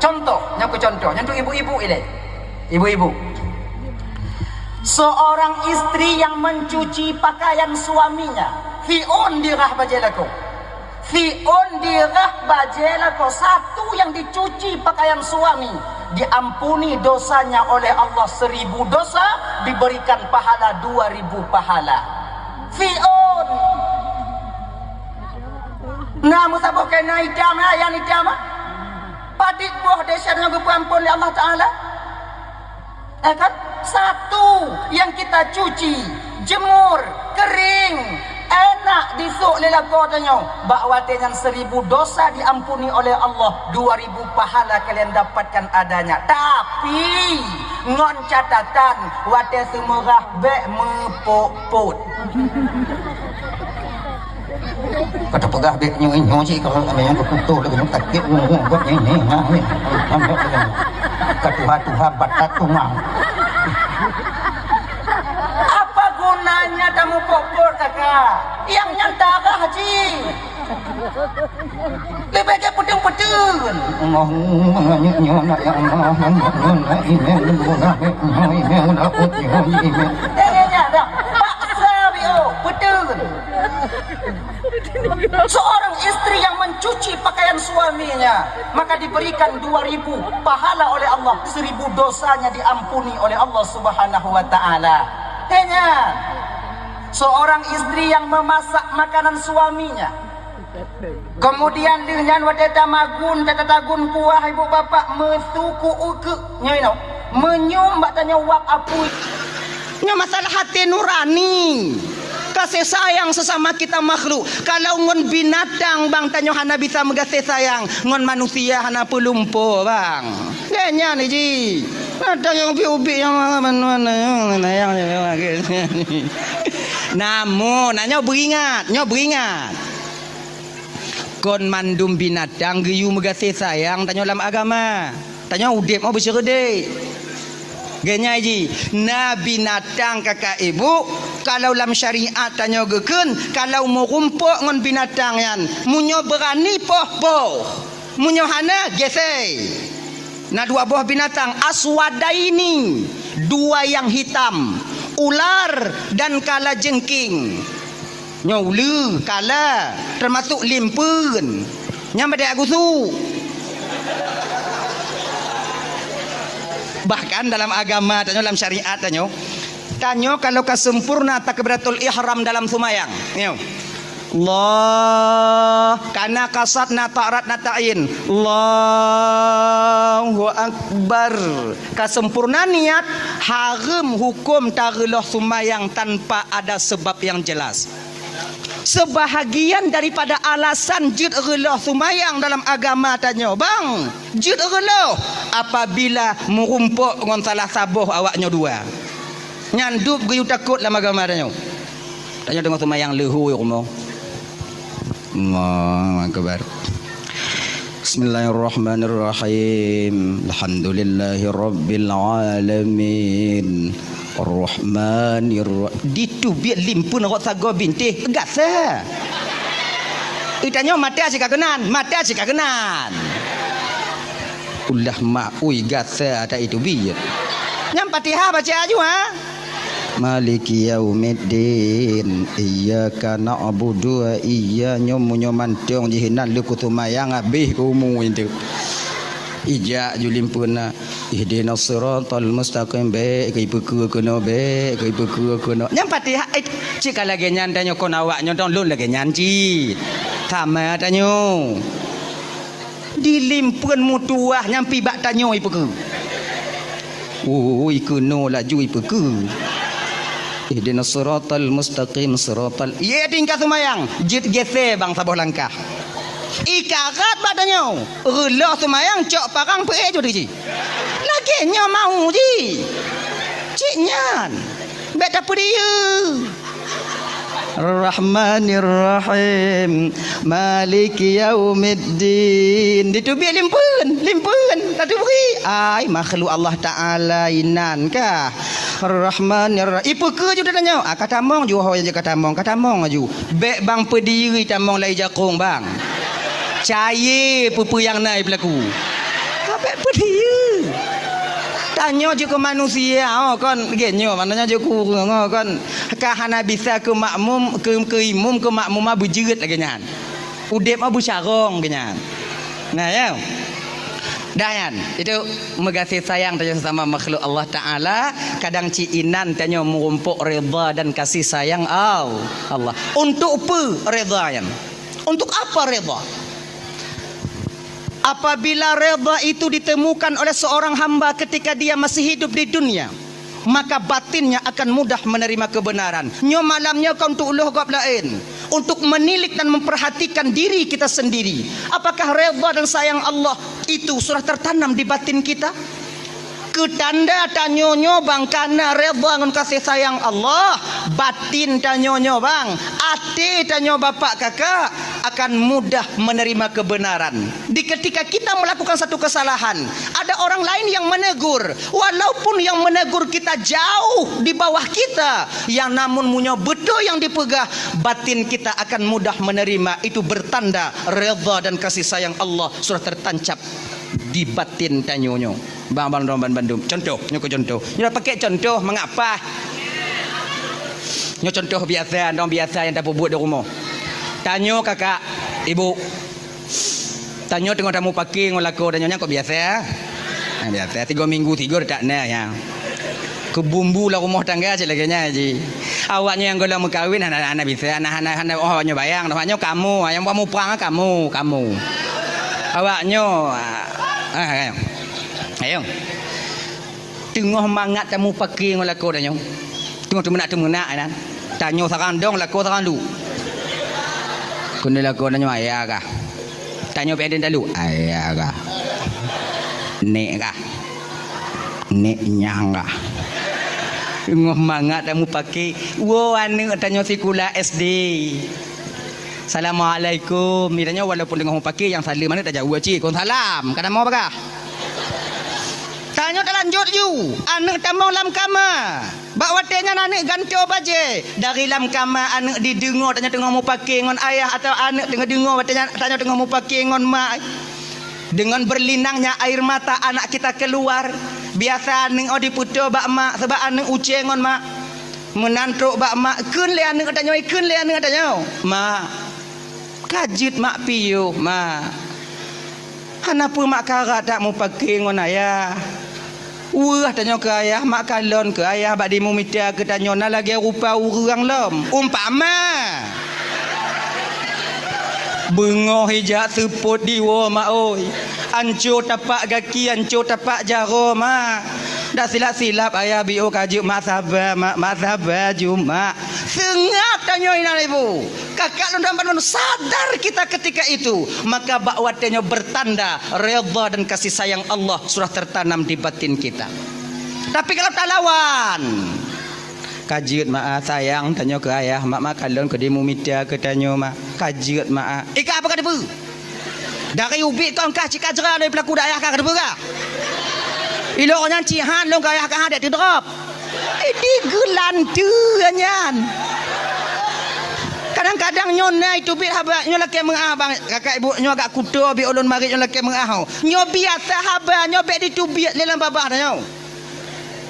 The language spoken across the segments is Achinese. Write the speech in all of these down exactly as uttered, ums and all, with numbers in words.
Contoh, nyoe keu contoh, nyoe untuk ibu-ibu ilée. Ibu-ibu. Seorang istri yang mencuci pakaian suaminya, fi'un dirah bajée lakoe. Fi'un dirah bajée lakoe, satu yang dicuci pakaian suami, diampuni dosanya oleh Allah seribu dosa, diberikan pahala dua ribu pahala. Fi'un. Na meusaboh keu na itam, na nyang itam, ah? Padit boh desya nyoe geupeuamphon lé Allah Taala? Eh kan? Satu yang kita cuci, jemur, kering, enak disôk lé lakoe tanyoe. Bak watée nyan seribu dosa diampuni oleh Allah, dua ribu pahala kalian dapatkan adanya. Tapi, ngon catatan, watée seumeurah bék meupot-pot. Ka tapeugah bék nyoe, nyoe cit, ka kami nyang keukutoh lagée nyoe, sakét nyoe, buet nyoe, nyoe, nyoe, nyoe. Ka tuha-tuha batat tungang. Apa gunanya tameupot-pot, kakak? Nyang nyan darah cit. Leubeh gét peuteun-peuteun. Allahumma nyoe, nyoe, ya Allah, nyoe, nyoe, nyoe, nyoe, nyoe, nyoe, nyoe, nyoe, nyoe, nyoe. Eh, eh, ya, dah. Paksa, Bio, peuteun. Seorang istri yang mencuci pakaian suaminya, maka diberikan dua ribu pahala oleh Allah, seribu dosanya diampuni oleh Allah Subhanahu wa Ta'ala. Hanya seorang istri yang memasak makanan suaminya, kemudian lheueh nyan watée tamagun, tatagun kuah ibu bapak, meusuku ukeuk nyoe inoe, meunyum bak tanyoe wab apui. Nyoe masalah até nurani. Kasih sayang sesama kita makhluk. Kalau ngon binatang bang tanyoe hana bisa meugaséh sayang, ngon manusia hana peulumpo bang. Lé nyan ji. Ada nyang ubit-ubit nyang mana-mana nyang, nyang, nyang, nyang. Namun, nah, nyoe beuingat, nyoe beuingat. Kon mandum binatang geuyue meugaséh sayang tanyoe lam agama. Tanyoe udeb mau beusyeureudek. Geunyai jih, na binatang kakak ibu, kalau lam syariat tanyoe geukheun, kalau meurumpok ngon binatang nyan, meunyoe beurani poh-poh, meunyoe hana gesei. Na dua boh binatang, aswadaini, dua yang hitam, ular dan kalajengking. Nyoe uleue, kala, teumasuk limpeuen. Nyan bak deuek gusu. Bahkan dalam agama tanyoe, dalam syariat tanyoe, tanyoe kalau ka sempurna takbiratul ihram dalam seumayang, nyoe. Allah, kana kasat na ta'rat na ta'in. Allahu Akbar. Ka sempurna niat, hareuem huköm tareuloh seumayang tanpa ada sebab yang jelas. Seubahagian daripada alasan jeuet reuloh seumayang dalam agama tanyoe, bang, jeuet reuloh apabila meurumpok ngon salah saboh awak nyoe dua. Nyan dub geuyue takot lam agama tanyoe. Tanyoe teungoh seumayang leuhô rumoh. Allahu Akbar. Bismillahirrahmanirrahim. Alhamdulillahirabbil alamin. Arrahmanirra-, diteubiet limpeuen rot sagoe bintéh gasa. Itanyoe mata cit ka keunan, mata cit ka keunan. Ulah maui gasa ata iteubiet. Nyang Fatihah baca aju, ha? Maliki yaumiddin. Iyyaka na'budu wa iyya-, nyoe meunyoe mantong jih nan leuku seumayang habéh umu itu. Ijak ju limpeuna. Ihdinas siratal mustaqim, bék keu ipeukeue keunoe, bék keu ipeukeue keunoe. Nyang Fatihah, eh, cit ka lagée nyan tanyoe kon awak nyoe dong lôn lagée nyan cit. Sama tanyoe. Di limpeuen meutuwah nyang pih bak tanyoe ipeukeue. Ui, keunoe laju ipeukeue. Ihdinas siratal mustaqim, siratal, ié tingkat seumayang, jeuet gesé bang saboh langkah. Ikarat bak tanyoe, reuloh seumayang cok parang peuék jeuet jih. Lagée nyoe mau jih. Cit nyan. Bék tapeudiyeu. Rahmanirrahim. Maliki yaumiddin. Diteubiet limpeuen, limpeuen. Tateubiet. Ai, makhluk Allah Taala inan kah. Rahmanirrahim. Ipeukeue ju tanyoe. Ah, ka tamong ju, ho nyang ka tamong, ka tamong aju. Bék bang peudiri tamong lai jakong bang. Cayée peue-peue nyang na ipeulaku. Ka bék Peue dia? Tanyoe jeuet keu manusia, oh, kon lagèe nyoe, maknanya jeuet keu ureueng, oh, kon ka hana bisa keu makmum, keu, keu imum, keu makmumah beujeuet lagèe nyan. Udép mah beucarông lagèe nyan. Nah, ya. Dah nyan, itu meugaséh sayang tanyoe sesama makhluk Allah Taala, kadang cit inan tanyoe meurumpok redha dan kasih sayang Al-, Allah. Untuk peue redha nyan? Untuk apa redha? Apabila redha itu ditemukan oleh seorang hamba ketika dia masih hidup di dunia, maka batinnya akan mudah menerima kebenaran. Nyoe malam nyoe kon untuk uloh gob laén, untuk menilik dan memperhatikan diri kita sendiri. Apakah redha dan sayang Allah itu sudah tertanam di batin kita? Keu tanda tanyoe nyoe bang kana redha ngon kasih sayang Allah, batin tanyoe nyoe bang, até tanyoe bapak kakak akan mudah menerima kebenaran. Di ketika kita melakukan satu kesalahan, ada orang lain yang menegur, walaupun yang menegur kita jauh di bawah kita, yang namun meunyoe beutôi nyang dipeugah, batin kita akan mudah menerima. Itu bertanda redha dan kasih sayang Allah sudah tertancap di batin tanyoe nyoe. Bang, bang, bang, bandum. Contoh, nyoe keu contoh. Nyoe pakai contoh mangat paih. Nyoe contoh biasa, dong biasa nyang tapeubuet di rumoh. Tanyoe kakak, ibu. Tanyoe teungoh tamupake ngon lakoe tanyoe nyan kok biasa. Nah, biasa tiga minggu tiga tak na ya. Keu bumbu lam rumoh tangga cit lagèe nyan ji. Awak nyoe nyang gohlom meukawen hana, hana bisa, hana, hana, hana, oh, awak nyoe bayang, awak nyoe kamoe, nyang buat muprang kamoe, kamoe. Awak nyoe, ah, ah, ayo. Ayo. Teungoh mangat tamupake ngon lakoe tanyoe. Teungoh teumeunak-teumeunak inan. Tanyoe sarang dong, lakoe sarang duek. Keuneuk lakoe tanyoe ayah kah? Tanyoe pih aden talu, ayah kah? Nek kah? Nek nyang kah? Teungoh mangat tamupake, woe aneuk tanyoe sikula S D. Assalamualaikum. Mitanyoe walaupun teungoh mupake nyang saleuem aneuk tajaweueb cit, kon salam. Ka na mo bagah. Tanyoe talanjut ju, aneuk tamong lam kama. Bak watèe nyan aneuk gantoe bajèe. Dari lam kama aneuk dideungoe tanyoe teungoh mupake ngon ayah atawa aneuk teungoh deungoe watèe nyan tanyoe teungoh mupake ngon ma. Dengan berlinangnya air mata anak kita keluar. Biasa aneuk oh dipeutoe bak mak, sabab aneuk ucée ngon mak. Meunan trok bak mak, kheun lé aneuk tanyoe, kheun lé aneuk tanyoe, "Mak, ka jeuet mak piôh, Mak. Hana peue mak karat that mupake ngon ayah." Weueh tanyoe keu ayah, mak kalon keu ayah bak dimumita keu tanyoe na lagée rupa ureuëng lom. Umpama, beungoh ijak seupôt diwoe mak oi, anco tapak gaki, anco tapak jaroe mak. Dak silap-silap ayah biôh ka jeuet mak saba mak, mak saba ju mak. Seungab tanyoe inan ibu. Kakak lôn dan bandum sadar kita ketika itu, maka bak watée nyoe bertanda redha dan kasih sayang Allah sudah tertanam di batin kita. Tapi kalau talawan, ka jeuet mak ah, sayang tanyoe keu ayah, mak, mak kalon keu dimumita keu tanyoe mak, ka jeuet mak ah. Ika apa ka teupeu? Dari ubit kon kah cit ka jra lé peulaku dak ayah ka teupeu kah? Ilok nyan cit han lôn keu ayah ka han dek teudrop. Di geulanteue nyan. Kadang-kadang nyoe na iteubiet haba, nyoe lakée meuah bang, kakak ibu nyoe agak kuto bi ulôn marit nyoe lakée meuah. Nyoe biasa haba, nyoe bék diteubiet lé lam babah nyoe.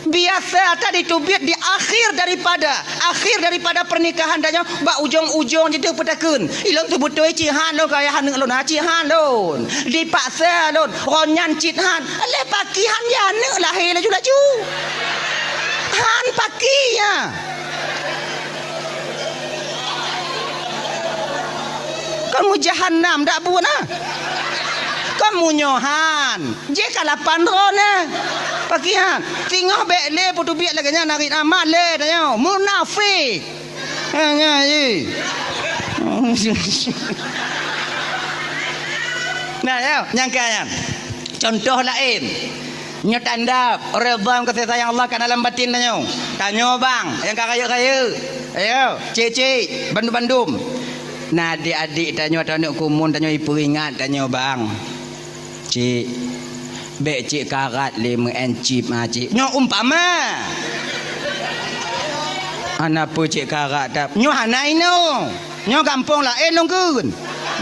Biasa that diteubiet di akhir daripada, akhir daripada pernikahan tanyoe bak ujong-ujong jideuh peutakheun. Ilôn seubeutôi cit han lôn keu ayah aneuk lôn, ha cit han lôn. Dipaksa lôn, ron nyan cit han. Lé paki han ya aneuk lahé laju-laju. Han paki ya. Kon meujahanam dak buet na. Kon meunyoe han. Jih ka lapan droe na. Paki han. Singoh bék lé peuteubiet lagée nyan narit amat lé tanyoe. Munafik. Ha, nyan, eh. Nah, ya, nyang ka nyan. Contoh laén. Nyoe tanda redha kasih sayang Allah ka dalam batin tanyoe. Tanyoe bang, nyang ka rayeuk-rayeuk. Ayo, cik-cik, bandum-bandum. Nah, adik-adik tanyoe, tanyoe kumun tanyoe ipeuingat tanyoe bang. Cik, bék cik karat lé meu'en cit ma cik. Nyoe umpama. Hana peue cik karat that. Nyoe hana inoe. Nyoe gampông laén lôn kheun.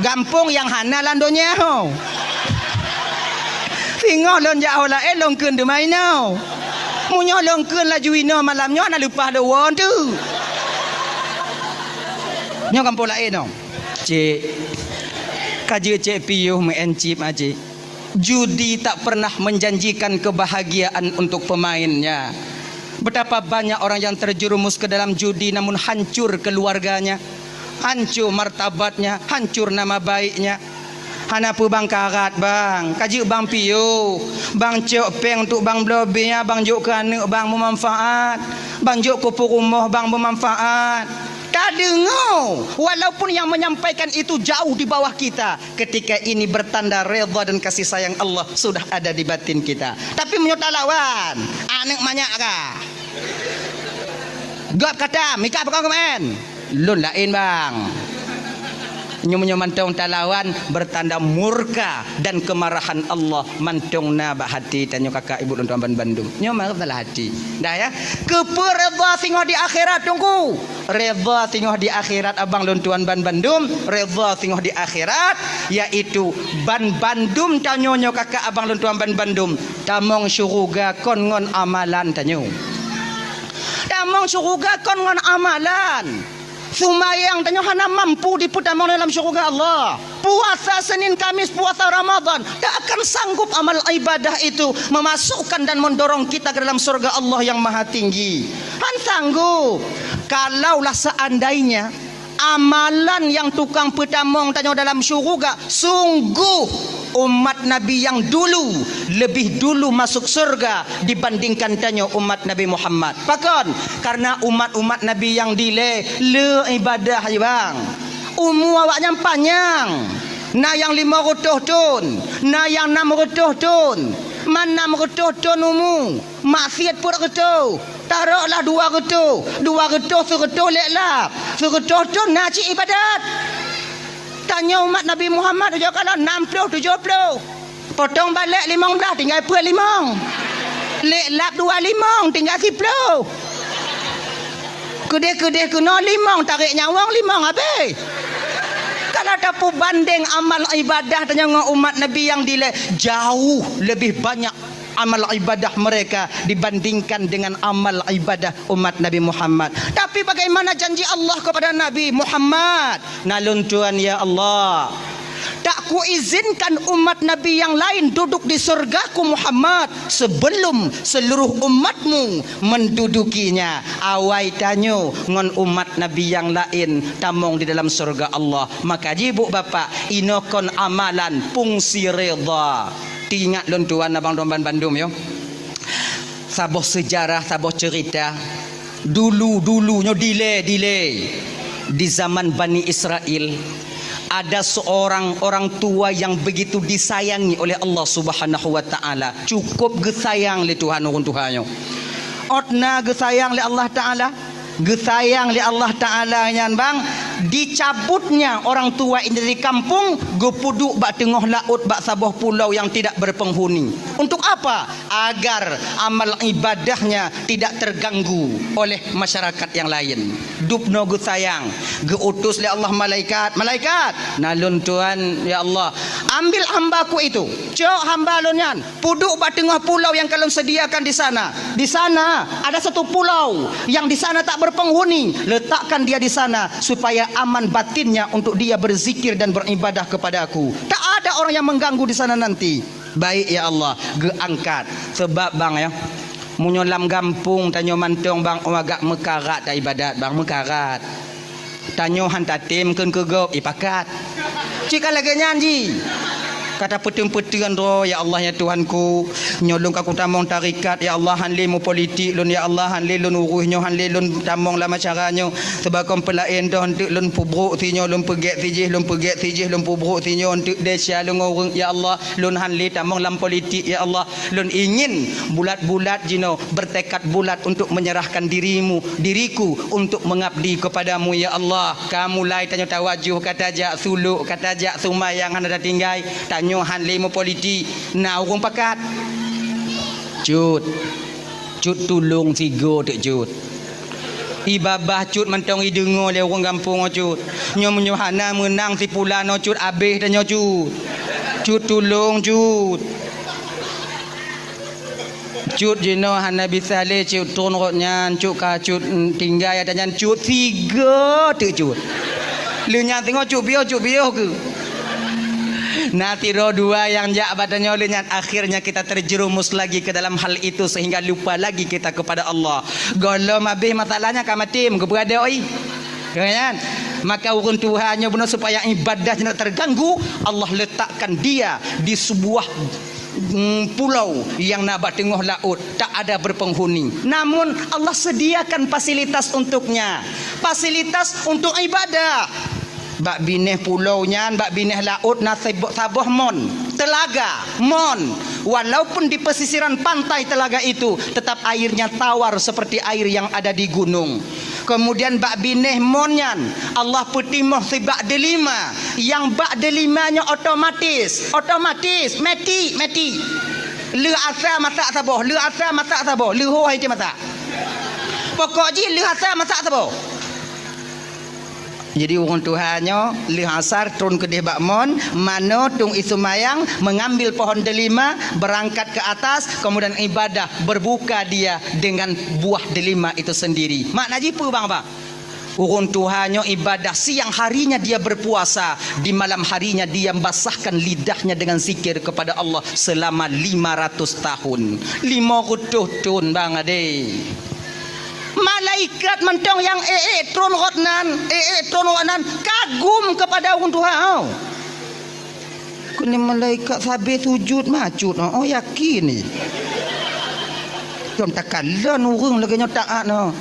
Gampông nyang hana lam donya ho. Singoh lôn jak ho laén, lôn kheun teuma inoe. Meunyoe lôn kheun laju inoe malam nyoe, hana leupah lôn woe teuk. Nyoe gampông laén nyoe. Cik, ka jeuet cek piôh meu'en cit, Cik. Judi tak pernah menjanjikan kebahagiaan untuk pemainnya. Betapa banyak orang yang terjerumus ke dalam judi namun hancur keluarganya, hancur martabatnya, hancur nama baiknya. Hana peue bang karat bang, ka jeuet bang piôh, bang cok péng untuk bang bloe bia, bang jok keu aneuk bang beumanfaat, bang jok keu peurumoh bang beumanfaat. Tadeungoe, walaupun yang menyampaikan itu jauh di bawah kita, ketika ini bertanda redha dan kasih sayang Allah sudah ada di batin kita. Tapi meunyoe talawan, aneuk manyak kah? Gob kata, mika pakon keumaén? Lôn laén bang. Nyoe meunyoe mantong talawan, bertanda murka dan kemarahan Allah mantong na bak hati tanyoe kakak ibu lôn tuan ban bandum. Nyoe meusalah hati. Dah ya. Keupeue redha singoh di akhirat, Teungku? Redha singoh di akhirat abang lôn tuan ban bandum, redha singoh di akhirat, yaitu ban bandum tanyoe nyoe kakak abang lôn tuan ban bandum tamong syuruga kon ngon amalan tanyoe. Tamong syuruga kon ngon amalan. Seumayang tanyoe hana mampu dipeutamong dalam syuruga Allah. Puasa Senin Kamis, puasa Ramadan, tak akan sanggup amal ibadah itu memasukkan dan mendorong kita ke dalam surga Allah yang Maha Tinggi. Han sanggup. Kalaulah seandainya amalan yang tukang peutamong tanyoe dalam syuruga, sungguh umat Nabi yang dulu lebih dulu masuk surga dibandingkan tanyoe umat Nabi Muhammad. Pakon? Karena umat-umat Nabi yang dilée le ibadah, bang. Umu awaknyan panyang. Na nyang lima reutôh thon, na nyang nam reutôh thon. Man nam reutôh thon umu, maksiat peuet reutôh, taroklah dua reutôh, dua reutôh seureutôh lé lap, seureutôh thon na cit ibadat. Tanyoe umat Nabi Muhammad ujoe kalon nam ploh tujoh ploh. Potong balek limong blaih, tinggai peuet limong. Lé lap dua limong, tinggai siploh. Keudeh-keudeh keunoe limong, tarek nyawöng limong habéh. Kalau tapeubandeng amal ibadah tanyoe ngon umat Nabi nyang dilée, jauh lebih banyak amal ibadah mereka dibandingkan dengan amal ibadah umat Nabi Muhammad. Tapi bagaimana janji Allah kepada Nabi Muhammad? Na lôn tuan, ya Allah, tak kuizinkan umat Nabi yang lain duduk di surgaku Muhammad sebelum seluruh umatmu mendudukinya. Awai tanyoe ngon umat Nabi yang lain tamong di dalam surga Allah. Maka jih bu bapak, inoe kon amalan fungsi redha. Teuingat lôn tuan abang lôn ban bandum yo. Saboh seujarah, saboh ceurita. Dulu-dulu nyoe dilée-dilée, di zaman Bani Israel, ada seorang orang tua yang begitu disayangi oleh Allah Subhanahu wa Taala. Cukup geusayang lé Tuhan ureuëng tuha nyoe. Ôt na geusayang lé Allah Taala, geusayang lé Allah Taala nyan bang, dicabutnya orang tua ini dari kampung, geupeuduek bak teungoh laôt bak saboh pulau yang tidak berpenghuni. Untuk apa? Agar amal ibadahnya tidak terganggu oleh masyarakat yang lain. Dubnoe geusayang, geuutus lé Allah malaikat, "Malaikat, na lôn tuan, ya Allah, ambil hambaku itu, cok hamba lôn nyan, peuduek bak teungoh pulau yang ka lôn sediakan di sana. Di sana ada satu pulau yang di sana tak berpenghuni, letakkan dia di sana supaya aman batinnya untuk dia berzikir dan beribadah kepada-Ku. Tak ada orang yang mengganggu di sana nanti." Baik ya Allah, geuangkat. Sebab bang ya, meunyoe lam gampông tanyoe mantong bang, oh agak meukarat dah ibadat bang, meukarat. Tanyoe han tatem kheun keu gob, ipakat. Cit ka lagée nyan jih. Ka tapeuteun-peuteun droe, ya Allah ya Tuhanku, nyoe lôn ka kutamong tarekat, ya Allah, han lé meupolitik lôn, ya Allah, han lé lôn uruih nyoe, han lé lôn tamong lam acara nyoe. Seubab kon peulaén doh eunteuk lôn peubrok sinyoe, lôn peugét sijih, lôn peugét sijih, lôn peubrok sinyoe eunteuk desya lôn ngon ureuëng, ya Allah. Lôn han lé tamong lam politik, ya Allah. Lôn ingin bulat-bulat jinoe, bertekad bulat untuk menyerahkan dirimu, diriku untuk mengabdi kepada-Mu, ya Allah. Ka mulai tanyoe tawajoh, ka tajak sulok, ka tajak seumayang hana tatinggai. Tanyoe han lé meupolitik, na ureuëng pakat. Cut. Cut tulông sigoe teuk Cut. Ibabah Cut mantong ideungoe lé ureuëng gampông nyoe Cut. Nyoe meunyoe hana meunang si pulan nyoe Cut, abéh tanyoe Cut. Cut tulông Cut. Cut jinoe hana bisa lé cut tron rot nyan, cut ka cut, mm, tinggai ata nyan cut sigoe teuk cut. Lheueh nyan teungoh cut piôh, cut piôh keu. Na sidroe dua nyang jak bak tanyoe lheueh nyan, akhirnya kita terjerumus lagi ke dalam hal itu sehingga lupa lagi kita kepada Allah. Gohlom habéh masalahnya ka maté, meukeubeugadôh, oi. Kan? Maka ureuëng tuha nyoe bunoe supaya ibadah tidak terganggu, Allah letakkan dia di sebuah, mm, pulau yang na bak teungoh laôt, tak ada berpenghuni. Namun Allah sediakan fasilitas untuknya, fasilitas untuk ibadah. Bak binéh pulau nyan, bak binéh laôt na sebo-, saboh mon, telaga, mon. Walaupun di pesisiran pantai telaga itu, tetap airnya tawar seperti air yang ada di gunung. Kemudian bak binéh mon nyan, Allah peutimoh sibak delima. Nyang bak delima nyoe otomatis, otomatis, meti, meti. Lheueh asa masak saboh, lheueh asa masak saboh, lheueh ho hai masak. Pokok jih lheueh asa masak saboh. Jadi ureuëng tuha nyoe lheueh asar tron keudeh bak mon, manoe tueng ie seumayang, mengambil pohon delima, berangkat ke atas, kemudian ibadah, berbuka dia dengan buah delima itu sendiri. Makna jih peue bang, bang? Ureuëng tuha nyoe ibadah, siang harinya dia berpuasa, di malam harinya dia basahkan lidahnya dengan zikir kepada Allah selama lima ratus tahun. Lima reutôh thon, bang, adé. Malaikat mantong nyang ék-ék tron rot nan, ék-ék tron rot nan kagum kepada ureuëng tuha nyoe. Keuneuk malaikat sabe sujud macut, oh, yakin ni. Lom takalon ureuëng lagée nyoe taát nyoe.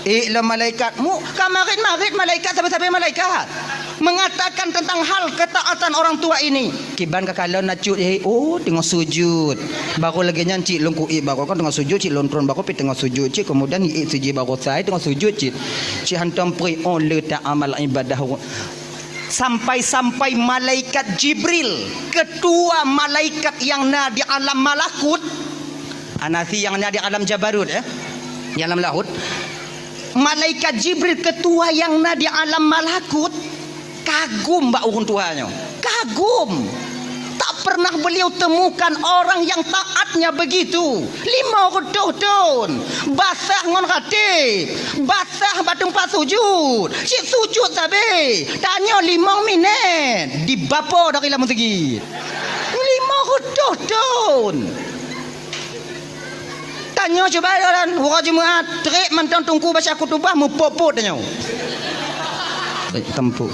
Ék lom malaikat, mu ka marit-marit malaikat sabe-sabe malaikat. Mengatakan tentang hal ketaatan orang tua ini. Kiban ka kalon na cut, eh, oh, teungoh sujud. Baru lagée nyan cit lôn kuék baru kan teungoh sujud, cit lôn tron baru pi teungoh sujud, cit kemudian iék sijih baru sai teungoh sujud cit. Cit hantom pri, oh, le ta amal ibadah. Sampai-sampai malaikat Jibril, ketua malaikat yang na di alam malakut, anasi yang na di alam jabarut, eh, di alam laut. Malaikat Jibril, ketua yang na di alam malakut, kagum bak ureuëng tuha nyoe. Kagum. Tak pernah beliau temukan orang yang taatnya begitu. Lima reutôh thon. Basah ngon rateb. Basah bak teumpat sujud. Cit sujud sabe. Tanyoe limong minét. Dibapo dari lam meuseujid. Lima reutôh thon. Tanyoe cuba jalan, uroe Jumat, trép mantong teungku baca khutubah meupot-pot tanyoe. Eh, teumpu.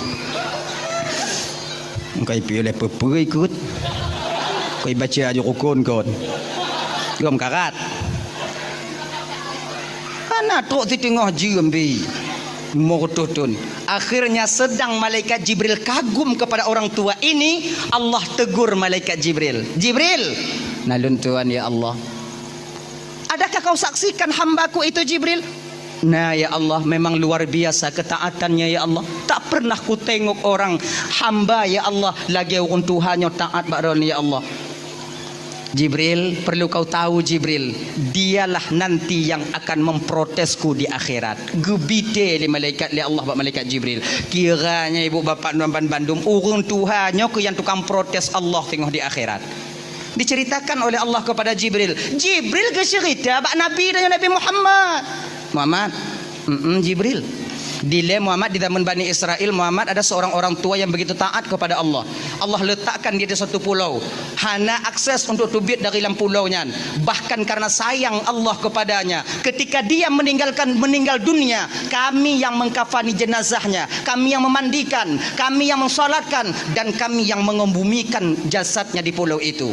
Engkai piôh lé peue-peue ikot. Kai baca aju rukun kon. Gom karat. Hana trok siteungoh jeuem bi. Lima reutôh thon. Akhirnya sedang malaikat Jibril kagum kepada orang tua ini, Allah tegur malaikat Jibril. "Jibril!" "Na lôn tuan, ya Allah." "Adakah kau saksikan hambaku itu, Jibril?" "Na, ya Allah, memang luar biasa ketaatannya, ya Allah. Tak pernah kutengok orang hamba, ya Allah, lagée ureuëng tuha nyoe taat bak droeneuh, ya Allah." "Jibril, perlu kau tahu, Jibril, dialah nanti yang akan memprotesku di akhirat." Geubite lé malaikat, lé Allah bak malaikat Jibril. Kiranya ibu bapak nyan ban bandum, ureuëng tuha nyoe keuh nyang tukang protes Allah teungoh di akhirat. Diceritakan oleh Allah kepada Jibril. Jibril geuceurita bak Nabi dan Nabi Muhammad. Muhammad, mm-mm, Jibril. Dilée Muhammad di zaman Bani Israel, Muhammad ada seorang orang tua yang begitu taat kepada Allah. Allah letakkan dia di satu pulau. Hana akses untuk teubiet dari lam pulau nyan. Bahkan karena sayang Allah kepadanya, ketika dia meninggalkan, meninggal dunia, kami yang mengkafani jenazahnya, kami yang memandikan, kami yang mensolatkan, dan kami yang mengebumikan jasadnya di pulau itu.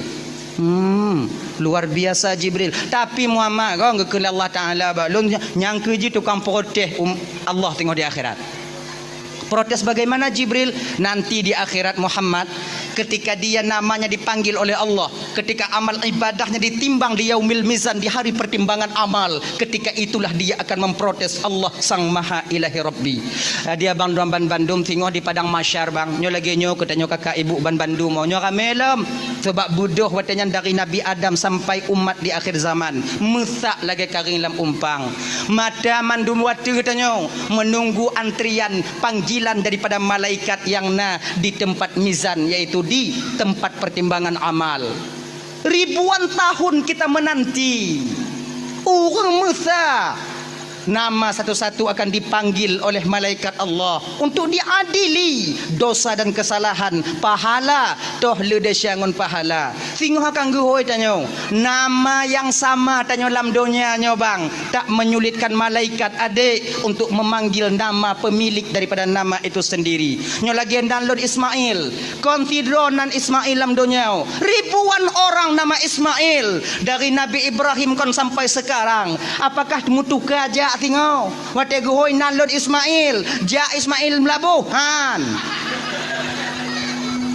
Hmm, luar biasa Jibril. Tapi Muhammad, kong geukheun Allah Taala bak lôn nyang keuji tukang protes um, Allah teungoh di akhirat. Protes bagaimana Jibril? Nanti di akhirat Muhammad, ketika dia namanya dipanggil oleh Allah, ketika amal ibadahnya ditimbang di yaumil mizan, di hari pertimbangan amal, ketika itulah dia akan memprotes Allah Sang Maha Ilahi Rabbi. Dia bang dua ban bandum singoh di padang mahsyar bang. Nyoe lagée nyoe keu tanyoe kakak ibu ban bandum. Nyoe ramé lom. Sebab beudôh watée nyan dari Nabi Adam sampai umat di akhir zaman. Meusak lagée karing lam umpang. Mata mandum watée tanyoe menunggu antrian panggilan daripada malaikat nyang na di tempat mizan, yaitu di tempat pertimbangan amal. Ribuan tahun kita menanti. Ureuëng meusa, nama satu-satu akan dipanggil oleh malaikat Allah untuk diadili dosa dan kesalahan, pahala, toh le desya ngon pahala. Singoh akan geuhôi tanyoe, nama nyang sama tanyoe lam donya nyoe bang, tak menyulitkan malaikat adek untuk memanggil nama pemilik daripada nama itu sendiri. Nyoe lagée nan lôn Ismail, kon sidroe nan Ismail lam donya. Ribuan orang nama Ismail, dari Nabi Ibrahim kon sampai sekarang. Apakah meutuka jak singoh? Watée geuhôi nan lôn Ismail, jak Ismail Meulaboh, han.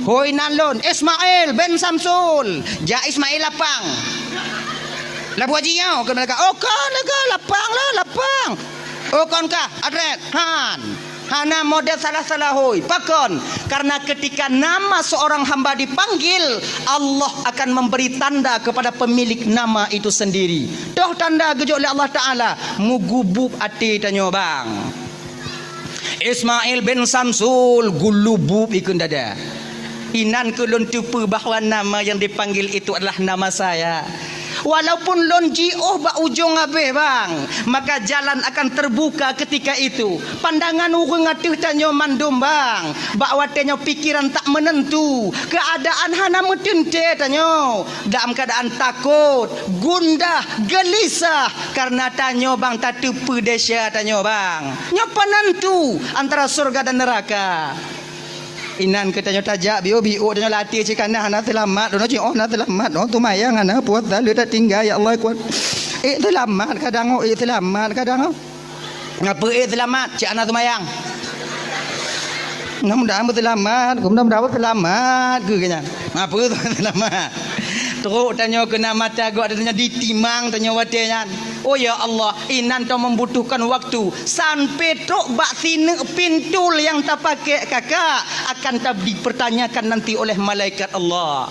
Hôi nan lôn, Ismail bin Samsul, jak Ismail Lapang. Laboh jih nyoe keu malaikat. Oh, kon lagée lapang lah, lapang. Oh, kon kah, adret, han. Hana model salah-salah hôi. Pakon? Karena ketika nama seorang hamba dipanggil, Allah akan memberi tanda kepada pemilik nama itu sendiri. Toh tanda geujok lé Allah Taala, mugubub até tanyoe bang. Ismail bin Samsul gulubub ikun dada. Inan keu lôn teupeue bahwa nama yang dipanggil itu adalah nama saya. Walaupun lôn jiôh bak ujong abéh bang, maka jalan akan terbuka ketika itu. Pandangan ureuëng ateueh tanyoe mandum bang, bak watée nyoe pikiran tak menentu, keadaan hana meuteuntée tanyoe, dalam keadaan takot, gundah, gelisah, karena tanyoe bang tateupeue desya tanyoe bang. Nyoe penentu antara surga dan neraka. Inan keu tanyoe tajak biôh-biôh tanyoe latih cit kana hana seulamat, droeneuh cit oh na seulamat, oh teumayang hana puasa le tatinggai ya Allah kuat. Eh seulamat kadang oh, eh seulamat kadang oh. Ngapa eh seulamat? Cit hana teumayang. Mudah-mudahan beuseulamat, mudah-mudahan beuseulamat keu nyan. Ngapa seulamat? Trok tanyoe keu na mata gob tanyoe ditimang tanyoe watée nyan. Oh ya Allah, inan tanyoe membutuhkan waktu sampai trok bak sineuk pintul nyang tapakék kakak akan ta-, dipertanyakan nanti oleh malaikat Allah.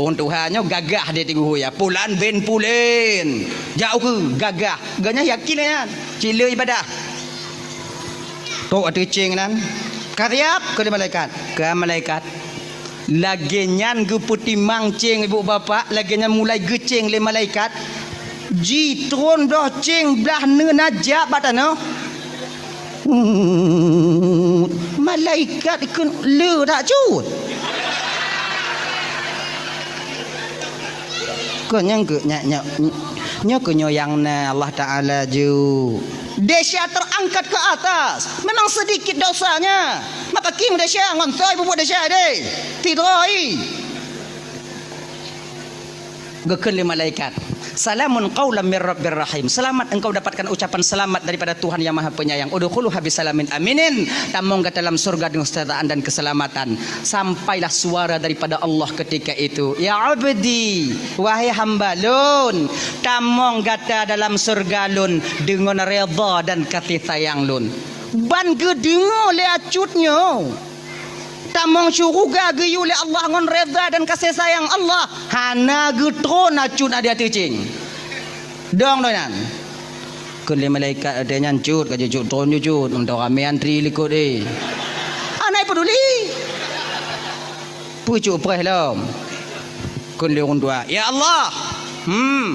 Ureuëng tuha nyoe gagah di Teungku ya, pulan bin pulen. Jak ukeue gagah. Geuhnyan yakin nyan. Cit le ibadah. Trok ateueh céng nan. Ka siap keu lé malaikat. Ka malaikat. Lagée nyan geupeutimang céng ibu bapak, lagée nyan mulai geucéng lé malaikat. Jitron doh céng blah neuna jak bak tanoh. Malaikat keu le dak cut. Keu nyang keu nyak nyak nyoe keu nyoe nyang na Allah Taala ju. Desya terangkat ke atas. Memang sedikit dosanya. Maka kim desya ngon soe bubuet desya deh. Tidroi. Geukheun lé malaikat, "Salamun qaulam mir rabbir rahim." Selamat engkau dapatkan ucapan selamat daripada Tuhan yang Maha Penyayang. "Udkhuluha bisalamin aminin." Tamong gata dalam surga dengan kesejahteraan dan keselamatan. Sampailah suara daripada Allah ketika itu, "Ya abdi, wahai hamba lôn, tamong gata dalam surga lôn deungon redha dan kasih sayang lôn." Ban geudeungoe lé acut nyoe. Tamong syuruga geuyue lé Allah ngon redha dan kasih sayang Allah, hana geutron acut na di ateueh céng. Dong doh nyan. Kheun lé malaikat watée nyan cut, ka jeuet cut tron jeuet cut, mantong ramé antri likot eh. Hana peduli. Pucuk preh lom. Kheun lé ureuëng tuha, "Ya Allah, hmm,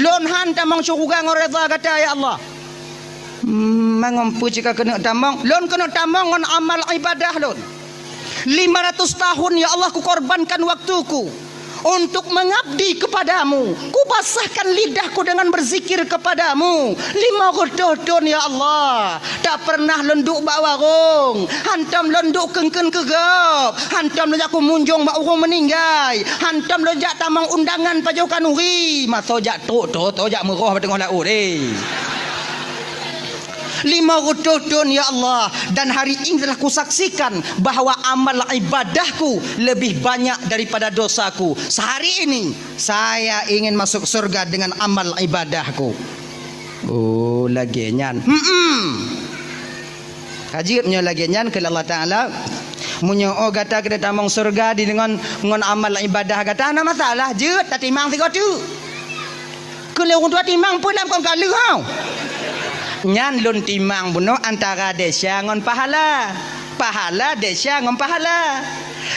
lôn han tamong syuruga ngon redha gata ya Allah." Hmm, mangon peue cit ka keuneuk tamong? Lôn keuneuk tamong ngon amal ibadah lôn. Lima ratus tahun, ya Allah, kukorbankan waktuku untuk mengabdi kepadamu. Kupasahkan lidahku dengan berzikir kepadamu. Lima reutôh thon, ya Allah, tak pernah lôn duek bak warong. Hantom lôn duek keun-keun keu gob. Hantom lôn jak kumunjong bak ureuëng meuninggai. Hantom lôn jak tamong undangan pajoh kanuri. Masoe jak trok, trok, trok jak meuroh bak teungoh laôt, eh. Lima reutôh thon, ya Allah, dan hari ini telah kusaksikan bahwa amal ibadahku lebih banyak daripada dosaku. Sehari ini, saya ingin masuk surga dengan amal ibadahku. Oh, lagée nyan. Hmm. Ka jeuet meunyoe lagée nyan, kheun Allah Taala, "Meunyoe oh gata keuneuk tamong surga di deungon ngon amal ibadah gata, hana masalah, jeuet tatimang sigoe teuk." Kheun lé ureuëng tuha, "Timang peue lam kon ka lheueh hau?" "Nyan lôn timang bunoe antara desya ngon pahala. Pahala desya ngon pahala.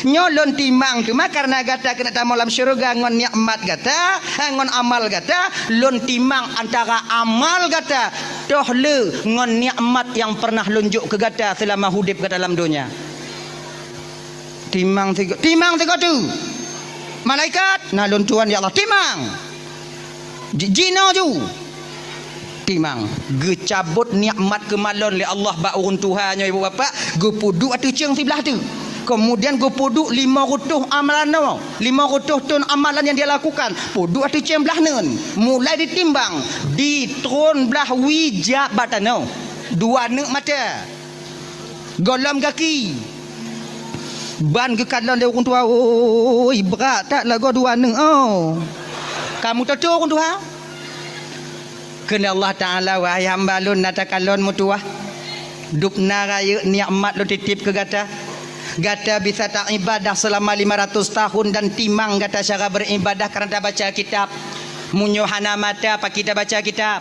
Nyoe lôn timang teuma kareuna gata keuneuk tamong lam syeuruga ngon nikmat gata, eh, ngon amal gata, lôn timang antara amal gata toh le ngon nikmat nyang pernah lôn jok keu gata seulama udeb gata lam donya. Timang sigo-, timang sigoe teuk. Malaikat, na lôn tuan ya Allah, timang. Ji-, jinoe ju. Timang, geucabot nikmat keumalon lé Allah bak ureuëng tuha nyoe, ibu bapak, geupeuduek ateueh ceueng siblah teuk. Kemudian geupeuduek lima reutôh amalan nyoe, lima reutôh thon amalan nyang dia lakukan, peuduek ateueh ceueng blah neuen. Mulai ditimbang, di tron blah wie jak bak tanoh. Dua neuk mata. Gohlom gaki. Ban geukalon lé ureuëng tuha, "Oi, brat that lagoe dua neuk, oh." Ka meutoto ureuëng tuha. Kheun Allah Taala, "Wahai hamba lôn, na takalon meutuwah. Dubna rayeuk nikmat lôn titip keu gata. Gata bisa taibadah seulama lima ratus tahun dan timang gata cara beribadah karena tabaca kitab. Meunyoe hana mata, pakri tabaca kitab?"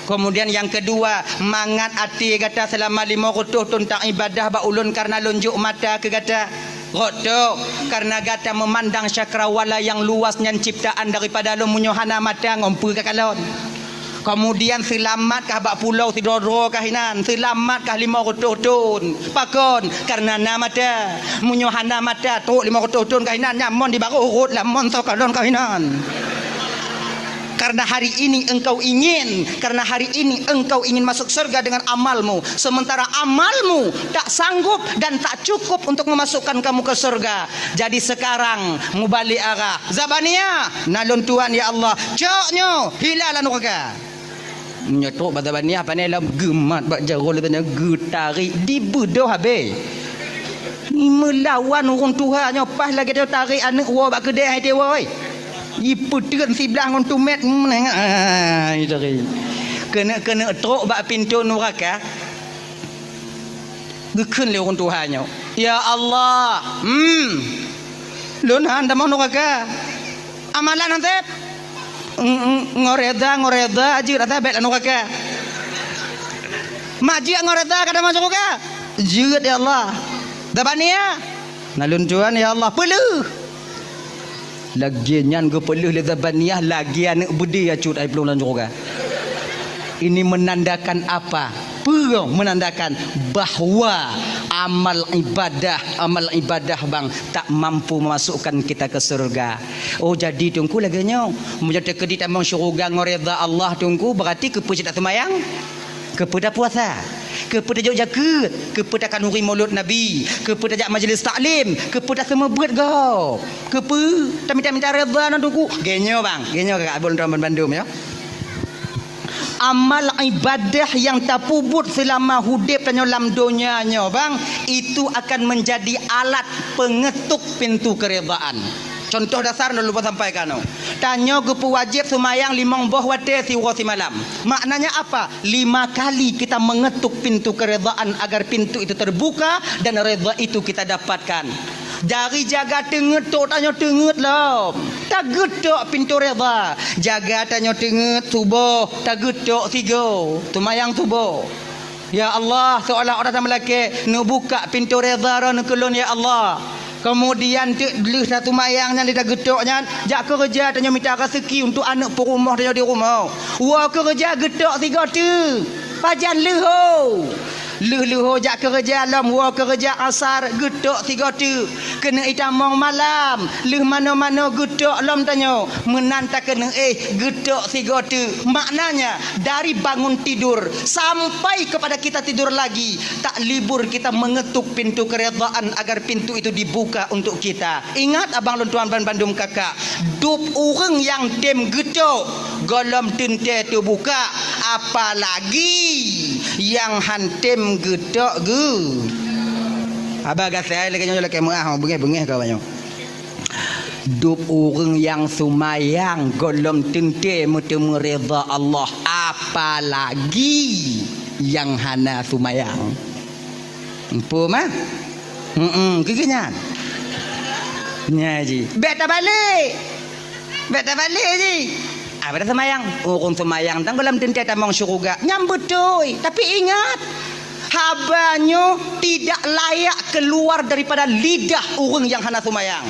Kemudian yang kedua, mangat até gata seulama lima reutôh thon taibadah bak ulôn kareuna lôn jok mata keu gata. Rot tok, kareuna gata meumandang cakrawala nyang luas nyan ciptaan daripada lôn, meunyoe hana mata ngon peue kakalon. Kemudian seulamat kah bak pulo sidroe-droe kah inan, seulamat kah lima reutôh thon. Pakon? Kareuna na mata. Meunyoe hana mata, trok lima reutôh thon kah inan, nyan mon di barôh rot lam mon soe kalon kah inan. Karena hari ini engkau ingin, karena hari ini engkau ingin masuk surga dengan amalmu, sementara amalmu tak sanggup dan tak cukup untuk memasukkan kamu ke surga. Jadi sekarang mubalik arah. Zabania, na lôn tuan ya Allah. Cok nyoe, hila lam nuraka. Nyoe trok bak Zabania, pane lom geumat bak jaroe lé tanyoe geutarek dibeudôh habéh. Meulawan ureuëng tuha nyoe paih lagée tarek aneuëk woe bak keudée hai teuwoe. Jipeuteun siblah ngon tumét, meunengah, ah, itu ri. Keuneuk-keuneuk trok bak pintoe nuraka. Geukheun lé ureuëng tuha nyoe, "Ya Allah, hmm, lôn han tamong nuraka. Amalan han sép. Ng-, ng-, ngon reda, ngon reda jeuet ata bék lam nuraka. Mak jeuet ngon reda ka tamong syeuruga? Jeuet, ya Allah. Zabania, na lôn tuan, ya Allah, peuleueh." Lagée nyan geupeuleueh lé Zabaniah lagée aneuëk beudé cut ai plueng lam syeuruga. Ini menandakan apa? Peue menandakan bahwa amal ibadah, amal ibadah bang tak mampu memasukkan kita ke surga. Oh, jadi Teungku lagée nyoe, meunyoe teukeudi tamong syeuruga ngon reda Allah Teungku, berarti keupeue cit tak seumayang? Keupeue tapuasa? Keupeue tajok jakeuet? Keupeue takhanuri mulod Nabi? Keupeue tajak majlis taklim? Keupeue taseumeubeuet gob? Keupeue tamita-mita reda ngon Teungku? Geuh nyoe bang, geuh nyoe kakak abon droe bandum ya. Amal ibadah nyang tapeubuet seulama udeb tanyoe lam donya nyoe bang, itu akan menjadi alat pengetuk pintu keredaan. Contoh dasar lôn lupa sampaikan nyoe. Tanyoe geupeuwajéb seumayang limong boh watée siuroe simalam. Maknanya apa? Lima kali kita mengetuk pintu keredaan agar pintu itu terbuka dan reda itu kita dapatkan. Dari jaga teungeut tok tanyoe teungeut lom. Tageutok pintu reda. Jaga tanyoe teungeut suboh, tageutok sigoe. Seumayang suboh. Ya Allah, seolah-olah tameulakée, neubuka pintoe reda droeneuh keu lôn, ya Allah. Keumudian teuk lheueh taseumayang nyan, lheueh tageutok nyan, jak keureuja tanyoe mita raseuki untuk aneuëk peurumoh tanyoe di rumoh. Woe keureuja geutok sigoe teuk, pajan leuho. Lheueh leuho jak keureuja lom, woe keureuja asar geutok sigoe teuk. Keuneuk itamong malam, lheueh manoe-manoe geutok lom tanyoe, meunan takeuneuk éh geutok sigoe teuk. Maknanya, dari bangun tidur sampai kepada kita tidur lagi, tak libur kita mengetuk pintu keredaan agar pintu itu dibuka untuk kita. Ingat, abang lôn tuan ban bandum kakak, dub ureuëng nyang tem geutok, gohlom teuntée teubuka, apalagi nyang han tem geutok geu. Haba gasai lagée nyoe lakée meuah, beungéh-beungéh ka banyoe. Dub ureuëng nyang seumayang gohlom teuntée meuteumé reda Allah, apalagi nyang hana seumayang. Empu mah? Heeh, keu nyan. Nya ji. Bék tabalek. Bék tabalek ji. Ah, bék taseumayang. Ureuëng seumayang tan gohlom teuntée tamong syeuruga. Nyan beutôi. Tapi ingat, Haba nyoe tidak layak keluar daripada lidah ureuëng nyang hana seumayang.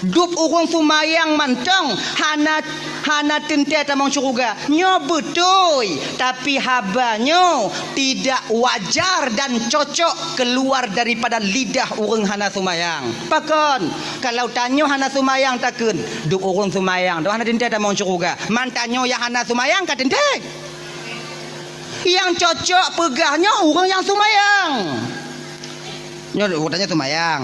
Dub ureuëng seumayang mantong hana, hana teuntée tamong syeuruga. Nyoe beutôi, tapi haba nyoe tidak wajar dan cocok keluar daripada lidah ureuëng hana seumayang. Pakon? Kalau tanyoe hana seumayang takheun, dub ureuëng seumayang, dub hana teuntée tamong syeuruga. Man tanyoe nyang hana seumayang ka teuntée. Nyang cocok peugah nyoe ureuëng nyang seumayang. Nyoe ureuëng tanyoe seumayang.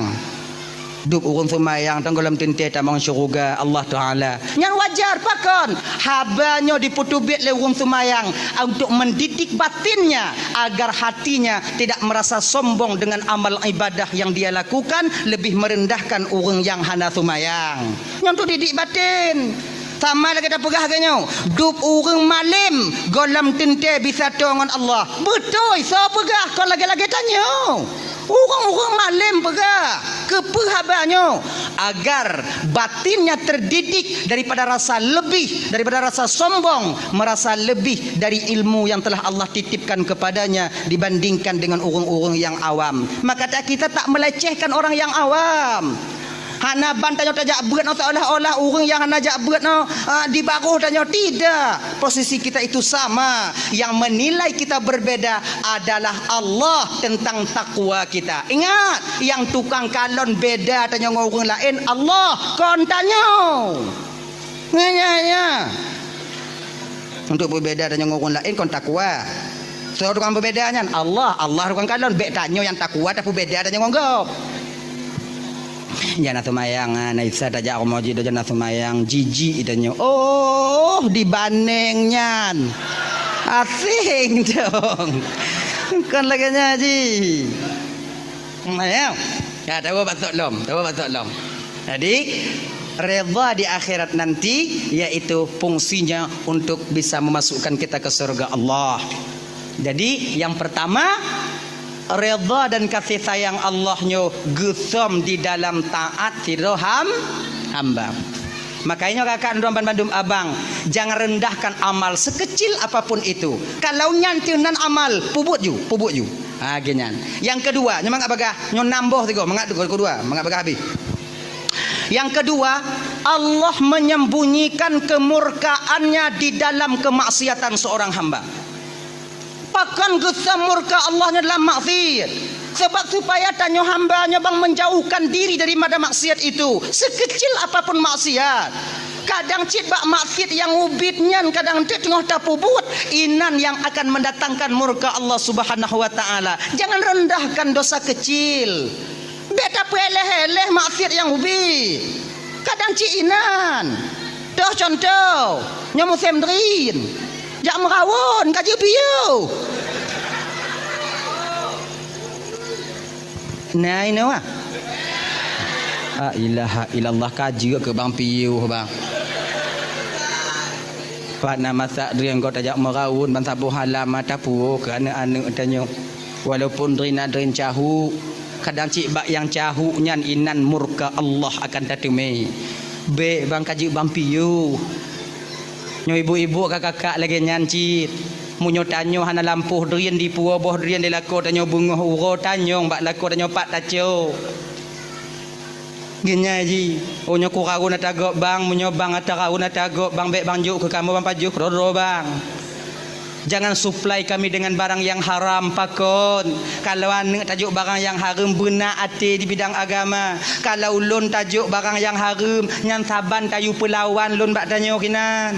Dub ureuëng seumayang tong gohlom teuntée tamong syeuruga Allah Taala. Nyan wajar pakon? Haba nyoe dipeuteubiet lé ureuëng seumayang untuk mendidik batinnya agar hatinya tidak merasa sombong dengan amal ibadah yang dia lakukan, lebih merendahkan ureuëng nyang hana seumayang. Nyoe untuk didik batin. Sama lagée tapeugah lagée nyoe, dub ureuëng malem gohlom teuntée bisa toe ngon Allah. Beutôi, soe peugah kon lagée-lagée tanyoe? Ureuëng-ureuëng malem peugah. Keupeue haba nyoe? Agar batinnya terdidik daripada rasa lebih, daripada rasa sombong, merasa lebih dari ilmu yang telah Allah titipkan kepadanya dibandingkan dengan ureuëng-ureuëng nyang awam. Maka kita tak melecehkan orang yang awam. Hana ban tanyoe tajak beuet nyoe seolah-olah ureuëng nyang hana jak beuet nyoe, ah, di barôh tanyoe. Tidak. Posisi kita itu sama. Yang menilai kita berbeda adalah Allah tentang takwa kita. Ingat, nyang tukang kalon beda tanyoe ngon ureuëng laén Allah, kon tanyoe. Nyan, nyan, nyan. Untuk peubeda tanyoe ngon ureuëng laén kon takwa. Soe tukang peubeda nyan? Allah. Allah tukang kalon. Bék tanyoe nyang takwa tapeubeda tanyoe ngon gob. Nyang na seumayang, ah, na Isa tajak rumoh jih, doh nyang na seumayang, jijik tanyoe. Oh, dibandeng nyan. Asing dong. Kon lagée nyan jih. Hmm, ya. Ya, tawoe bak sok lom, tawoe bak sok lom. Jadi, redha di akhirat nanti yaitu fungsinya untuk bisa memasukkan kita ke surga Allah. Jadi, yang pertama, redha dan kasih sayang Allah nyoe geusom di dalam taat sidroe ham-, hamba. Makanya kakak dan bandum abang, jangan rendahkan amal sekecil apapun itu. Kalau nyan teuh nan amal, pubuet ju, pubuet ju. Ha, geuh nyan. Yang kedua, nyoe mangat bagah, nyoe nam boh sigoe, mangat kedua, mangat bagah habéh. Yang kedua, Allah menyembunyikan kemurkaannya di dalam kemaksiatan seorang hamba. Pakon geusom murka Allah nyoe dalam maksiat? Sebab supaya tanyoe hamba nyoe bang menjauhkan diri daripada maksiat itu, sekecil apapun maksiat. Kadang cit bak maksiat nyang ubit nyan kadang cit teungoh tapubuet, inan nyang akan mendatangkan murka Allah Subhanahu wa Taala. Jangan rendahkan dosa kecil. Bék tapeuéléh-éléh maksiat nyang ubit. Kadang cit inan. Toh contoh, nyoe musém drien. Jak meurawon, ka jeuet piôh. Nah, inoe, ah. La ilaha illallah, ka jeuet keu bang piôh, bang. Pat na masak drien gob tajak meurawon, ban saboh halam mata puwoe keu aneuk-aneuk tanyoe. Walaupun drien na drien cahuk, kadang cit bak nyang cahuk nyan inan murka Allah akan tateumé. Bék bang ka jeuet bang piôh. Nyoe ibu-ibu ka kakak lagée nyan cit. Meunyoe tanyoe hana lampôh drien dipuwoe boh drien di lakoe tanyoe beungoh uroe tanyong bak lakoe tanyoe pat tacok. Geunyai jih, oh nyoe kuraun ata gob bang, meunyoe bang ata raun ata gob bang, bék bang jok keu kamoe bang pajoh keudroe-droe bang. Jangan suplai kami dengan barang yang haram, pakon. Kalau aneuk tajok barang yang hareuem, beuna até di bidang agama. Kalau ulôn tajok barang yang hareuem, nyan saban tayue peulawan lôn bak tanyoe kinan.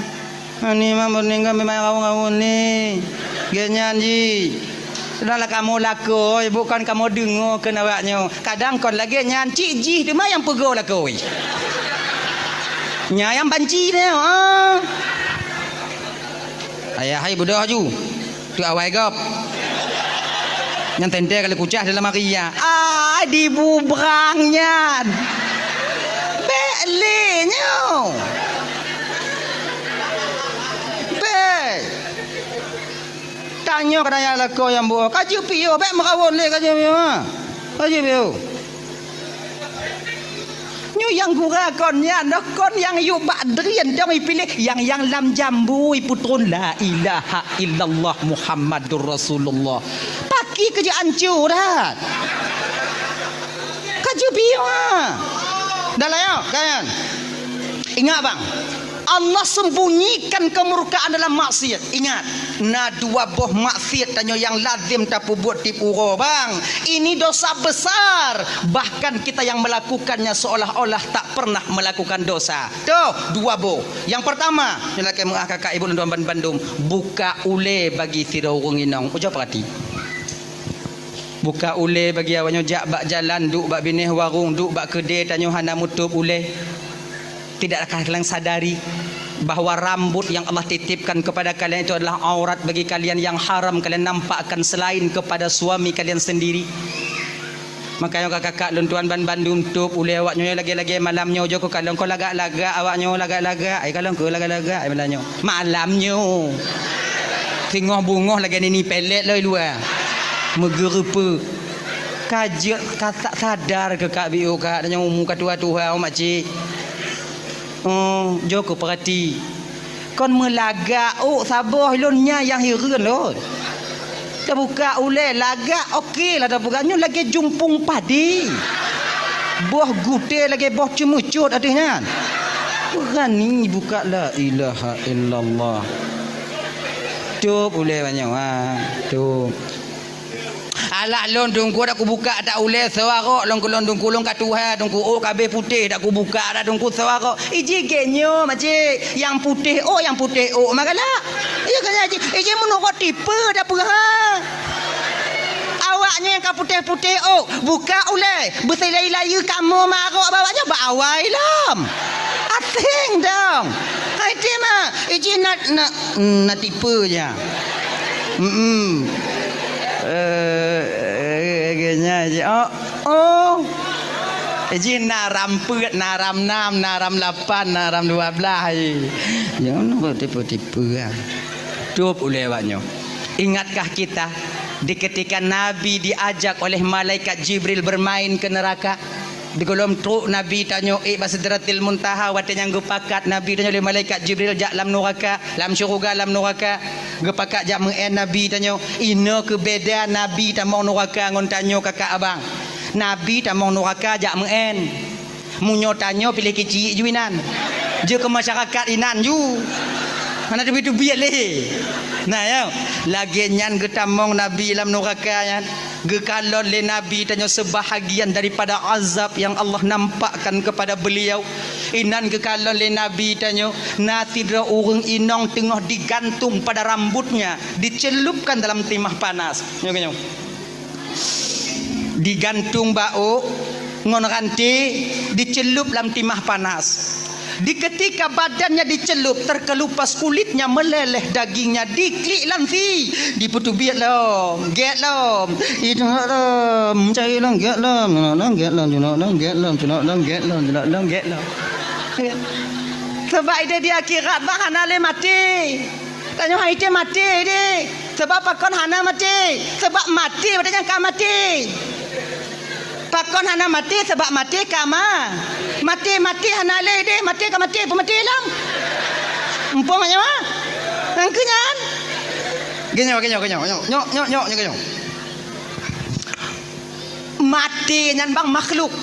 Ani mah meuneuk ngon memang rawon-rawon ni. Geuh nyan jih. Sudahlah kamoe lakoe, bukan kamoe deungoe keu awak nyoe. Kadang kon lagée nyan, cit jih teuma nyang peugoe lakoe. Nyan nyang banci nyoe, ah. Ayah hai beudoh ju. Tu awai gob. Nyan teuntée kali kucah dalam hari ya. Ah, dibubrang nyan. Bék lé nyoe. Bék. Tanyoe keu dayah lakoe nyang buoh. Ka jeuet piôh, bék meurawon lé ka jeuet piôh, ha. Ka jeuet piôh. Nyoe nyang gura kon nyan, noh kon nyang yue bak drien dong ipiléh, nyang, nyang lam jambu ipeutron la ilaha illallah Muhammadur Rasulullah. Pat Ki keujeuet anco that. Ka jeuet piôh, ha. Dah layak, kan? Ingat, bang. Allah sembunyikan kemurkaan dalam maksiat. Ingat, na dua boh maksiat tanyoe nyang lazem tapeubuet tiep uroe, bang. Ini dosa besar. Bahkan kita yang melakukannya seolah-olah tak pernah melakukan dosa. Toh, dua boh. Nyang pertama, nyoe lakée meu'ah kakak ibu lôn tuan ban-, bandum, buka ulée bagi sidroe ureuëng inong. Ujoe peurati. Buka ulée bagi awak nyoe, jak bak jalan, duek bak binéh warong, duek bak keudée, tanyoe hana meutup ulée. Tidakkah kalian sadari bahwa rambut yang Allah titipkan kepada kalian itu adalah aurat bagi kalian yang haram kalian nampakkan selain kepada suami kalian sendiri? Makanya kakak-kakak lôn tuan ban-, bandum tup ulée awak nyoe lagée-lagée malam nyoe, jok kalon ko lagak-lagak awak nyoe lagak-lagak, ai kalon ko lagak-lagak, ai malam nyoe. Malam nyoe. Singoh bungoh lagée nini pelet loi luwa. Meugeurupa. Ka jeuet ka tak sadar keu Kak Biu, Kak, nyang umu ka tuha-tuha, oh, makcik. Oh, jok keu peurati. Kon meulagak, oh, saboh lôn nya nyang hireuen lôn. Tabuka ulée, lagak, oke lah tabuka. Nyoe lagée jumpung padi. Boh gutée lagée boh ceumeucot ateueh nyan. Beurani buka, la ilaha illallah. Tup ulée banyoe, ha. Tup. Alah lôn teungku dak kubuka dak ulée suarok lôn keu lôn teungku lôn ka tuha teungku ôk ka abéh putéh dak kubuka dak teungku suarok. Iji gét nyoe makcik, nyang putéh ôk, nyang putéh ôk mah galak. Iya kan iji, iji meunurot tipe dak peue ha. Awak nyoe nyang ka putéh-putéh ôk, buka ulée, beusilai-layeue kamoe marok bak awak nyoe bak awai lom. Aséng dong. Hai ti mah, iji na, na, na tipe ja. Hmm. Eh, eh, eh, nya, nya, oh, oh. Jih na ram peuet, na ram nam, na ram lapan, na ram dua belas, eh. Jangan buat tipu-tipu, ah. Tup ulée awak nyoe. Ingatkah kita di ketika Nabi diajak oleh malaikat Jibril bermain ke neraka? Di gohlom trok Nabi tanyoe ék bak Sidratil Muntaha, watée nyang geupakat Nabi tanyoe lé malaikat Jibril jak lam nuraka, lam syeuruga lam nuraka. Geupakat jak meu'én Nabi tanyoe. Inoe keu beda Nabi tamong nuraka ngon tanyoe kakak abang. Nabi tamong nuraka jak meu'én. Meunyoe tanyoe piléh keuchik ju inan. Jeuet keu masyarakat inan ju. Hana teubiet-teubiet lé. Nah, ya. Lagée nyan geutamong Nabi lam nuraka nyan. Geukalon lé Nabi tanyoe seubahagian daripada azab nyang Allah nampakkan kepada beliau. Inan geukalon lé Nabi tanyoe, na sidroe ureuëng inong teungoh digantung pada rambutnya, dicelupkan dalam timah panas. Nyoe, nyoe. Digantung bak ôk ngon ranté, dicelup lam timah panas. Di ketika badannya dicelup, terkelupas kulitnya meleleh, dagingnya diklik lam si, dipeuteubiet lom, gét lom, inong lom, cai lom, gét lom, inong lom, gét lom, inong lom, gét lom, inong lom, gét lom, inong lom, gét lom. Sabab ideh di akhirat bah hana lé maté. Tanyoe hai teuh maté deh. Sabab pakon hana maté? Sabab maté watée nyan ka maté. Pakon hana maté? Sabab maté ka ma-, maté, maté hana lé deh, maté ka maté, peumaté lom. Muphom nyoe? Nyang keu nyan? Geunyoe, geunyoe, geunyoe, nyoe, nyoe, nyoe, nyoe, nyoe, geunyoe. Maté nyan bang makhluk.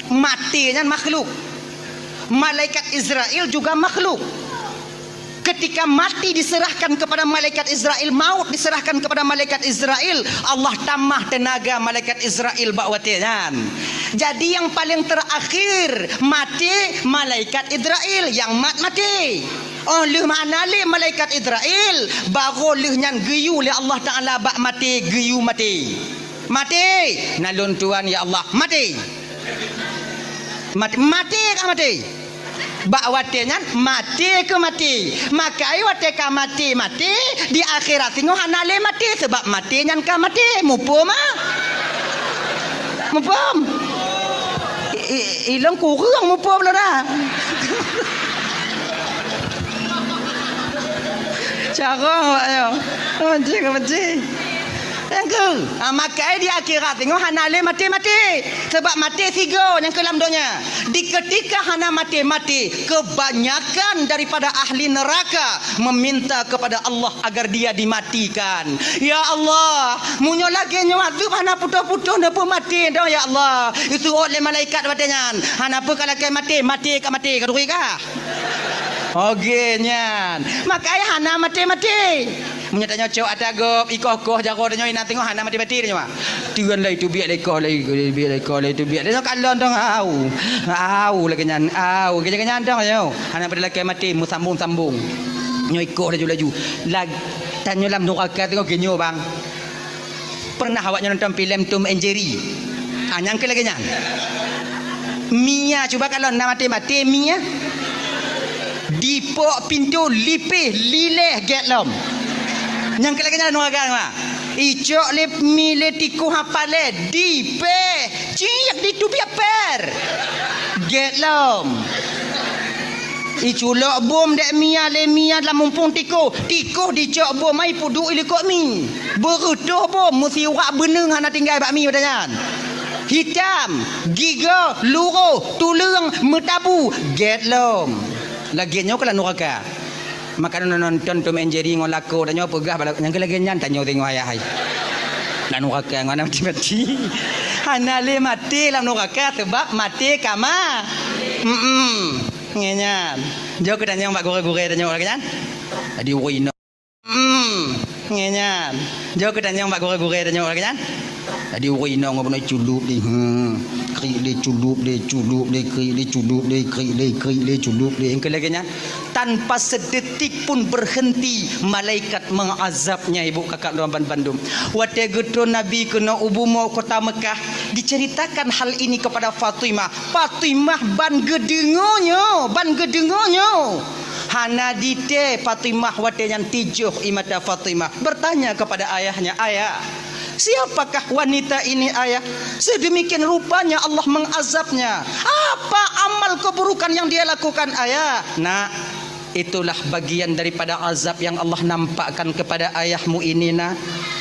Maté nyan makhluk. Malaikat Israel juga makhluk. Ketika mati diserahkan kepada malaikat Israel, maut diserahkan kepada malaikat Israel, Allah tamah teunaga malaikat Israel bak watée nyan. Jadi nyang paleng terakhir maté malaikat Israel nyang mat maté. Oh lheueh mana lé malaikat Israel, baru lheueh nyan geuyue lé Allah Taala bak maté, geuyue maté. Maté, na lôn tuan ya Allah, maté. Mat-, maté ka maté. Bak watée nyan maté keu maté. Makai watée ka maté, maté, di akhirat singoh hana lé maté, sabab maté nyan ka maté. Muphom ah? Muphom? I, i, ilong kureueng muphom lôn dah. Carông awak nyoe. Maté ka maté. Nyang keu, ha, makai di akhirat teungoh hana lé maté-maté. Sabab maté sigoe nyang keu lam donya. Di keutika hana maté-maté, keubanyakan daripada ahli neuraka meuminta keupada Allah agar dia dimatikan. Ya Allah, meunyoe lagée nyoe azeueb hana putôh-putôh neupeumaté dong, ya Allah. Jisuruek lé malaikat watée nyan, hana peue ka lakée maté, maté ka maté, ka turi kah? Oge nyan. Makai hana maté-maté. Meunyoe tanyoe cok ata gob, ikoh-koh jaroe tanyoe inan teungoh hana maté-maté tanyoe. Teun lé teubiet lé ikoh lé, teubiet lé ikoh lé, teubiet lé. Tanyoe kalon dong au. Au lagée nyan, au. Lagée nyan dong nyoe. Hana pada lakée maté meusambong-sambong. Nyoe ikoh laju-laju. Lag-, tanyoe lam nuraka teungoh geunyoe bang. Pernah awaknyoe nonton filem Tom and Jerry? Ah, nyang keu lagée nyan. Mia, cuba kalon na maté-maté mia. Dipok pintoe lipéh lileh gét lom. Nyang keu lagée nyan nuraka, ha. Icok lé mi lé tikoh hapalé dipéh ciek diteubiet pér. Gét lom. Iculok bom dék mia lé mia lam mumpung tikoh. Tikoh dicok bom ai peuduek ilikot mi. Beureutoh bom meusiwak beuneueng hana tinggai bak mi watée nyan. Hitam, gigoe, luroh, tuleueng, meutabu, gét lom. Lagée nyoe keuh lam nuraka. Maka nonton Tom and Jerry ngon lakoe tanyoe peugah bak lakoe, nyang keu lagée nyan tanyoe teungoh ayah hai. Lam nuraka ngon aneuk maté-maté. Hana lé maté lam nuraka sabab maté ka ma-, mm-mm. Ngieng nyan. Jok keu tanyong bak gurée-gurée tanyoe lagée nyan. Jadi ureueng inong. Hmm. Ngieng nyan. Jok keu tanyong bak gurée-gurée tanyoe lagée nyan. Jadi ureueng inong ngon bunoe culub di. Hmm. Krik di culub di, culub di, krik di culub di, krik di, krik di culub di. Nyang keu lagée nyan. Tanpa sedetik pun berhenti malaikat mengazabnya, ibu kakak dan bandum. Watée geutron Nabi keunoe u bumoe kota Mekah, diceritakan hal ini kepada Fatimah. Fatimah ban geudeungoe nyoe, ban geudeungoe nyoe. Hana ditée Fatimah watée nyan tijoh ie mata Fatimah. Bertanya kepada ayahnya, "Ayah, siapakah wanita ini, Ayah? Sedemikian rupanya Allah mengazabnya. Apa amal keburukan yang dia lakukan, Ayah?" Nak, itulah bagian daripada azab yang Allah nampakkan kepada ayahmu ini, Nak.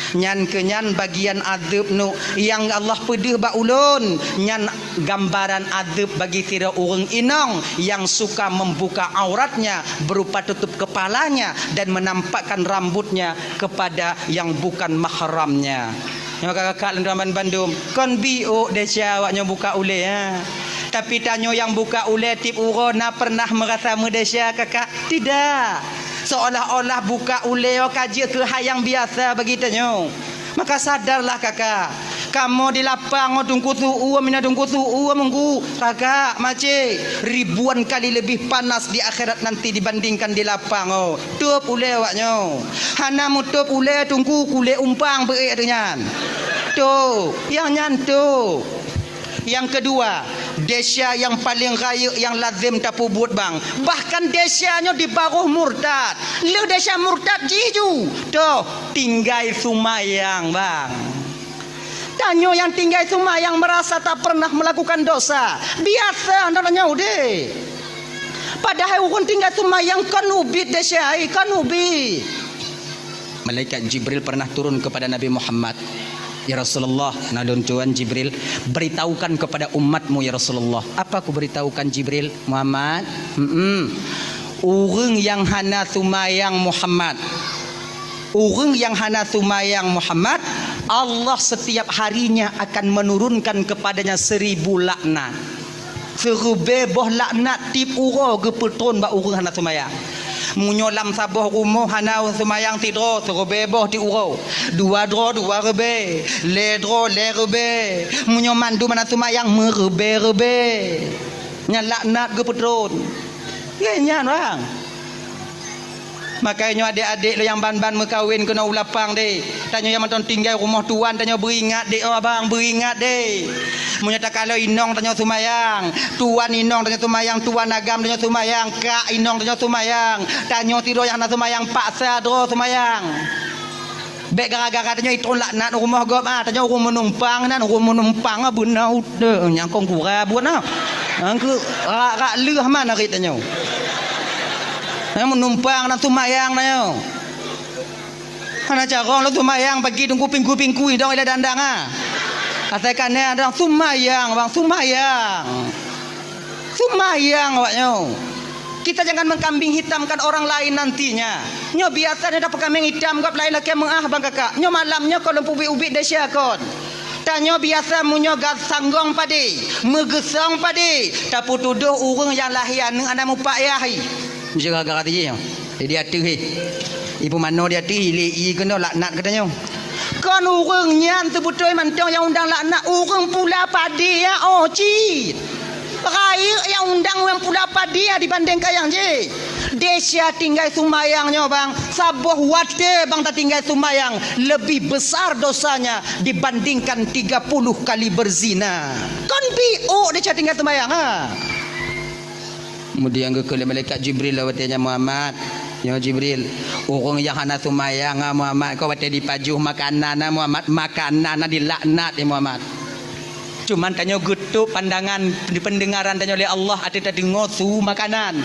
Nyan keuh nyan bagian azab nu nyang Allah peudeuh bak ulôn. Nyan gambaran azab bagi sidroe ureuëng inong nyang suka membuka auratnya berupa tutup kepalanya dan menampakkan rambutnya kepada yang bukan mahramnya. Nyoe kakak-kakak lôn tuan bandum, kon biôk desya awaknyoe buka ulée, ha. Tapi tanyoe nyang buka ulée tieb uroe na pernah meurasa meudesya, kakak? Tidak. Seolah-olah buka ulée nyoe ka jeuet keu hai nyang biasa bagi tanyoe. Maka sadarlah, kakak. Kamoe di lapang ngon teungku su-uem, ina teungku su-uem, teungku, kakak, makcik, ribuan kali lebih panas di akhirat nanti dibandingkan di lapang, oh. Tôb ulée awaknyoe. Hana meutôb ulée teungku, kulét umpang beuék teuh nyan. Tôb, nyang nyan tôb. Nyang keudua, desya nyang paleng rayeuk nyang lazem tapeubuet, bang. Bahkan desya nyoe di baroh murtad. Lheueh desya murtad jih ju, toh, tinggai seumayang, bang. Tanyoe nyang tinggai seumayang meurasa tapernah meulakukan dosa. Biasa na tanyoe udeb. Padahai ureuëng tinggai seumayang kon ubit desya, kon ubit. Malaikat Jibril pernah turun kepada Nabi Muhammad, "Ya Rasulullah, na lôn tuan Jibril, beritahukan kepada umatmu, ya Rasulullah." "Apa kuberitahukan, Jibril?" "Muhammad, mm-mm, ureuëng nyang hana seumayang, Muhammad, ureuëng nyang hana seumayang, Muhammad, Allah setiap harinya akan menurunkan kepadanya seribu laknat." Siribée boh laknat tieb uroe geupeutron bak ureuëng hana seumayang. Meunyoe lam saboh rumoh hana seumayang sidroe, siribée boh tieb uroe. Dua droe, dua ribée. Lhée droe, lhée ribée. Meunyoe mandum hana seumayang, meuribée-ribée. Nyan laknat geupeutron. Ngieng nyan, bang. Makajih nyoe adék-adék lôn nyang ban-ban meukawen keunoe u lapang deh. Tanyoe nyang mantong tinggai rumoh tuan, tanyoe beuingat deh, oh abang, beuingat deh. Meunyoe takalon inong tanyoe seumayang, tuan inong tanyoe seumayang, tuan agam tanyoe seumayang, kak inong tanyoe seumayang, tanyoe sidroe nyang hana seumayang, paksa droe seumayang. Bék gara-gara tanyoe itron laknat rumoh gob, ah, tanyoe ureuëng meunumpang nan, ureuëng meunumpang, ah, beuna udeb, nyang kong gura buet na. Nyang keu rak-rak lheueh man arit tanyoe. Nyang meunumpang nan seumayang tanyoe. Hana carông lôn seumayang pagi teungku pingku-pingku idong ilée dandang, ha. Asai kané dong seumayang, bang, seumayang. Seumayang awak nyoe. Kita jangan mengkambing hitamkan orang lain nantinya. Nyoe biasa nyoe tapeukameng itam gob laén lakée meuáh, bang, kakak. Nyoe malam nyoe kon lôn peubiet-ubiet desya kon. Tanyoe biasa meunyoe ga-, sanggong padé, meugeusong padé, tapeutudôh ureuëng nyang lahé aneuëk hana mupak yah. Meuseuh gara-gara teuh jih nyoe. Di ateueh, eh. Ipeumanoe di ateueh, ilée ié keunoe laknat geutanyoe. Kon ureuëng nyan seubeutôi mantong nyang undang laknat, ureuëng pula padé nyan, oh, cit. Rayeuk nyang undang ureuëng pula padé nyan dibandéng kayang jih. Desya tinggai seumayang nyoe, bang, saboh watée bang tatinggai seumayang, lebih besar dosanya dibandingkan tiga puluh kali berzina. Kon biôk desya tinggai seumayang, ha? Kemudian geukheun lé malaikat Jibril lom watée nyan, "Muhammad, nyoe Jibril, ureuëng nyang hana seumayang, ha, Muhammad, kon watée jipajoh makanan, ha, Muhammad, makanan, ha, dilaknat, ya Muhammad." Cuman tanyoe geutôp pandangan, peundengaran tanyoe lé Allah ateueh tadeungoe su makanan.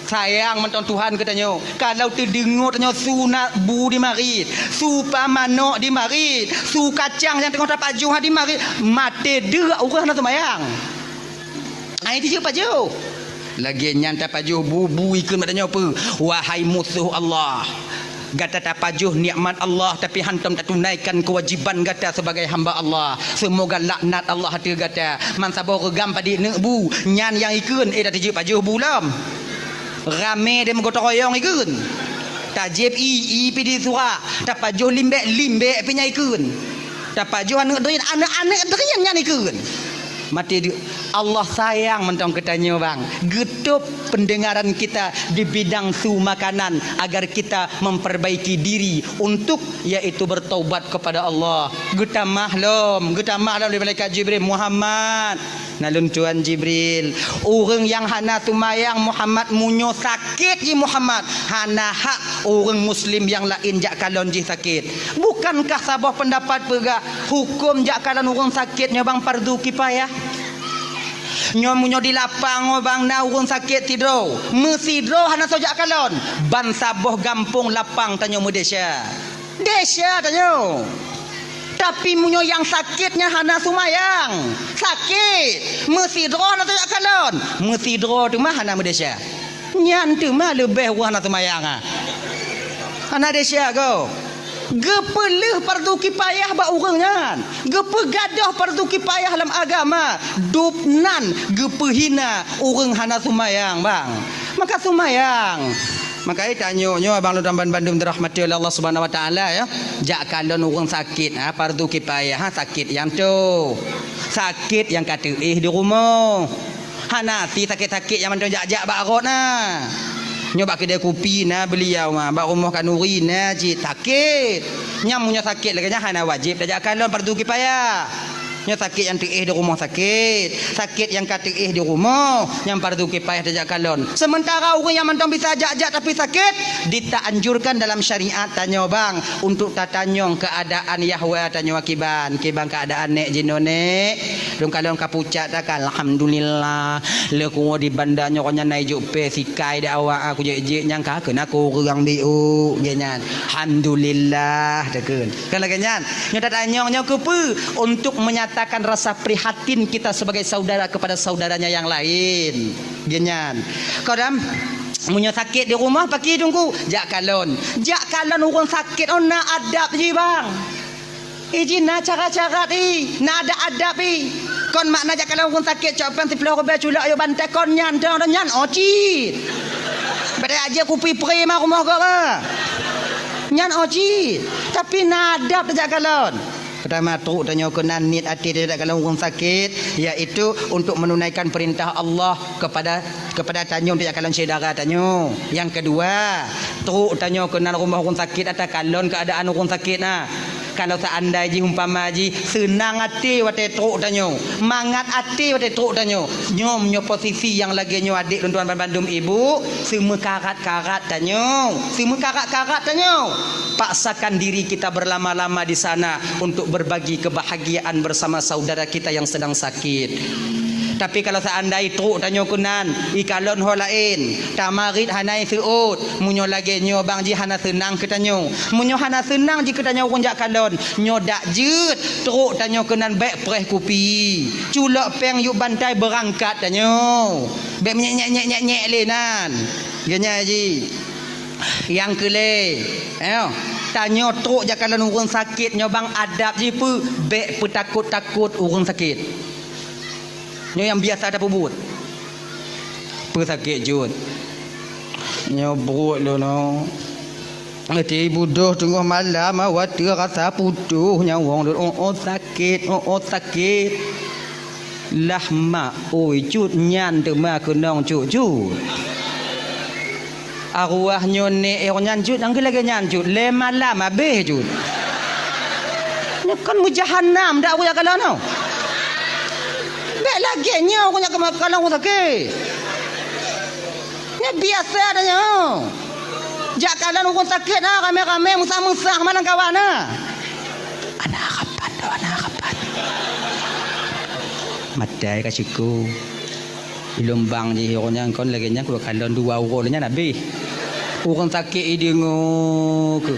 Sayang mantong Tuhan keu tanyoe. Kalau teudeungoe tanyoe su na bu di marit, su pa manok di marit, su kacang nyang teungoh tapajoh di marit, maté deuk ureuëng hana seumayang. Ai tijeuet pajoh. Lagée nyan tapajoh bu-bu ikheun bak tanyoe peue? Wahai musoh Allah, gata tapajoh nikmat Allah, tapi hantom tatunaikan keuwajiban gata sebagai hamba Allah. Seumoga laknat Allah ateueh gata. Man saboh reugam padit neuk bu, nyan nyang ikheun, eh, dak tijeuet pajoh bu lom. Ramé deh meugotong royong ikheun. Tajieb ié, ié pih di surak. Tapajoh limbek, limbek pih nyan ikheun. Tapajoh aneuëk drien, aneuëk-aneuëk drien nyan ikheun. Maté deuk. Allah sayang mantong keu tanyoe, bang. Geutôp peundengaran kita di bidang su makanan agar kita memperbaiki diri untuk, yaitu bertaubat kepada Allah. Geutamah lom, geutamah lom lé malaikat Jibril, "Muhammad, na lôn tuan Jibril, ureuëng nyang hana seumayang Muhammad meunyoe sakét jih Muhammad, hana hak ureuëng muslim nyang laén jak kalon jih sakét." Bukankah saboh peundapat peugah hukôm jak kalon ureuëng sakét nyoe bang fardu kifayah? Nyoe meunyoe di lapang nyoe bang na ureuëng sakét sidroe, meusidroe hana soe jak kalon, ban saboh gampông lapang tanyoe meudesya. Desya tanyoe. Tapi meunyoe nyang sakét nyan hana seumayang, sakét, meusidroe hana soe jak kalon, meusidroe teuma hana meudesya. Nyan teuma leubeh ureuëng hana seumayang, ha. Hana desya goe. Geupeuleueh fardu kifayah bak ureuëng nyan. Geupeugadôh fardu kifayah lam agama. Dub nan geupeuhina ureuëng hana seumayang, bang. Maka seumayang. Maka, eh, tanyoe nyoe abang lôn bandum dirahmati oleh Allah Subhanahu Wa Taala, ya. Jak kalon ureuëng sakét, ha, fardu kifayah, ha, sakét nyang toh. Sakét nyang ka teuéh di rumoh. Hana si sakét-sakét nyang mantong jak-jak bak rot na. Nyoe bak keudè kupi na beuliau ma, bak rumoh Kak Nuri na cit sakét. Nyang meunyoe sakét lagée nyan hana wajéb tajak kalon, fardu kifayah. Nyoe sakét nyang teuéh di rumoh sakét, sakét nyang ka teuéh di rumoh, nyang fardu kifayah tajak kalon. Sementara ureuëng nyang mantong bisa jak-jak tapi sakét, ditaanjurkan dalam syariat tanyoe bang untuk tatanyong keuadaan yahwa tanyoe kiban, kiban keuadaan nék jinoe nék. Lôn kalon ka pucak takan, alhamdulillah. Lé kuwoe di banda nyoe nyan na ijok pé sikai dak awak, aku jek-jek nyang ka keunan kureueng biôk, gét nyan. Alhamdulillah, takheun. Kan lagée nyan. Nyoe tatanyong nyoe keupeue? Untuk menyatakan rasa prihatin kita sebagai saudara kepada saudaranya yang lain. Gét nyan. Kadang meunyoe sakét di rumoh, paki teungku, jak kalon. Jak kalon ureuëng sakét, oh, na adab jih, bang. Ih, jih na cara-cara ih, na adab-adab ih. Kon makna jak kalon ureuëng sakét, cok péng siplôh ribée, culok ayue bantai, kon nyan, dong, dong, nyan, oh, cit. Beda aja kupi prima rumoh gob, ah. Nyan, oh, cit. Tapi na adab tajak kalon. Peutama, trok tanyoe keunan niet até tajak kalon ureuëng sakét, yaitu untuk menunaikan perintah Allah kepada kepada tanyoe tajak kalon syedara tanyoe. Nyang keudua, trok tanyoe keunan rumoh ureuëng sakét ata kalon keuadaan ureuëng sakét na. Kalau seandai jih umpama jih seunang até watée trok tanyoe, mangat até watée trok tanyoe. Nyoe meunyoe posisi nyang lagée nyoe adék lôn tuan bandum ibu, seumeukarat-karat tanyoe, seumeukarat-karat tanyoe. Paksakan diri kita berlama-lama di sana untuk berbagi kebahagiaan bersama saudara kita yang sedang sakit. Tapi kalau seandai trok tanyoe keunan, ikalon ho laén, tamarit hana iseuôt, meunyoe lagée nyoe bang jih hana seunang keu tanyoe. Meunyoe hana seunang jih keu tanyoe ureuëng jak kalon, nyoe dak jeuet trok tanyoe keunan bék preh kupi. Culok péng yub bantai beurangkat tanyoe. Bék menyek-nyek-nyek-nyek lé nan. Geunya jih. Nyang keu lhée, eh, tanyoe trok jak kalon ureuëng sakét nyoe bang adab jih peue, bék peutakot-takot ureuëng sakét. Nyoe nyang biasa tapeubuet. Peue sakét jeuet? Nyoe buet lôn nyoe. Ati budôh teungoh malam, watée rasa putôh nyawöng lôn, oh, oh, sakét, oh, oh, sakét. Lah mak, oi, cut nyan teuma keunong cut-cut. Arwah nyoe nek eh nyan cut, nyang lagée nyan cut, lé malam habéh cut. Nyoe kon meujahanam dak ureuëng jak kalon nyoe. Bék lagée nyoe ureuëng jak kalon ureuëng sakét. Nyoe biasa dah nyoe. Jak kalon ureuëng sakét na ramé-ramé meusah-meusah malam kawan na. Ana harapan tu, ana harapan. Matai ka siku. Ilôn bang jih ureuëng nyan kon lagée nyan keu kalon dua uroe nyan habéh. Ureuëng sakét ideungoe keu.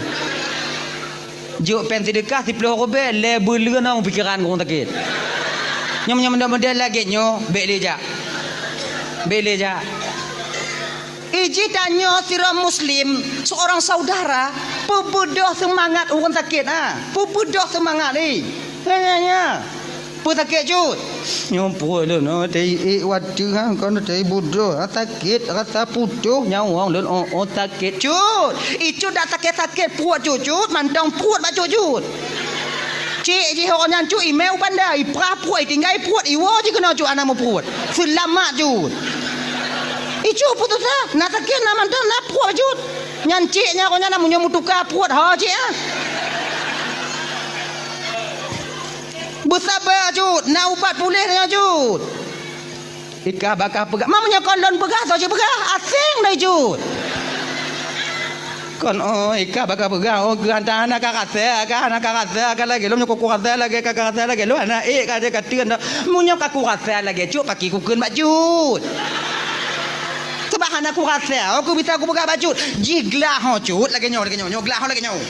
Jok péng seudeukah siplôh rubée lé buleuen na pikiran ureuëng sakét. Nyoe nyoe mudah-mudahan lagée nyoe bék lé jak. Bék lé jak. Iji tanyoe sidroe muslim, seorang saudara, peubeudoh seumangat ureuëng sakét ha. Peubeudoh seumangat ni. Nya nya nya. Peue sakét cut? Nyoe pruet lôn, oh, teuiék watée ha, kon teuibudoh, ha, sakét, rasa putôh nyawöng lôn, oh, oh, sakét cut. Icut dak sakét-sakét pruet cut-cut, mantong pruet bak cut-cut. Cik jih awak nyan cut, imé u banda, iprah pruet, itinggai pruet, iwoe jih keunoe cut, hana meupruet. Seulamat cut. Icut putus asa, na sakét, na mantong, na pruet cut. Nyan cik nyan awak nyan na meunyoe meutuka pruet, ho cik ah. Beusaba cut, na ubat puléh nyoe cut. Ikah bakah peugah, ma meunyoe kon lôn peugah, soe cit peugah, aséng dai cut. Kon oh, ikah bakah peugah, oh geuh hana ka rasa, ka hana ka rasa, ka lagée lôn nyoe ka kurasa lagée, ka, ka rasa lagée lôn hana ék ka, ka teun dah. Meunyoe ka kurasa lagée cut, paki kukheun bak cut. Sebab hana kurasa, oh ku bisa kupeugah bak cut. Jih glah ho cut lagée nyoe, lagée nyoe, nyoe glah ho lagée nyoe.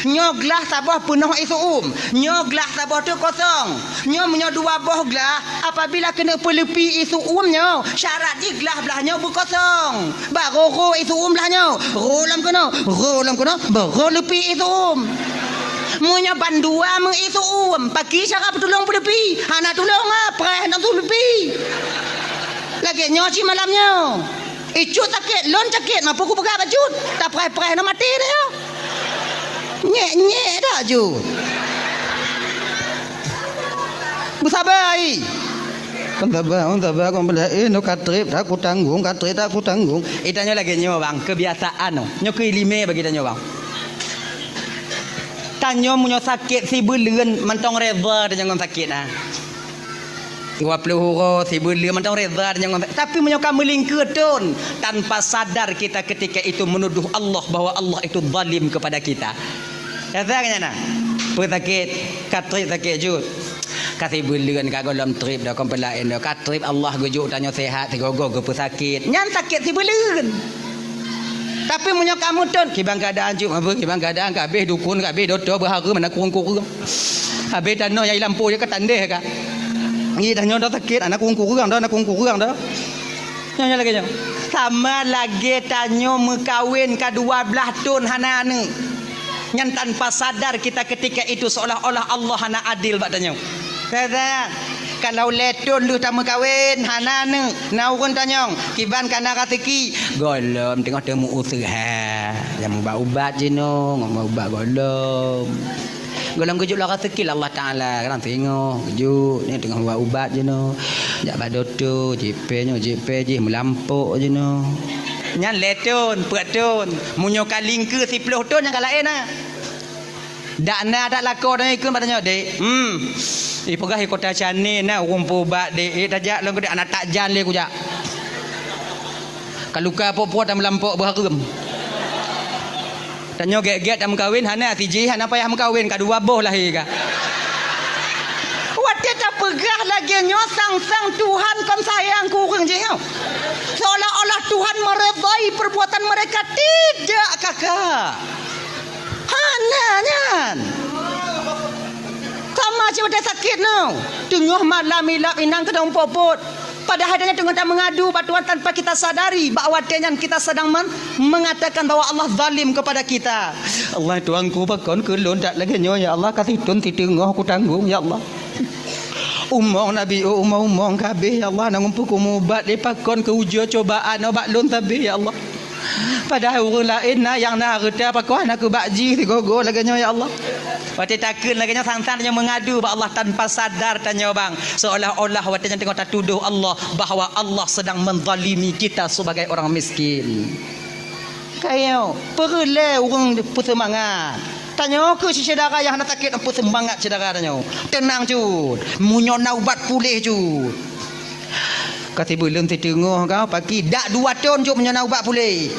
Nyoe glah saboh peunoh ie seu-uem, nyoe glah saboh teuk kosong. Nyoe meunyoe dua boh glah, apabila keuneuk peuleupi ie seu-uem nyoe, syarat jih glah blaih nyoe beukosong. Bak rho-rho ie seu-uem blaih nyoe, rho lom keunoe, rho lom keunoe, bak rho leupi ie seu-uem. Meunyoe bandua meu ie seu-uem, paki cara peutulông peuleupi, hana tulông ah, preh nang tuleupi. Lagée nyoe cit malam nyoe. Icut sakét, lôn sakét, ma peue kupeugah bak cut, tapreh-preh na maté dah nyoe. Nyek-nyek dak cut. Beusaba ai. Kon saba, kon saba, kon bela, eh, nyoe ka treb, dak kutanggong, ka treb, dak kutanggong. Eh, tanyoe lagée nyoe bang, keubiasaan nyoe. Nyoe keu iéleumé bagi tanyoe bang. Tanyoe meunyoe sakét sibuleuen mantong reda tanyoe ngon sakét na. Dua ploh uroe, sibuleuen mantong reda deungon, tapi meunyoe ka meulingkeue thon, tanpa sadar kita ketika itu menuduh Allah bahwa Allah itu zalim kepada kita. Rasa kan nyan na? Peue sakét, ka treb sakét cut. Ka sibuleuen ka gohlom treb dah kon peulaén dah. Ka treb Allah geujok tanyoe sehat, sigoe-goe geupeusakét. Nyan sakét sibuleuen. Tapi meunyoe ka meuthon, kiban keuadaan cut, apa kiban keuadaan ka habéh dukun, ka habéh dokto, beuhareuem hana kureueng-kureueng. Habéh tanoh nyang i lampôh jih ka tandeh ka. Ngi tanyoe dah sakét, hana kureueng-kureueng dah, hana kureueng-kureueng dah. Nyoe, nyoe lagée nyoe. Sama lagée tanyoe meukawen ka dua blaih thon hana aneuëk. Nyan tanpa sadar kita ketika itu seolah-olah Allah hana adil bak tanyoe. Teuka, kalau lhée thon lheueh tameukawen, hana aneuëk, na ureuëng tanyong, kiban ka na raseuki, gohlom teungoh teumeuuseuha. Nyang ubat-ubat jinoe, ngon ubat gohlom. Gohlom geujok lom raseuki lé Allah Taala, kadang singoh geujok, ni teungoh ubat-ubat jinoe. Jak bak dokto, jipe nyoe, jipe jih, meulampok jinoe. Nyan lhée thon, peuet thon. Meunyoe ka lingkeue siploh thon, nyang ka laén na. Dak na dak lakoe dan ikheun bak tanyoe, "Dek, hmm, ipeugah i Kota Chane na ureuëng peuubat, Dek. Eh, tajak lôn keu Dek, hana tajak lé kujak. Ka luka po-po tameulampok beuhareuem." Tanyoe gét-gét tameukawen, hana sijih, hana payah meukawen, ka dua boh lahé ka. Watée Peugah lagée nyoe sang-sang Tuhan kon sayang keu ureuëng jih nyoe. Seolah-olah Tuhan meredai perbuatan mereka. Tidak, kakak. Hana nyan. Sama cit watée sakét nyoe. Teungoh malam ilab inong keudong pot-pot. Padahai tanyoe teungoh tameungadu bak Tuhan tanpa kita sadari bahwa watée nyan kita sedang men-, mengatakan bahwa Allah zalim kepada kita. Allah Tuhanku, pakon keu lôn that lagée nyoe, ya Allah, ka sithon siteungoh kutanggong, ya Allah. Umong Nabi, oh, umong-umong ka habéh, ya Allah, na ngumpul kumubat lé pakon keu ujoe cobaan nyoe bak lôn sabe, ya Allah. Padahai ureuëng laén na nyang na hareuta pakon hana keubak jih sigoe-goe lagée nyoe, ya Allah. Watée takheun lagée nyoe, sang-sang tanyoe meungadu bak Allah tanpa sadar tanyoe bang, seolah-olah watée nyan teungoh tatudoh Allah bahwa Allah sedang menzalimi kita sebagai orang miskin. Kayo, peureulée ureuëng peuseumangat. Tanyoe keu syedara nyang hana sakét, peuseumangat syedara tanyoe. Teunang cut, meunyoe na ubat puléh cut. Ka sibuleuen siteungoh ka paki, dak dua thon cut meunyoe na ubat puléh.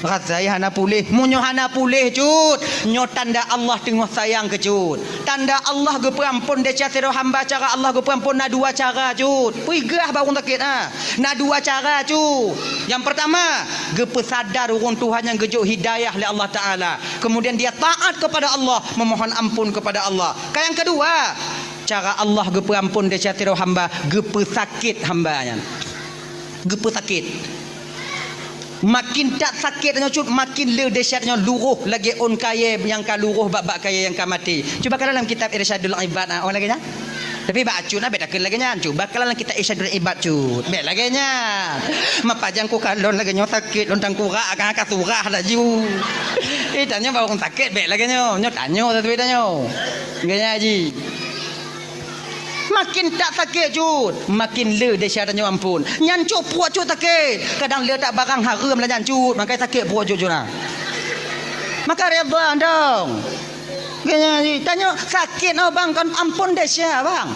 Rasai hana puléh, meunyoe hana puléh cut, nyoe tanda Allah teungoh sayang keu cut. Tanda Allah geupeuamphon desya sidroe hamba, cara Allah geupeuamphon na dua cara cut. Peugah bak ureuëng sakét, ha. Na dua cara cut. Nyang pertama, geupeusadar ureuëng tuha nyang geujok hidayah lé Allah Taala. Kemudian dia taat kepada Allah, memohon ampun kepada Allah. Ka nyang kedua, cara Allah geupeuamphon desya sidroe hamba, geupeusakét hamba nyan. Geupeusakét. Makin that sakét tanyoe cut, makin le desya tanyoe luroh lagée ôn kayée nyang ka luroh bak-bak kayée nyang ka maté. Cuba kalon lam kitab Irsyadul Ibad, ah, oh lagée nyan. Tapi bak acut na bék takheun lagée nyan. Cuba kalon lam kitab Irsyadul Ibad cut. Bék lagée nyan. Mapajang kukalon lagée nyoe sakét lôn tangkurak ka, ka surah laju. Eh, tanyoe bak ureuëng sakét bék lagée nyoe. Nyoe tanyoe satu tanyoe. Lagée nyan ji. Makin that sakét cut, makin le desya tanyoe amphon. Nyan cut pruet cut sakét. Kadang le that barang hareuem lah nyan cut, maka sakét pruet cut cut na. Maka redha dong. Geunya tanyoe sakét oh bang kon amphon desya bang.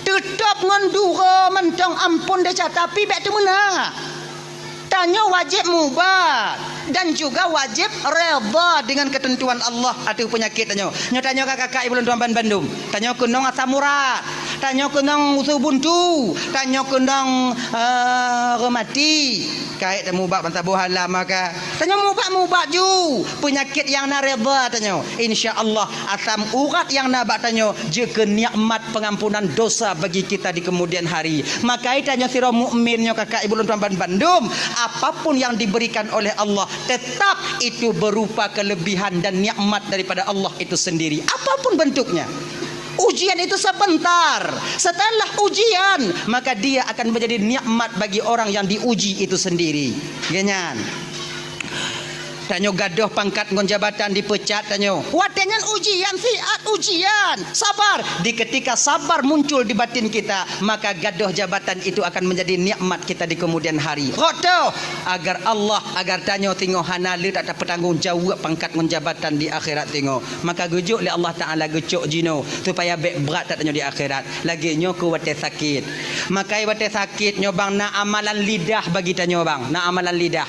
Teutap ngon duro mantong amphon desya tapi bék teumeunak. Tanyoe wajéb mubat dan juga wajéb redha dengan keuteuntuan Allah ateueh peunyakét tanyoe. Nyoe tanyoe ka kakak ibu lôn tuan ban bandum. Tanyoe keunong asam urat. Tanyoe keunong usu buntu. Tanyoe keunong, eh, reumati. Kait tamubat ban saboh halam maka. Tanyoe mubat-mubat ju. Peunyakét nyang na redha tanyoe. Insya Allah, asam urat nyang na bak tanyoe jeuet keu nikmat pengampunan dosa bagi kita di kemudian hari. Maka tanyoe sidroe mukmin nyoe kakak ibu lôn tuan ban bandum, apapun yang diberikan oleh Allah, tetap itu berupa kelebihan dan nikmat daripada Allah itu sendiri. Apapun bentuknya. Ujian itu sebentar. Setelah ujian, maka dia akan menjadi nikmat bagi orang yang diuji itu sendiri. Genyan. Tanyoe gadôh pangkat ngon jabatan dipeucat tanyoe. Watée nyan ujian, siat ujian. Sabar. Di ketika sabar muncul di batin kita, maka gadôh jabatan itu akan menjadi nikmat kita di kemudian hari. Rot toh, agar Allah, agar tanyoe singoh hana le that tapeutanggong jaweueb pangkat ngon jabatan di akhirat singoh. Maka geujok lé Allah Taala geucok jinoe supaya bék brat that tanyoe di akhirat. Lagée nyoe keu watée sakét. Maka watée sakét nyoe bang na amalan lidah bagi tanyoe bang. Na amalan lidah.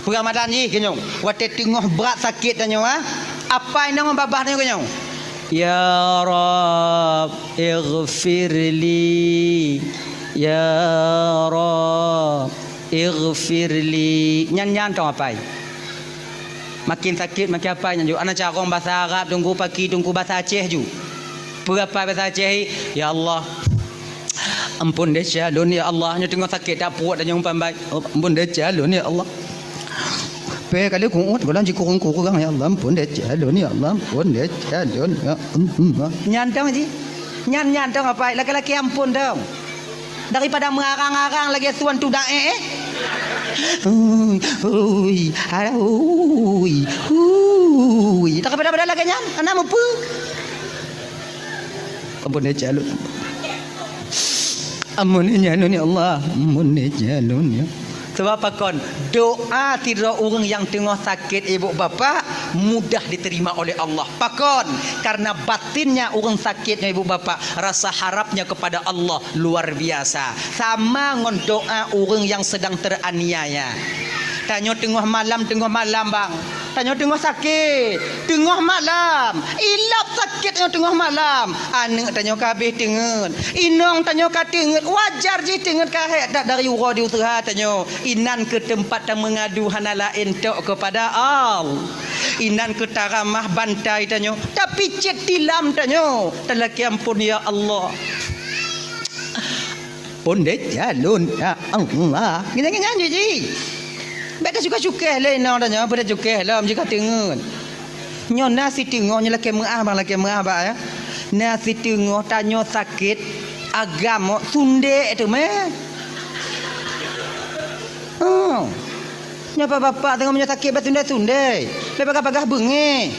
Peugah matan jih keunoe, watée teungoh brat sakét tanyoe, ha? Apai ngon babah tanyoe keunoe. Ya Rabb, ighfirli. Ya Rabb, ighfirli. Nyan, nyan tong apai. Makin sakét, makin apai nyan ju. Ana carông basa Arab, teungku paki, teungku basa Aceh ju. Peue apai basa Aceh, "Ya Allah, ampun desya lôn, ya Allah." Nyoe teungoh sakét that pruet dan nyoe umpan bai. "Ampun desya lôn, ya Allah." Pé kali kuut, gohlom jikurong-kurong, "Ya Allah, ampun desya lôn, ya Allah, ampun desya lôn, ya Allah." Nyan tong ji. Nyan, nyan tong apai, laki-laki ampun tong. Daripada meurarang-rarang lagée suan tudak, eh, eh. Ui, ui, alah, ui, ui. Daripada-pada lagée nyan, hana mupeue. Ampun desya lôn. Ampun desya lôn, ya Allah. Ampun desya lôn, ya. Sebab pakon, doa sidroe ureuëng nyang teungoh sakét ibu bapak mudah diterima oleh Allah. Pakon, karena batinnya ureuëng sakét nyoe ibu bapak rasa harapnya kepada Allah luar biasa. Sama ngon doa ureuëng nyang sedang teraniaya. Tanyoe teungoh malam, teungoh malam bang. Tanyoe teungoh sakét, teungoh malam, ilap sakét nyoe teungoh malam. Aneuk tanyoe ka habéh teungeut, inong tanyoe ka teungeut, wajar jih teungeut ka hék that dari uroe di useuha tanyoe. Inan keuh teumpat tameungadu hana laén tok keupada Allah. Inan keuh taramah bantai tanyoe, tapicét tilam tanyoe, talakée amphon, "Ya Allah." Pondét ya lôn, ya Allah. Nyan, nyan, nyan, jih, jih. Bèk tacukeh-cukeh lé inong tanyoe, peue tacukeh lom, jih ka teungeut. Nyoe na siteungoh, nyoe lakée meu'ah, bang, lakée meu'ah, bang, ya. Na siteungoh tanyoe sakét, agam, sundek teumé. Oh. Nyoe bapak-bapak teungoh meunyoe sakét bak sundek-sundek. Leubeh ka pagah beungéh.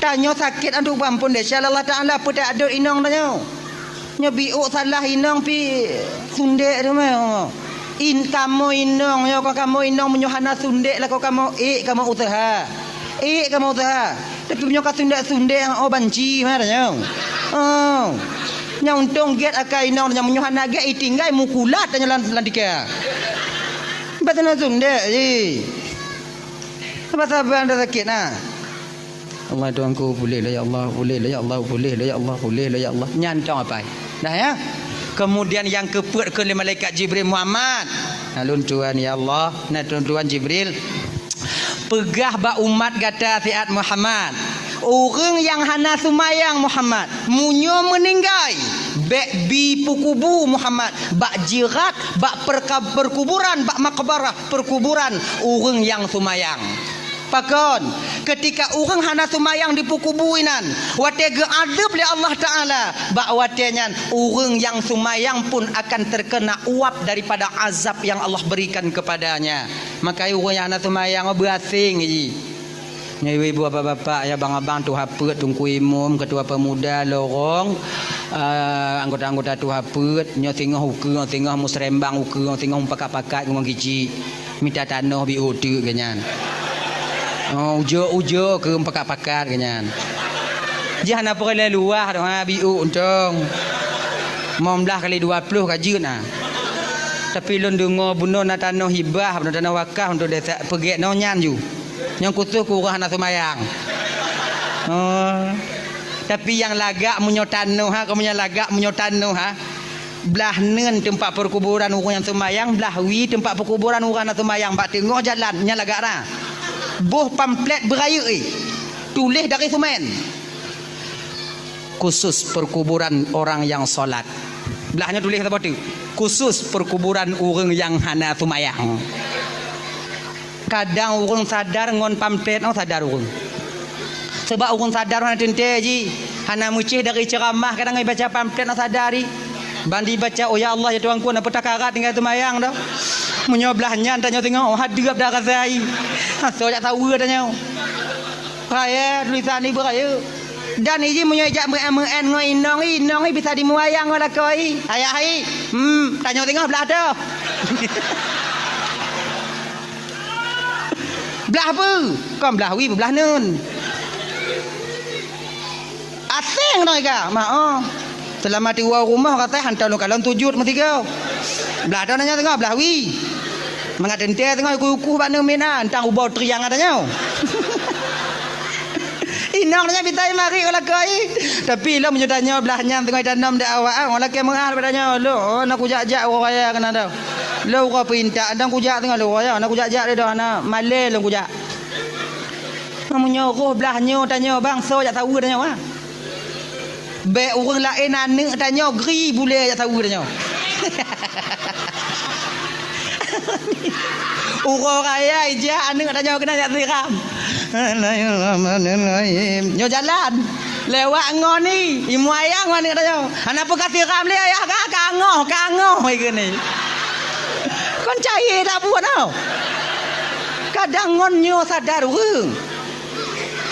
Tanyoe sakét, aduh, beuampôn, desya Allah Taala, peue teuadot inong tanyoe. Nyoe biôk salah inong pih sundek teumé. In, kamoe inong, nyoe kon kamoe inong, meunyoe hana sundek lakoe kamoe ék kamoe useuha. Ék kamoe useuha. Tapi meunyoe ka sundek-sundek, oh, banci meunan nyoe. Oh. Nyoe untông gét akai inong nyoe, meunyoe hana gét itinggai mukulat nyoe lam, lam tika. Bah hana sundek jih. Saban-saban dah sakét na. Allah Tuhanku, puléh lah ya Allah, puléh lah ya Allah, puléh lah ya Allah, puléh lah ya Allah. Nyan tong apai. Dah ya. Kemudian nyang keupeuet kheun lé malaikat Jibril, "Muhammad." Nah, lôn tuan ya Allah, nah lôn tuan Jibril. Peugah bak umat gata siat Muhammad, ureuëng nyang hana seumayang Muhammad, meunyoe meuninggai, bèk bi peukubu Muhammad, bak jirat, bak perka-, perkuburan, bak makbarah, perkuburan ureuëng nyang seumayang. Pakon, keutika ureuëng hana seumayang dipeukubu inan, watée geuadeueb lé Allah Taala, bak watée nyan ureuëng nyang seumayang pun akan terkena uap daripada azab yang Allah berikan kepadanya. Maka ureuëng nyang hana seumayang, oh, beuaséng jih. Nyoe ibu-ibu, bapak-bapak, ya, abang-abang, tuha peuet, teungku imum, ketua pemuda, lorong, eh, anggota-anggota tuha peuet, nyoe singoh ukeue, singoh musrembang ukeue, singoh mupakat-pakat ngon kicik. Mita tanoh biôk teuk geuh nyan. Oh, ujoe-ujoe keu mupakat-pakat geuh nyan. Jih hana peureulée luwah doh, ha, biôk untông. Limong blaih kali dua ploh ka jeuet na. Tapi lôn deungoe bunoe na tanoh hibah, bunoe tanoh wakaf untuk desa, peugét nyoe nyan ju. Nyang khusos keu ureuëng hana seumayang. Oh. Tapi nyang lagak meunyoe tanoh ha, kamoe nyang lagak meunyoe tanoh ha. Blaih neun teumpat perkuburan ureuëng nyang seumayang, blaih wie teumpat perkuburan ureuëng hana seumayang, bak teungoh jalan, nyan lagak ra. Boh pamflet beurayeuk, eh. Tuléh dari seumén. Khusus perkuburan orang yang sholat. Blaih nyoe tuléh saboh teuk. Khusus perkuburan ureuëng nyang hana seumayang. Kadang ureuëng sadar ngon pamflet nyoe sadar ureuëng. Sabab ureuëng sadar hana teuntée jih, hana meucéh dari ceuramah, kadang ibaca pamflet nyoe sadar jih. Ban dibaca, "Oh ya Allah, ya Tuhanku, na peue takarat tinggai teumayang dah." Meunyoe blaih nyan tanyoe singoh, oh, hadeueb dah rasa jih. Asoe jak saweue tanyoe. Raya tulisan ibu raya. Dan iji meunyoe jak meu'en-meu'en ngon inong i, inong i bisa dimuayang ngon lakoe i. Ayah i, hmm, tanyoe singoh blaih toh. Blaih peue? Kon blaih wie, blaih neun. Aséng ngon iga, ma oh. Seulama tiwoe rumoh, katai hantom lôn kalon sujut meusigoe. Blaih toh tanyoe singoh, blaih wie. Mangat teuntée singoh ikuh-ikuh bak neun miet na, tang ubau triang tanyoe. Inong nyan bisa marit u lakoe. Tapi lom meunyoe tanyoe blaih nyan teungoh tanom di awak, ah, lakée meu'ah bak tanyoe. Lôn, oh, na kujak-jak uroe raya keunan dah. Lôn uroe peuintat, dan kujak teungoh lôn uroe raya, na kujak-jak deh dah, na malée lôn kujak. Meunyoe roh blaih nyoe tanyoe bang, soe jak saweue tanyoe, ah. Bék ureuëng laén aneuk tanyoe gri bulée jak saweue tanyoe. Uroe raya ijak aneuk tanyoe keunan jak siram. Bismillahirrahmanirrahim. Nyoe jalan. Lewat ngon i, imuayang ngon aneuk tanyoe. Hana peue ka siram lé ayah ka, kangoh, kangoh ikeu ni. Kon cayée tabuet tau. Kadang ngon nyoe sadar ureuëng.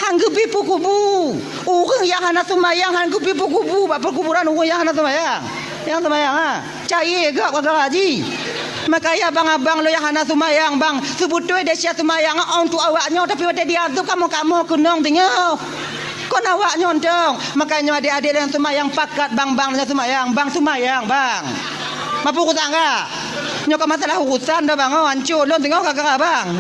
Han geubri peukubu. Ureuëng nyang hana seumayang han geubri peukubu bak peukuburan ureuëng nyang hana seumayang. Nyang seumayang, ha. Cayée gak gara-gara jih. Makanya abang-abang lôn nyang hana seumayang, bang, seubeutôi desya seumayang untuk awak nyoe, tapi watée diazab kamoe-kamoe keunong teungoh. Kon awak nyoe dong. Makanya adék-adék lôn seumayang pakat, bang, bang, lôn seumayang, bang, seumayang, bang. Mapu urusan gak? Nyoe ka masalah urusan dah, bang, oh, hancô lôn teungoh gara-gara bang.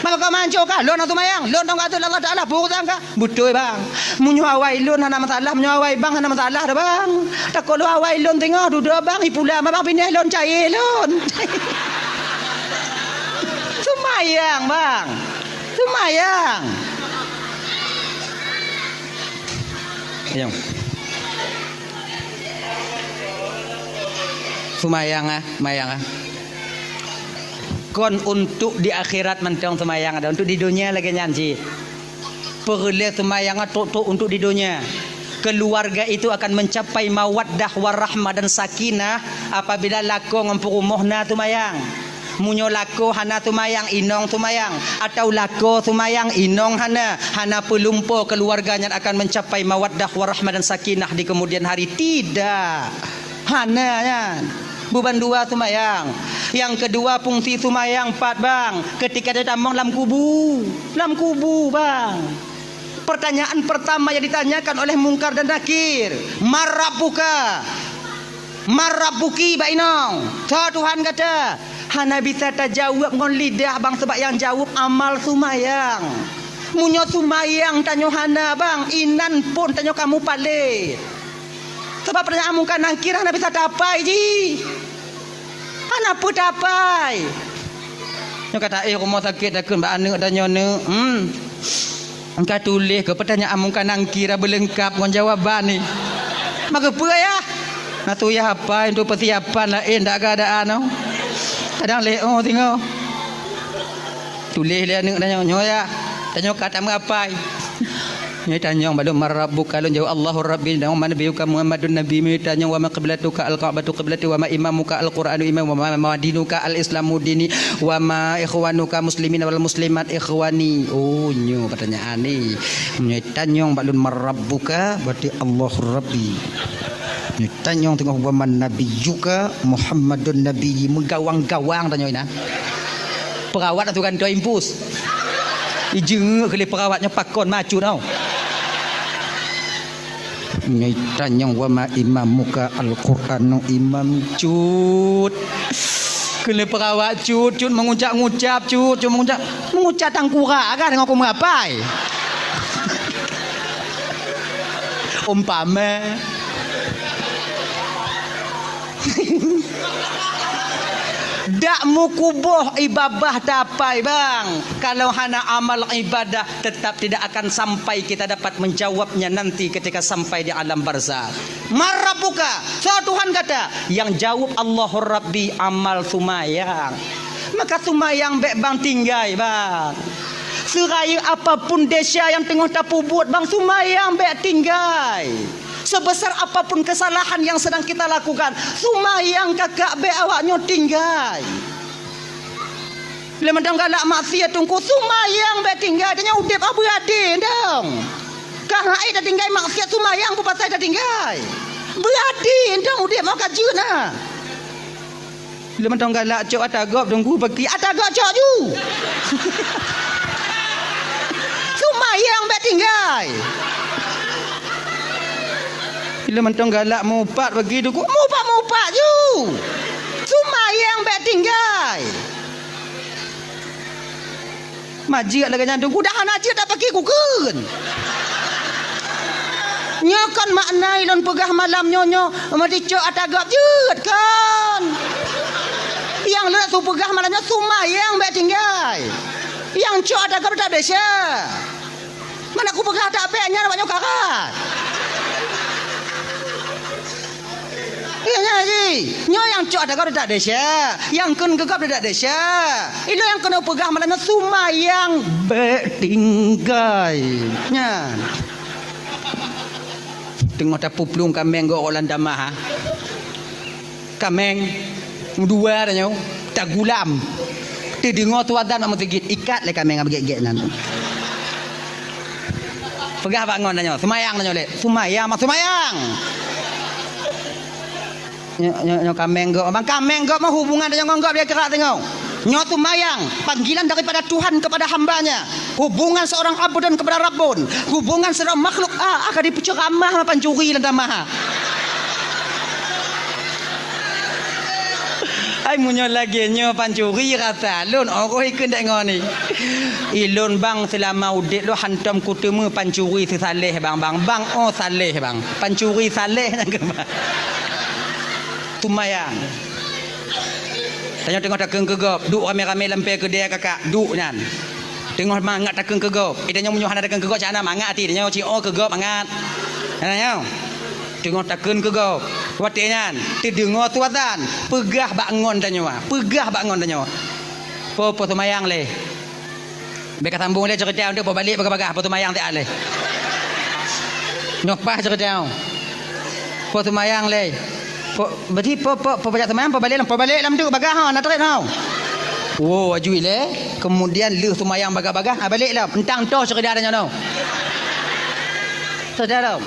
Maka manco kah, lôn hana seumayang, lôn dong ateueh Allah Taala, peue urusan kah? Beutôi, bang. Meunyoe awai lôn hana masalah, meunyoe awai bang hana masalah dah, bang. Takot lôn awai lôn teungoh dudoe bang, ipula ma bang pinéh lôn cayée lôn. Seumayang, bang. Seumayang. Ayong. Seumayang ah, seumayang ah. Kon untuk di akhirat mantong seumayang, ada untuk di donya lagée nyan cit. Peureulée seumayang trok-trok untuk di donya. Keluarga itu akan mencapai mawaddah warahmah dan sakinah apabila lakoe ngon peurumoh na seumayang. Meunyoe lakoe hana seumayang, inong seumayang, atau lakoe seumayang, inong hana, hana peulumpo keluarga nyan akan mencapai mawaddah warahmah dan sakinah di kemudian hari. Tidak. Hana nyan. Buban dua seumayang. Nyang keudua fungsi seumayang pat, bang. Ketika tatamong lam kubu. Lam kubu, bang. Pertanyaan pertama yang ditanyakan oleh Mungkar dan Nakir, "Man rabbuka?" "Man rabbuki?" Bak inong. "Soe Tuhan gata?" Hana bisa tajaweueb ngon lidah, bang, sabab nyang jaweueb amal seumayang. Meunyoe seumayang tanyoe hana, bang, inan phon tanyoe ka mupalét. Sabab pertanyaan Mungkar Nakir hana bisa tapai jih. Hana peue tapai. Nyoe ka taéh rumoh sakét takheun bak aneuk tanyoe, "Neuk, hmm, ka tuléh keu pertanyaan Mungkar Nakir beulengkap ngon jawaban ni." Maka peue, Yah? Na tu yah apai untuk persiapan laén dak keadaan, oh. Kadang lé, oh, singoh. Tuléh lé aneuk tanyoe, nyoe ya. Tanyoe ka tameuapai. Nyoe tanyong bak lôn, "Man rabbuka?" Lôn jaweueb, "Allahu Rabbi." "Wa man nabiyyuka?" "Muhammadun Nabi." Nyoe tanyong, "Wa ma qiblatuka?" "Al-Ka'batu qiblati." "Wa ma imamuka?" "Al-Qur'anu imami." "Wa ma, ma dinuka?" "Al-Islamu dini." "Wa ma ikhwanuka muslimina wal muslimat?" "Ikhwani." Oh, nyoe pertanyaan ni. Nyoe tanyong bak lôn, "Man rabbuka?" Berarti, "Allahu Rabbi." Nyoe tanyong teungoh, "Wa man nabiyyuka?" "Muhammadun Nabi." Meugawang-gawang tanyong inan. Perawat atau gantoe impus. Ijeungeuk keu lé perawat nyoe pakon macut tau. Nyoe tanyong, "Wa ma imamuka?" "Al-Qur'anu imam." Cut. Keu lé perawat cut, cut mengucap-ngucap, cut, cut mengucap. Mengucap tangkurak kah deungon keu meuapai? Umpama. Dak meukuboh ibadah tapai, bang. Kalau hana amal ibadah, tetap tidak akan sampai kita dapat menjawabnya nanti ketika sampai di alam barzakh. "Man rabbuka?" Soe Tuhan gata? Nyang jaweueb, "Allahu Rabbi," amal seumayang. Maka seumayang bék bang tinggai, bang. Seurayeuk apapun desya nyang teungoh tapeubuet, bang, seumayang bék tinggai. Sebesar apapun kesalahan yang sedang kita lakukan, seumayang kakak bék awak nyoe tinggai. Lé mantong galak maksiat teungku, seumayang bék tinggai, tanyoe udeb beuradi dong. Ka hai tatinggai maksiat, seumayang peue pasai tatinggai. Beuradi dong udeb meuka jeuet na. Lé mantong galak cok ata gob teungku, peuki ata gob cok ju. Seumayang bék tinggai. Lé mantong galak mupat peuki teungku, mupat-mupat ju. Seumayang bék tinggai. Majeuet lagée nyan teungku, dah hana jeuet dak paki kukheun. Nyoe kon makna ilôn peugah malam nyoe, nyoe meudicok ata gob jeuet kon. Nyang lôn su peugah malam nyoe seumayang bék tinggai. Nyang cok ata gob dak desya. Mana kupeugah dak bék nyan awak nyoe karat. Iya nyan ji. Nyoe nyang cok ata gob dak desya, nyang kheun keu gob dak desya. Ilôn nyang keuneuk peugah malam nyoe seumayang bék tinggai. Nyan. Teungoh tapuplueng kaméng gob lam tamah, ha. Kaméng dua tanyoe tagulam. Teudeungoe tu azan bak meuseujid, ikat lé kaméng bak gét-gét nan. Peugah bak ngon tanyoe, seumayang tanyoe lé. Seumayang, mak seumayang. Nyoe, nyoe, nyoe kaméng gob, bang kaméng gob mah hubungan tanyoe ngon gob dia kerak tanyoe. Nyoe seumayang, panggilan daripada Tuhan kepada hamba-Nya. Hubungan seorang abdun kepada Rabbun, hubungan seorang makhluk, ah, akan dipeuceramah pancuri lam tamah. Meunyoe lagèe nyoe pancuri rasa lôn, oh, ikheun dek ngon ni. Ilôn bang, seulama udép lôn hantom kuteumé pancuri seusaleh bang, bang. Bang, oh, saleh bang. Pancuri saleh nyang keu bang. Seumayang. Tanyoe teungoh takheun keu gob, duek ramé-ramé lam pèe keudè kakak, duek nyan. Teungoh mangat takheun keu gob. Eh, tanyoe meunyoe hana takheun keu gob, cak hana mangat até tanyoe, ci oh keu gob mangat. Hana nyoe. Teungoh takheun keu gob. Watèe nyan, teudeungoe su azan, peugah bak ngon tanyoe, peugah bak ngon tanyoe. Po, po seumayang lé. Bèk ka sambong lé ceurita, untuk po balek bagah-bagah, po seumayang siat lé. Nyoe paih ceurita. Po seumayang lé. Po, berarti po, po, po pajak seumayang, po balek lam, po balek lam tu bagah ha, na trép ha. Wo, aju ilèe, kemudian lheueh seumayang bagah-bagah, ha, balek lam. Entang toh ceurita tanyoe nyoe. Ceurita lom.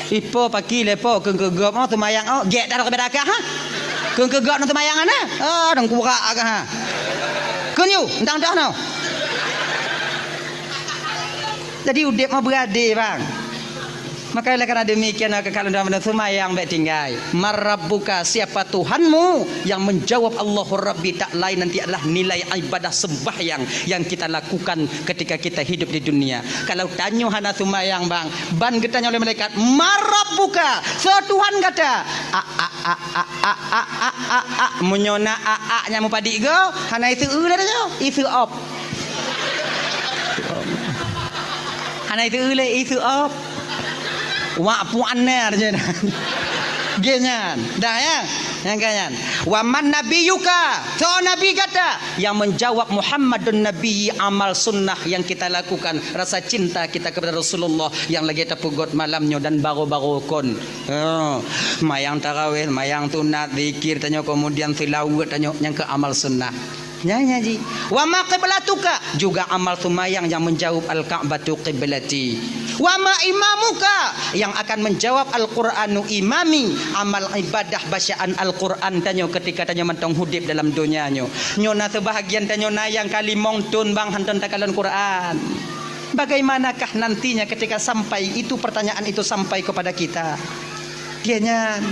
Ipo paki lé po kheun keu gob, oh, seumayang, oh, gèt dah keu beudakah, ha? Kheun keu gob nang seumayang, ana? Oh, dong kurak agak, ha? Kheun yue, entang dah nyoe. Jadi udép mah beuadé, bang. Maka oleh karena demikian, maka kalau dalam seumayang bèk tinggai. Man rabbuka, siapa Tuhanmu? Yang menjawab Allahu Rabbi tak lain nanti adalah nilai ibadah sembahyang yang kita lakukan ketika kita hidup di dunia. Kalau tanyoe hana seumayang, bang, ban geutanyoe lé malaikat, "Man rabbuka?" Soe Tuhan gata? A, a, a, a, a, a, a, a, a. Meunyoe na a, a nyang meupadik go, hana iseu lé tanyoe, iseu op. Hana iseu lé, iseu op. Wak puan nyan. Geuh nyan. Dah ya? Nyang ka nyan. "Wa man nabiyyuka?" Soe nabi gata? Yang menjawab, "Muhammadun Nabi," amal sunnah yang kita lakukan, rasa cinta kita kepada Rasulullah yang lagèe tapeugot malam nyoe dan baroe-baroe kon. Oh, mayang tarawih, mayang sunat, zikir tanyoe, kemudian seulaweuet tanyoe, nyang keu amal sunnah. Nyan, nyan ji. "Wa ma qiblatuka?" Juga amal seumayang yang menjawab, "Al-Ka'batu qiblati." "Wa ma imamuka?" Yang akan menjawab, "Al-Qur'anu imami." Amal ibadah bacaan Al-Qur'an tanyoe ketika tanyoe mantong udép dalam donya nyoe. Nyoe na seubahagian tanyoe na nyang ka limong thon bang hantom takalon Qur'an. Bagaimanakah nantinya ketika sampai itu pertanyaan itu sampai kepada kita? Geuh nyan.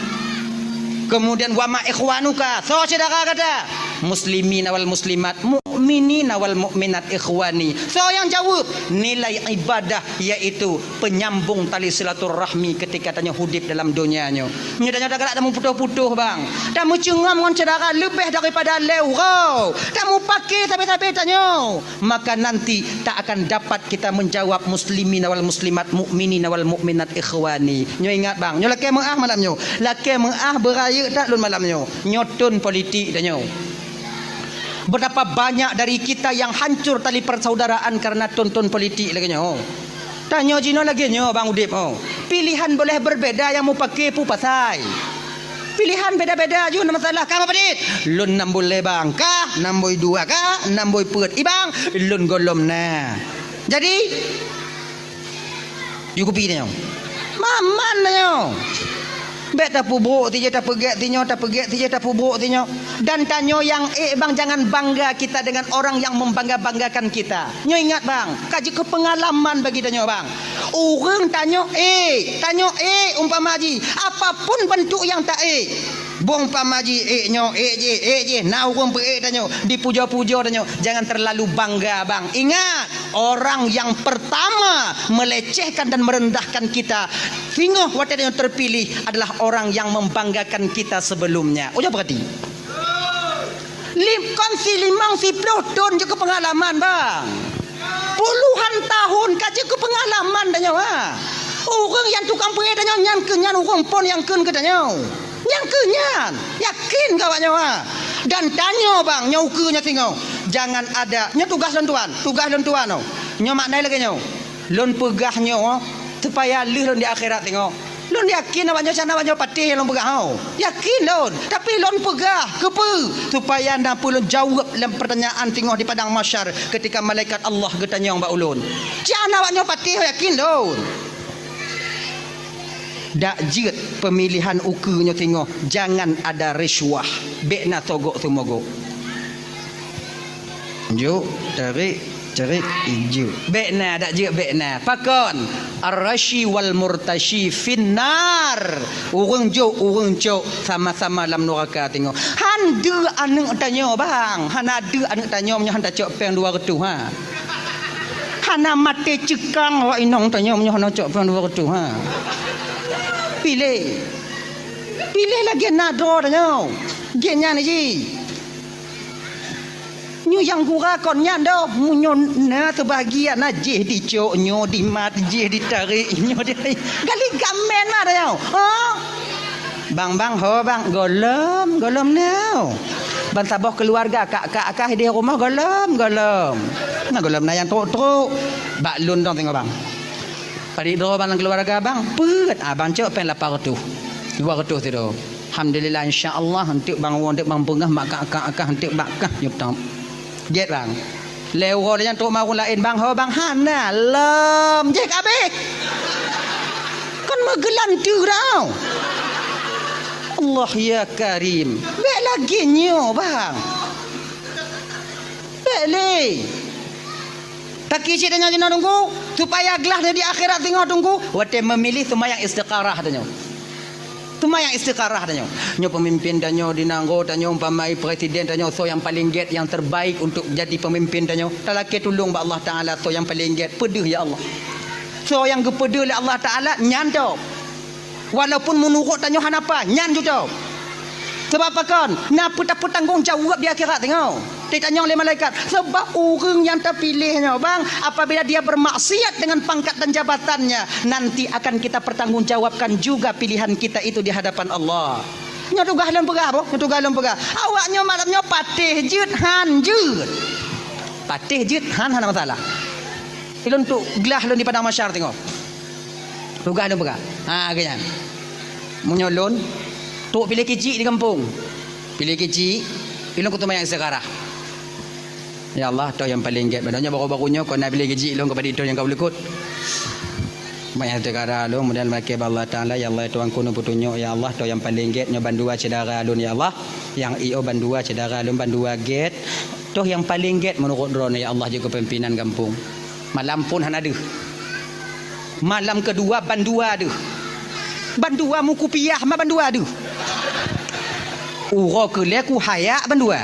Kemudian, "Wa ma ikhwanuka?" Soe syedara gata? "Muslimina wal muslimat, mukminina wal mukminat ikhwani." Soe nyang jaweueb? Nilai ibadah, yaitu penyambung tali silaturahmi ketika tanyoe udép dalam donya nyoe. Nyoe tanyoe tagalak tameuputoh-putoh, bang. Tameucungam ngon syedara leubeh daripada lhèe uroe. Tameupake sabe-sabe tanyoe. Maka nanti tak akan dapat kita menjawab, "Muslimina wal muslimat, mukminina wal mukminat, ikhwani." Nyoe ingat, bang, nyoe lakèe meu'ah malam nyoe. Lakèe meu'ah beurayeuk that lôn malam nyoe. Nyoe thon politik tanyoe. Betapa banyak dari kita yang hancur tali persaudaraan karena thon-thon politik lagèe nyoe. Tanyoe jinoe lagèe nyoe, bang, udép, oh. Pilihan boleh berbeda, nyang mupake peue pasai. Pilihan beda-beda, jeuet na masalah. Ka meupadit? Lôn nam bui lé bang, ka nam bui dua, ka nam bui peuet. I bang, lôn gohlom na. Jadi, yue kupi tanyoe. Maman tanyoe. Bèk tapeubrok sijeuh, tapeugèt sinyoe, tapeugèt sijeuh, tapeubrok sinyoe. Dan tanyoe nyang ék, bang, jangan bangga kita dengan orang yang membangga-banggakan kita. Nyoe ingat, bang, ka jeuet keu peungalaman bagi tanyoe, bang. Ureueng tanyoe ék, tanyoe ék umpama jih, apapun bentuk nyang ta ék. Boh umpama jih ék nyoe, ék jih, ék jih, na ureueng peuék tanyoe, dipujoe-pujoe tanyoe, jangan terlalu bangga, bang. Ingat, orang yang pertama melecehkan dan merendahkan kita, singoh watèe tanyoe terpilih, adalah orang yang membanggakan kita sebelumnya. Ujoe peurati. Lim-, kon si limong siploh thon jeuet keu peungalaman, bang. Puluhan tahun ka jeuet keu peungalaman tanyoe, ha. Ureueng nyang tukang peuék tanyoe nyan keuh nyan ureueng phon nyang kheun keu tanyoe. Nyan keuh nyan, yakin keu awak nyoe, ha. Dan tanyoe, bang, nyoe ukeue nyoe singoh. Jangan ada, nyoe tugaih lôn tuan, tugaih lôn tuan, oh. Nyoe makna lagèe nyoe. Lôn peugah nyoe supaya lheueh lôn di akhirat singoh. Lôn yakin awak nyoe, sinan awak nyoe patéh nyang lôn peugah, ho. Yakin lôn. Tapi lôn peugah, keupeue? Supaya na peue lôn jaweueb lam peurtanyaan singoh di padang mahsyar ketika malaikat Allah geutanyong bak ulôn. Sinan awak nyoe patéh, yakin lôn. Dak jeuet peumilihan ukeue nyoe singoh, jangan ada risuah. Bèk na sogok-seumogok. Jok, tarék. Cerit, jeuet. Bék na, dak jeuet bék na. Pakon? Ar-rasyi wal murtasyi finnar. Ureuëng jok, ureuëng cok, sama-sama lam nuraka teungoh. Han deuh aneuëk tanyoe, bang. Hana deuh aneuëk tanyoe meunyoe han tacok péng dua reutôh, ha. Hana maté ceukang awak inong tanyoe meunyoe hana cok péng dua reutôh, ha. Piléh. Piléh lagée na droe tanyoe. Gét nyan jih. Nyoe nyang gura kon nyan doh, meunyoe na seubahagian na jih dicok, nyoe dimat, jih ditarék, nyoe di-, gali gamen mah doh nyoe. Ha? Bang, bang, ho bang, gohlom, gohlom nyoe. Ban saboh keuluwarga kak-kak kah di rumoh gohlom, gohlom. Na gohlom na nyang trok-trok. Bak lôn dong singoh bang. Padit droe bang lam keuluwarga bang, peuet, ah, bang cok péng lapan reutôh. Dua reutôh sidroe. Alhamdulillah, insya Allah, eunteuk bang woe, eunteuk bang peugah, mak kak-kak kah, eunteuk bak kah, nyoe tam. Gét bang. Lhée uroe lheueh nyan trok mawöt laén bang, ho bang, hana lom, jih kabeh. Kon meugeulanteu dah. Allah ya Karim. Bék lagée nyoe bang. Bék lé. Taki cit tanyoe jinoe teungku, supaya glah di akhirat singoh teungku, watée meumiléh seumayang istiqarah tanyoe. Seumayang istiqarah tanyoe. Nyoe peumimpén tanyoe di nanggroe tanyoe, umpama presiden tanyoe, soe nyang paleng gét, nyang terbaik untuk jadi peumimpén tanyoe. Talakée tulông bak Allah Taala, soe nyang paleng gét, peudeuh ya Allah. Soe nyang geupeudeuh lé Allah Taala, nyan top. Walaupun meunurot tanyoe hana paih, nyan jitop. Sabab pakon? Na peutapeutanggong jaweueb di akhirat teungoh. Ditanyong lé malaikat. Sabab ureuëng nyang tapiléh nyoe, bang, apabila dia bermaksiat dengan pangkat dan jabatannya, nanti akan kita pertanggungjawabkan juga pilihan kita itu di hadapan Allah. Nyoe tugaih lôn peugah, boh. Nyoe tugaih lôn peugah. Awak nyoe malam nyoe patéh jeuet, han jeuet. Patéh jeuet, han hana masalah. Ilôn trok glah lôn di padang mahsyar teungoh. Tugaih lôn peugah. Ha, geuh nyan. Meunyoe lôn, trok piléh keuchik di gampông. Piléh keuchik, ilôn kuteumayang istiqarah. Ya Allah, toh nyang paleng gét. Padahai nyoe baru-baru nyoe, kon na piléh keuchik lôn keupada toh nyang ka ulukot. Mayang istiqarah lôn, kemudian lakée bak Allah Taala, ya Allah, Tuhanku, neupeutunyok, ya Allah, toh nyang paleng gét, nyoe bandua syedara lôn, ya Allah. Nyang iyo bandua syedara lôn, bandua gét. Toh nyang paleng gét meunurot droeneuh, ya Allah, jeuet keu pimpinan gampông. Malam phon hana deuh. Malam keudua bandua deuh. Bandua meukupiah ma bandua deuh. Uroe keulhée kuhayak bandua.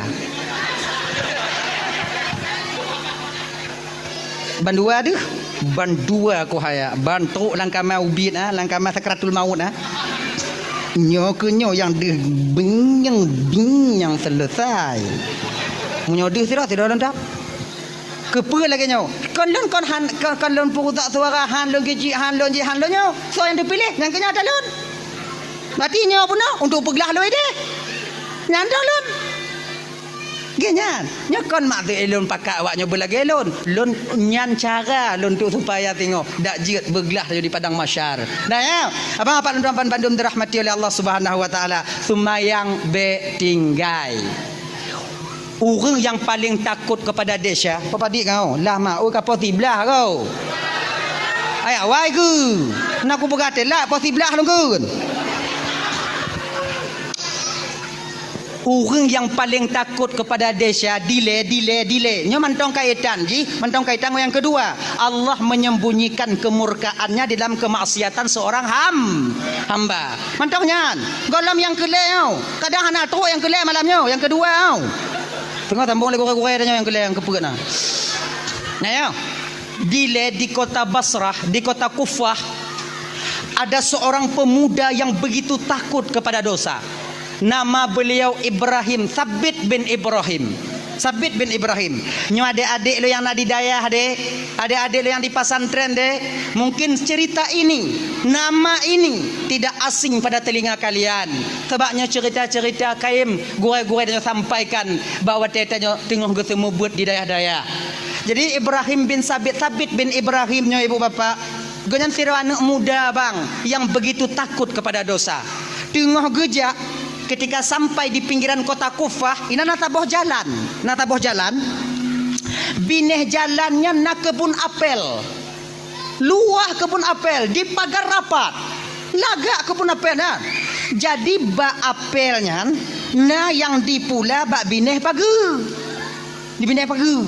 Bandua deuh. Bandua kuhayak. Ban trok lam kama ubit, ah, lam kama sakratul maut, ah. Nyoe keuh nyoe nyang deuh bing nyang bing nyang seuleusai. Meunyoe deuh sidroe, sidroe lôn dap. Keupeue lagée nyoe? Kon lôn kon han, kon, kon lôn peurusak suara, han lôn keuchik, han lôn jih, han lôn nyoe. Soe nyang teupiléh, nyang keu nyan ata lôn. Berarti nyoe bunoe untuk peuglah lôn idéh. Nyan ata lôn. Geuh nyan, nyoe kon maksud lôn pakat awak nyoe beulagée lôn. Lôn nyan cara lôn tu supaya singoh dak jeuet beuglah laju di padang mahsyar. Nah, ya, abang apak lôn tuan bandum dirahmati oleh Allah Subhanahu wa Taala. Seumayang bék tinggai. Ureuëng nyang paleng takot keupada desya, peue padit kau? Lah mak, oi ka poh siblaih kau. Ayah wai geu. Na kupeugah teulat poh siblaih lôn geun. Ureuëng nyang paleng takot keupada desya, dilée, dilée, dilée. Nyoe mantong kaitan jih, mantong kaitan ngon nyang keudua. Allah menyembunyikan kemurkaannya di dalam kemaksiatan seorang ham-, hamba. Mantong nyan, gohlom nyang keulhée nyoe. Kadang hana trok nyang keulhée malam nyoe, nyang keudua nyoe. Teungoh sambong lé gurée-gurée tanyoe nyang keulhée nyang keupeuet na. Nah, ya. Dilée di kota Basrah, di kota Kufah, ada seorang pemuda yang begitu takut kepada dosa. Nama beliau Ibrahim, Sabit bin Ibrahim. Sabit bin Ibrahim. Nyoe adék-adék lôn nyang na di dayah deh, adék-adék lôn nyang di pesantren deh, mungkin cerita ini, nama ini tidak asing pada telinga kalian. Sabab nyoe cerita-cerita kayém gurée-gurée tanyoe sampaikan bak watée tanyoe teungoh geuseumeubeuet di dayah-dayah. Jadi Ibrahim bin Sabit, Sabit bin Ibrahim nyoe ibu bapak, gobnyan sidroe aneuëk muda bang yang begitu takut kepada dosa. Teungoh geujak, ketika sampai di pinggiran kota Kufah, inan na saboh jalan. Na saboh jalan. Binéh jalan nyan na keubun apel. Luwah keubun apel, dipagar rapat. Lagak keubun apel nyan. Jadi bak apel nyan, na nyang dipula bak binéh pageue. Di binéh pageue.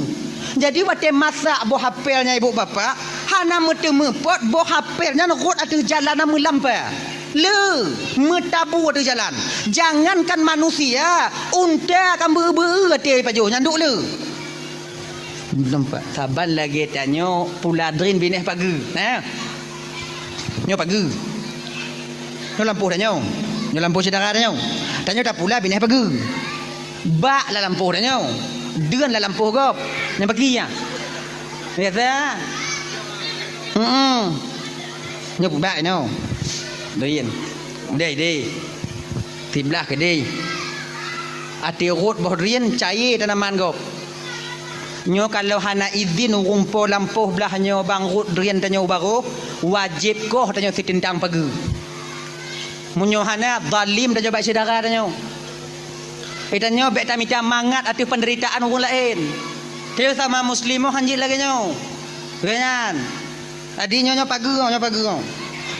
Jadi watée masak boh apel nyan ibu bapak, hana meuteumeupot boh apel nyan rhot ateueh jalan na meulampa. Le, meutabu ateueh jalan. Jangankan manusia, unta ka beu-beu até pajoh nyan duek le. Nampak saban lagée tanyoe pula drin binéh pageue. Nah. Nyoe pageue. Nyoe lampôh tanyoe. Nyoe lampôh syedara tanyoe. Tanyoe tapula binéh pageue. Bak lam lampôh tanyoe. Deuen lam lampôh gob. Nyang bagi nyan. Biasa. Heeh. Nyoe peubak nyoe. Drin. Dei, dei. Siblah keudeh. Até rhot boh drin cayée tanaman gob. Nyoe kalau hana idhin ureuëng po lampôh blah nyoe bang rhot drin tanyoe u barôh, wajéb koh tanyoe siteundang pageue. Meunyoe hana, zalim tanyoe bak syedara tanyoe. Eh, tanyoe bék tamita mangat ateueh peunderitaan ureuëng laén. Tanyoe sama muslimah hanjeuet lagée nyoe. Lagée nyan. Jadi nyoe, nyoe pageue, nyoe pageue.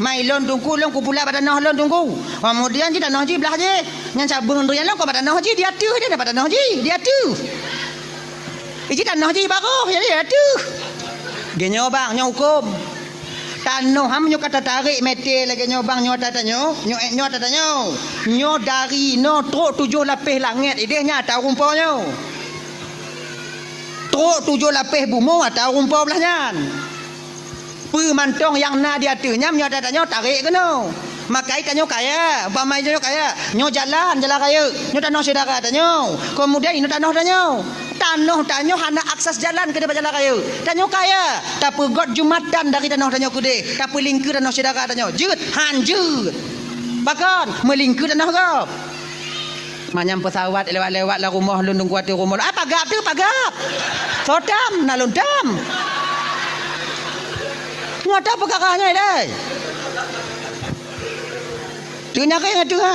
Mai lôn Teungku, lôn kupula bak tanoh lôn Teungku. Keumudian jih tanoh jih blah jih. Nyan cabeueng drin lôn keu bak tanoh jih, di ateueh jih, bak tanoh jih, di ateueh. Iji tanoh jih barôh, jadi ateueh. Geuh nyoe bang, nyoe huköm. Tanoh ham nyoe ka tatarek mete lagée nyoe bang, nyoe ata tanyoe, nyoe, nyoe ata tanyoe. Nyoe dari noe trok tujoh lapéh langét ideh nyan ata ureuëng po nyoe. Trok tujoh lapéh bumoe ata ureuëng po blah nyan. Peue mantong nyang na di ateueh nyan, nyoe ata tanyoe tarek keunoe. Makai tanyoe kaya, umpama tanyoe kaya, nyoe jalan, jalan rayeuk, nyoe tanoh syedara tanyoe. Keumudian inoe tanoh tanyoe. Tanoh tanyoe hana akses jalan keu daripada jalan rayeuk. Tanyoe kaya, tapeugot jumatan dari tanoh tanyoe keudeh, tapeulingkeu tanoh syedara tanyoe. Jeuet, han jeuet. Pakon, meulingkeu tanoh gob. Manyang peusawat lewat-lewat lam rumoh lôn Teungku ateueh rumoh lôn. Ah, pagab tu, pagab. Sotam, na lôn tam. Nyoe ata peukara nyoe, dai. Teunyakét nyan teuh, ha.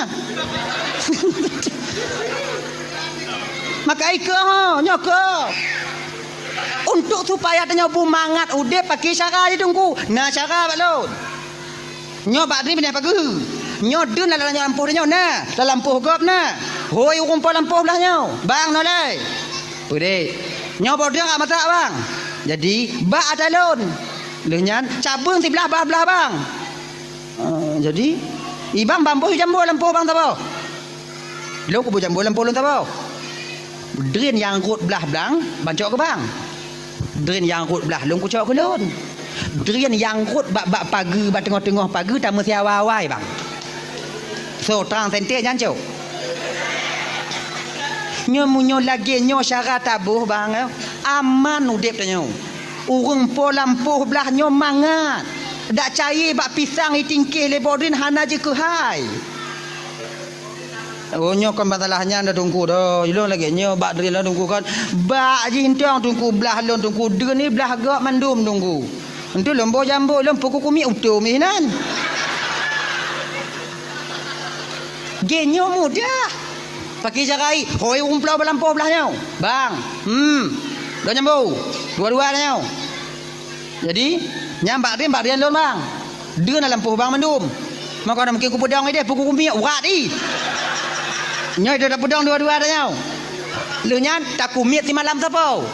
Maka ikeu, ha, nyoe keu. Untuk supaya tanyoe beumangat udeb pakai cara jih Teungku. Na cara bak lôn. Nyoe bak drin binéh pageue. Nyoe deun lam lampôh tanyoe na, lam lampôh gob na. Hôi ureuëng po lampôh blah nyoe. Bang nolai. Peudeh. Nyoe boh drin ka masak bang. Jadi bak ata lôn. Lheueh nyan cabeueng siblah blah-blah bang. Eh, jadi ibang bamboh jambo lampôh bang saboh. Lôn kubu jambo lampôh lôn saboh. Drin nyang rhot blah blang, bancok keu bang. Drin nyang rhot blah lôn kucok keu lôn. Drin nyang rhot bak, bak pageue, bak teungoh-teungoh pageue tameusiawa awai bang. So, trang sente nyan cok. Nyoe meunyoe lagée nyoe syara taboh bang, eh, aman udeb tanyoe. Ureuëng po lampôh blah nyoe mangat. Dak cayée bak pisang itingkeh lé boh drin hana jikeuhai. Oh, nyoe kon masalah nyan dah Teungku dah. Ilôn lagée nyoe bak drin lôn Teungku kan. Bak jih entong Teungku blah lôn Teungku. Deun ni blah gok mandum Teungku. Entu lôn boh jambo lôn pukul kumiek utom inan. Geuh nyoe mudah. Pakai jarai, hôi umplo balampôh blah nyoe. Bang, hmm, dua jambo, dua-dua nyoe. Jadi, nyan bak drin, bak drin lôn, bang. Deun na lampôh bang mandum. Maka na mungkin kupeudong ideh, pukul kumiek, urat i. Nyoe ideh tapeudong dua-dua dah nyoe. Lheueh nyan, takumiet simalam sapo.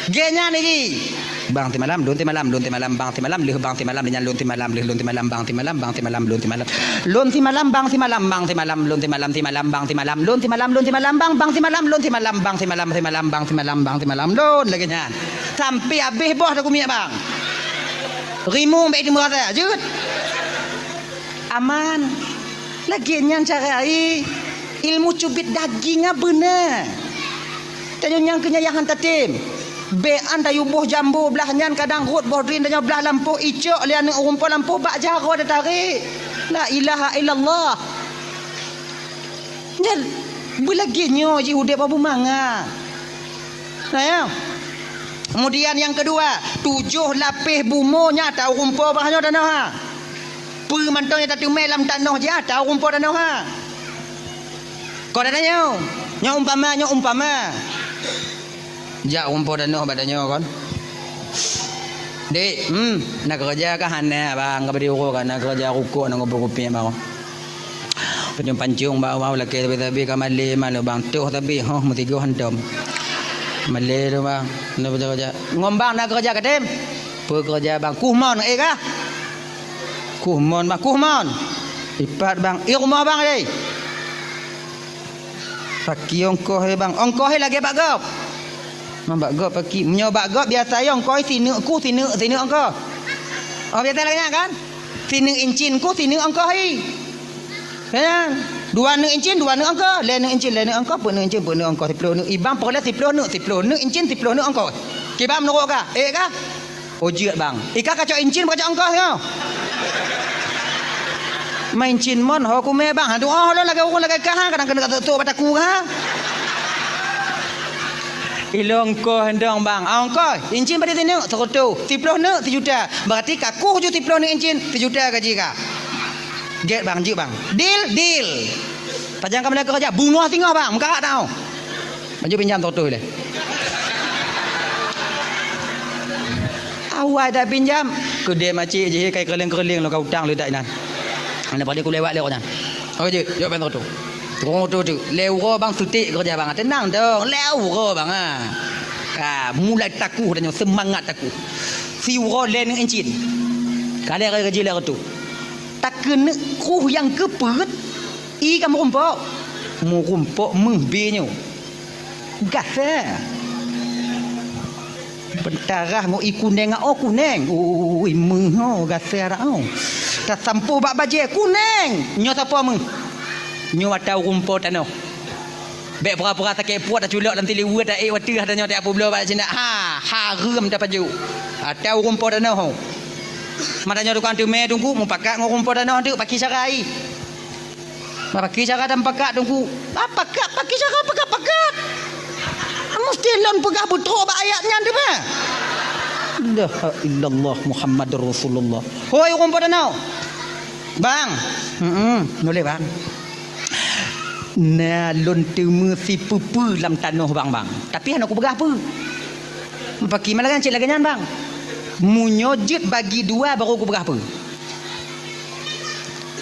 Geuh nyan i. Bang simalam, lôn simalam, lôn simalam, bang simalam, lheueh bang simalam, lheueh nyan lôn simalam, lheueh lôn simalam, bang simalam, bang simalam, lôn simalam. Lôn simalam, bang simalam, bang simalam, lôn simalam, simalam, bang simalam, lôn simalam, lôn simalam, bang, bang simalam, lôn simalam, bang simalam, bang simalam, bang simalam, lôn lagée nyan. Sampai habéh boh takumiet, bang. Rimueng bék teumeu rasa, jeuet. Aman. Lagée nyan cara ai. Ilmu cubit daging nyan beuna. Tanyoe nyang keu nyan nyang han tatem. Bék an tayue boh jambo blah nyan kadang rhot boh drin tanyoe blah lampôh icok lé aneuëk ureuëng po lampôh bak jaroe tatarek. La ilaha illallah. Nyan beulagée nyoe jih udeb beumangat. Nah, ya. Kemudian nyang keudua, tujoh lapéh bumoe nyan ata ureuëng po bak nyoe tanoh ha. Peue mantong nyang tateumé lam tanoh jih ata ureuëng po tanoh ha. Kon ata nyoe, nyoe umpama, nyoe umpama. Jak ureuëng po tanoh bak tanyoe kon. Dek, hmm, na keureuja kah hana bang, ka bri uroe ka na keureuja rukok na ngubur kupiek bang. Pancong-pancong bak awai lakée sabe-sabe ka malée malu bang toh sabe hoh meusigoe hantom. Malée tu, bang. Na peukeureuja. Ngon bang na keureuja ka tem? Peukeureuja, bang. Kuh mon, eh, kah? Kuh mon, bang. Kuh mon. Ipat, bang. Eh, rumoh bang, eh. Paki ongkoh, eh, bang. Ongkoh, eh, lagée bak gob. Mang bak gob paki. Meunyoe bak gob biasa, eh, ongkoh, eh, sineuk kuh, sineuk, sineuk ongkoh. Oh, biasa lagée nyan, kan? Sineuk incin kuh, sineuk ongkoh, eh. Kan? Dua neuk incin, dua neuk ongkoh, lhée neuk incin, lhée neuk ongkoh, peuet neuk incin, peuet neuk ongkoh, siploh neuk. Ibang peureulée siploh neuk, siploh neuk incin, siploh neuk ongkoh. Kiban meunurot kah? Eh kah? Oh, jeuet, bang. Ika kacok incin, kacok ongkoh nyoe. Ma incin mon, ho kumé, bang. Aduh, oh, lôn lagée ureueng lagée kah, kadang keuneuk ka tok-tok bak takue, ha? Ilôn ongkoh dong, bang. Ah, ongkoh, incin padum sineuk, seureutôh. Siploh neuk, sijuta. Berarti ka kuh ju siploh neuk incin, sijuta gaji ka. Gét, bang, jeuet, bang. Deal, deal. Pajan ka meulaku keureuja, beungoh singoh, bang, meukarat tau. Maju pinjam seratus lé. Awai dak pinjam, keudeh macik jih kai keureuling-keureuling lom ka utang leudak inan. Hana paléng kulewat lé awak nyan. Oke, jeuet, jok ban seratus. Tukang oto tu, lhée uroe, bang, suték keureuja, bang. Teunang dong, lhée uroe, bang, ha. Ka mulai takuh tanyoe, seumangat takuh. Siuroe lhée neuk incin. Ka lhée gaji lhée reutôh. Takeuneuk kruh nyang keu peuet, ié ka meurumpok. Meurumpok meuh bie nyoe. Gasa. Beutarah ngon ié kuneng, oh, kuneng. Ui, meuh, oh, gasa dak, oh. Tasampôh bak bajée, kuneng. Nyoe sapo meuh? Nyoe ata ureueng po tanoh. Bék pura-pura sakét pruet, taculok lam siliweu, taék wateuh, tanyoe tapubloe bak sinan. Ha, hareuem tapajoh. Ata ureueng po tanoh. Mata nyoe tukang teumé teungku, mupakat ngon ureueng po tanoh teuk, paki cara ai. Paki cara dan pakat teungku. Ah, pakat, paki cara pakat-pakat. Mesti lôn peugah beutôi bak ayat nyan teuma. La ilaha illallah Muhammadur Rasulullah. Hoi, ureueng po tanoh. Bang. Heeh, nulée, bang. Na lôn teumé sipeue-peue lam tanoh bang, bang. Tapi hana kupeugah peue. Paki malah kan cit lagée nyan, bang. Meunyoe jeuet bagi dua baru kupeugah peue.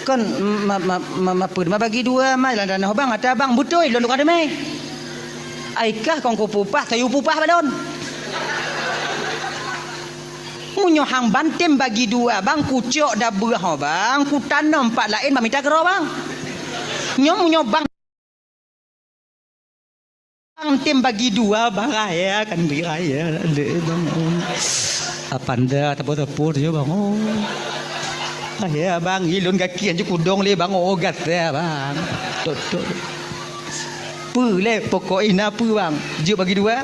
Kon ma, ma, ma, ma peue ma bagi dua ma lam tanoh bang, ata bang beutôi lôn tukang teumé. Ai kah kon kupeupah, tayue peupah bak lôn. Meunyoe hang ban tem bagi dua, bang, kucok dabeuh ho, bang, kutanom pat laén bak mita keudroe, bang. Nyoe meunyoe bang, bang tem bagi dua, bang, raya kan bri raya, le, bang. Apanda teupeu-teupeu tu, bang, oh. Raya, bang, ilôn gaki anjuk kudong le, bang, oh, gata, bang. Tok, tok. Peue lé pokok ina peue, bang? Jeuet bagi dua?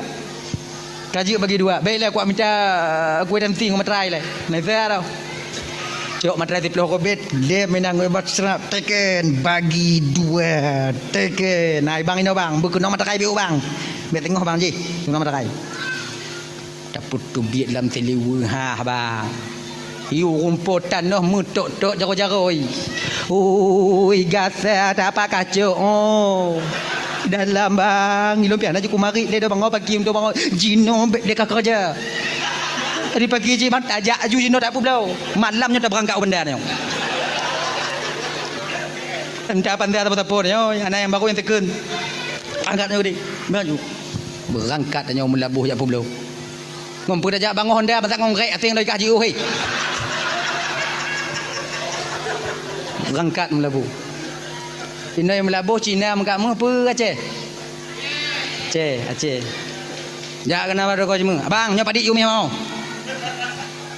Ka jeuet bagi dua. Baiklah, kuat mita, eh, kue dan ting materai lé. Nah, itu dah. Cok materai siploh kobet, lé menang ngon bat serak, teken bagi dua, teken. Nah, bang ino bang, beukeunong materai biu bang. Biar tengok bang jih, keunong materai. Tapeuteubiet lam siliweu ha, bang. Ié ureueng po tanoh meutok-tok jaroe-jaroe. Ui, gasa tapak kacok, oh. Dalam bang, ilôn pian aju kumarit lé do bang, oh, pagi untuk bang, oh. Jinoe bék lé ka keureuja. Tadi pagi jih bang, tajak aju jinoe tak peubloe. Malam nyoe tabeurangkat u banda nyoe. Entah apa entah apa-apa nyoe, anak nyang baru nyang teukheun. Angkat nyoe deh. Maju. Beurangkat nyoe meulaboh jak peubloe. Ngon peue tajak bangoh honda, masa ngon rek aseng lagée kah jiôh, hei. Beurangkat meulaboh. Inoe meulaboh Cina meukat meuh peue Aceh? Aceh, Aceh. Jak keunan bak toko ceumeue. Abang, nyoe padit yue meuh mau.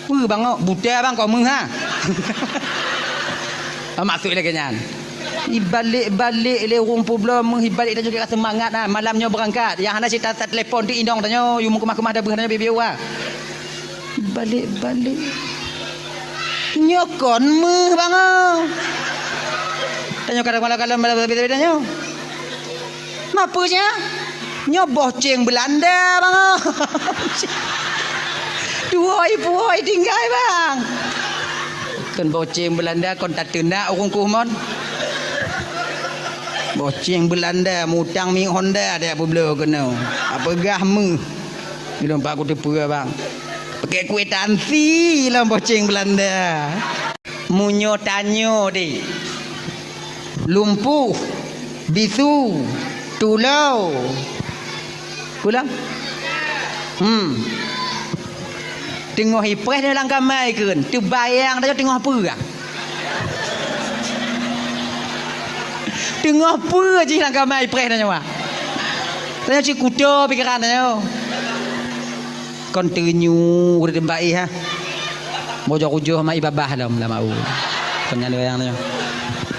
Peue bang, oh, buta bang, kok meuh ha? Maksud lagée nyan. Ibalek-balek lé ureueng peubloe meuh, ibalek tanyoe ka seumangat na. Malam nyoe beurangkat. Nyang hana cit that-that telepon ti inong tanyoe, yue meukeumah-keumah dabeuh tanyoe bieu-bieu wa. Ibalek-balek. Nyoe kon meuh bang, oh. Tanyoe kadang malam-malam malam beda-beda nyoe. Mapeue nya? Nyoe boh ceng Beulanda, bang. Duhôi-puhôi tinggai, bang. Kon boh ceng Beulanda, kon tateunak ureueng kuh mon. Boh ceng Beulanda, mutang minyeuk Honda, dak peubloe keunoe. Apeugah meuh. Ilôn pat kuteupeue, bang. Pakèk kwitansi lom boh ceng Beulanda. Meunyoe tanyoe deh, lumpuh, bisu, tulông. Ulang. Hmm. Teungoh ipreh nyoe lam kamai kheun, teubayang tanyoe teungoh peue. Teungoh peue jih lam kamai ipreh tanyoe. Tanyoe cit kuto pikeran tanyoe. Kon teunyu ureueng baih, ha. Bujôh-bujôh mak ibabah lom lam au. Kon nyan ureueng tanyoe.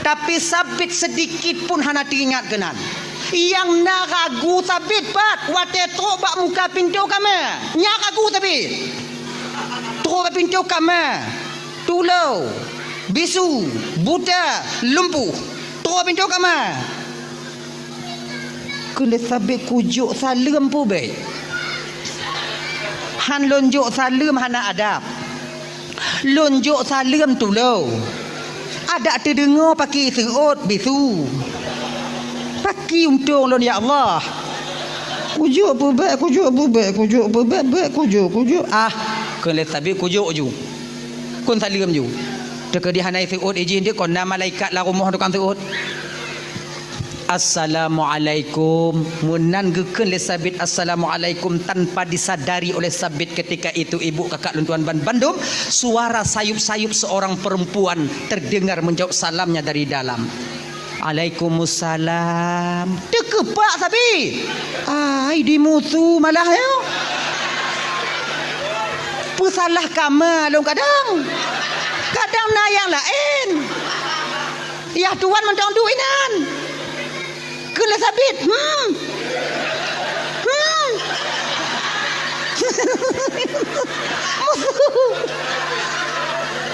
Tapi Sabit seudikit pun hana teuingat keunan. Nyang na ragu Sabit pat watée trok bak muka pintoe kama. Nyang ragu Sabit. Trok bak pintoe kama. Tulô, bisu, buta, lumpuh. Trok bak pintoe kama. Kheun lé Sabit, "Kujok saleuem peue bék? Han lôn jok saleuem hana adab. Lôn jok saleuem tulô. Adak teudeungoe paki seuôt bisu. Paki untông lôn, ya Allah. Kujok peue bék, kujok peue bék, kujok peue bék, bék kujok, kujok." Ah, kheun lé Sabit, "Kujok ju. Kon saleuem ju." Teukeudi hana seuôt ijih deuh kon na malaikat lam rumoh tukang seuôt. "Assalamualaikum." Meunan geukheun lé Sabit, "Assalamualaikum," tanpa disadari oleh Sabit ketika itu, ibu kakak lôn tuan ban bandum, suara sayup-sayup seorang perempuan terdengar menjawab salamnya dari dalam. "Alaikumussalam." Teukeupak Sabit. Ai, dimusu malah nyoe. Peusalah kama lôn kadang. Kadang na nyang laén. Yah tuan mantong duek inan. Kheun lé Sabit, "Hmm. Hmm."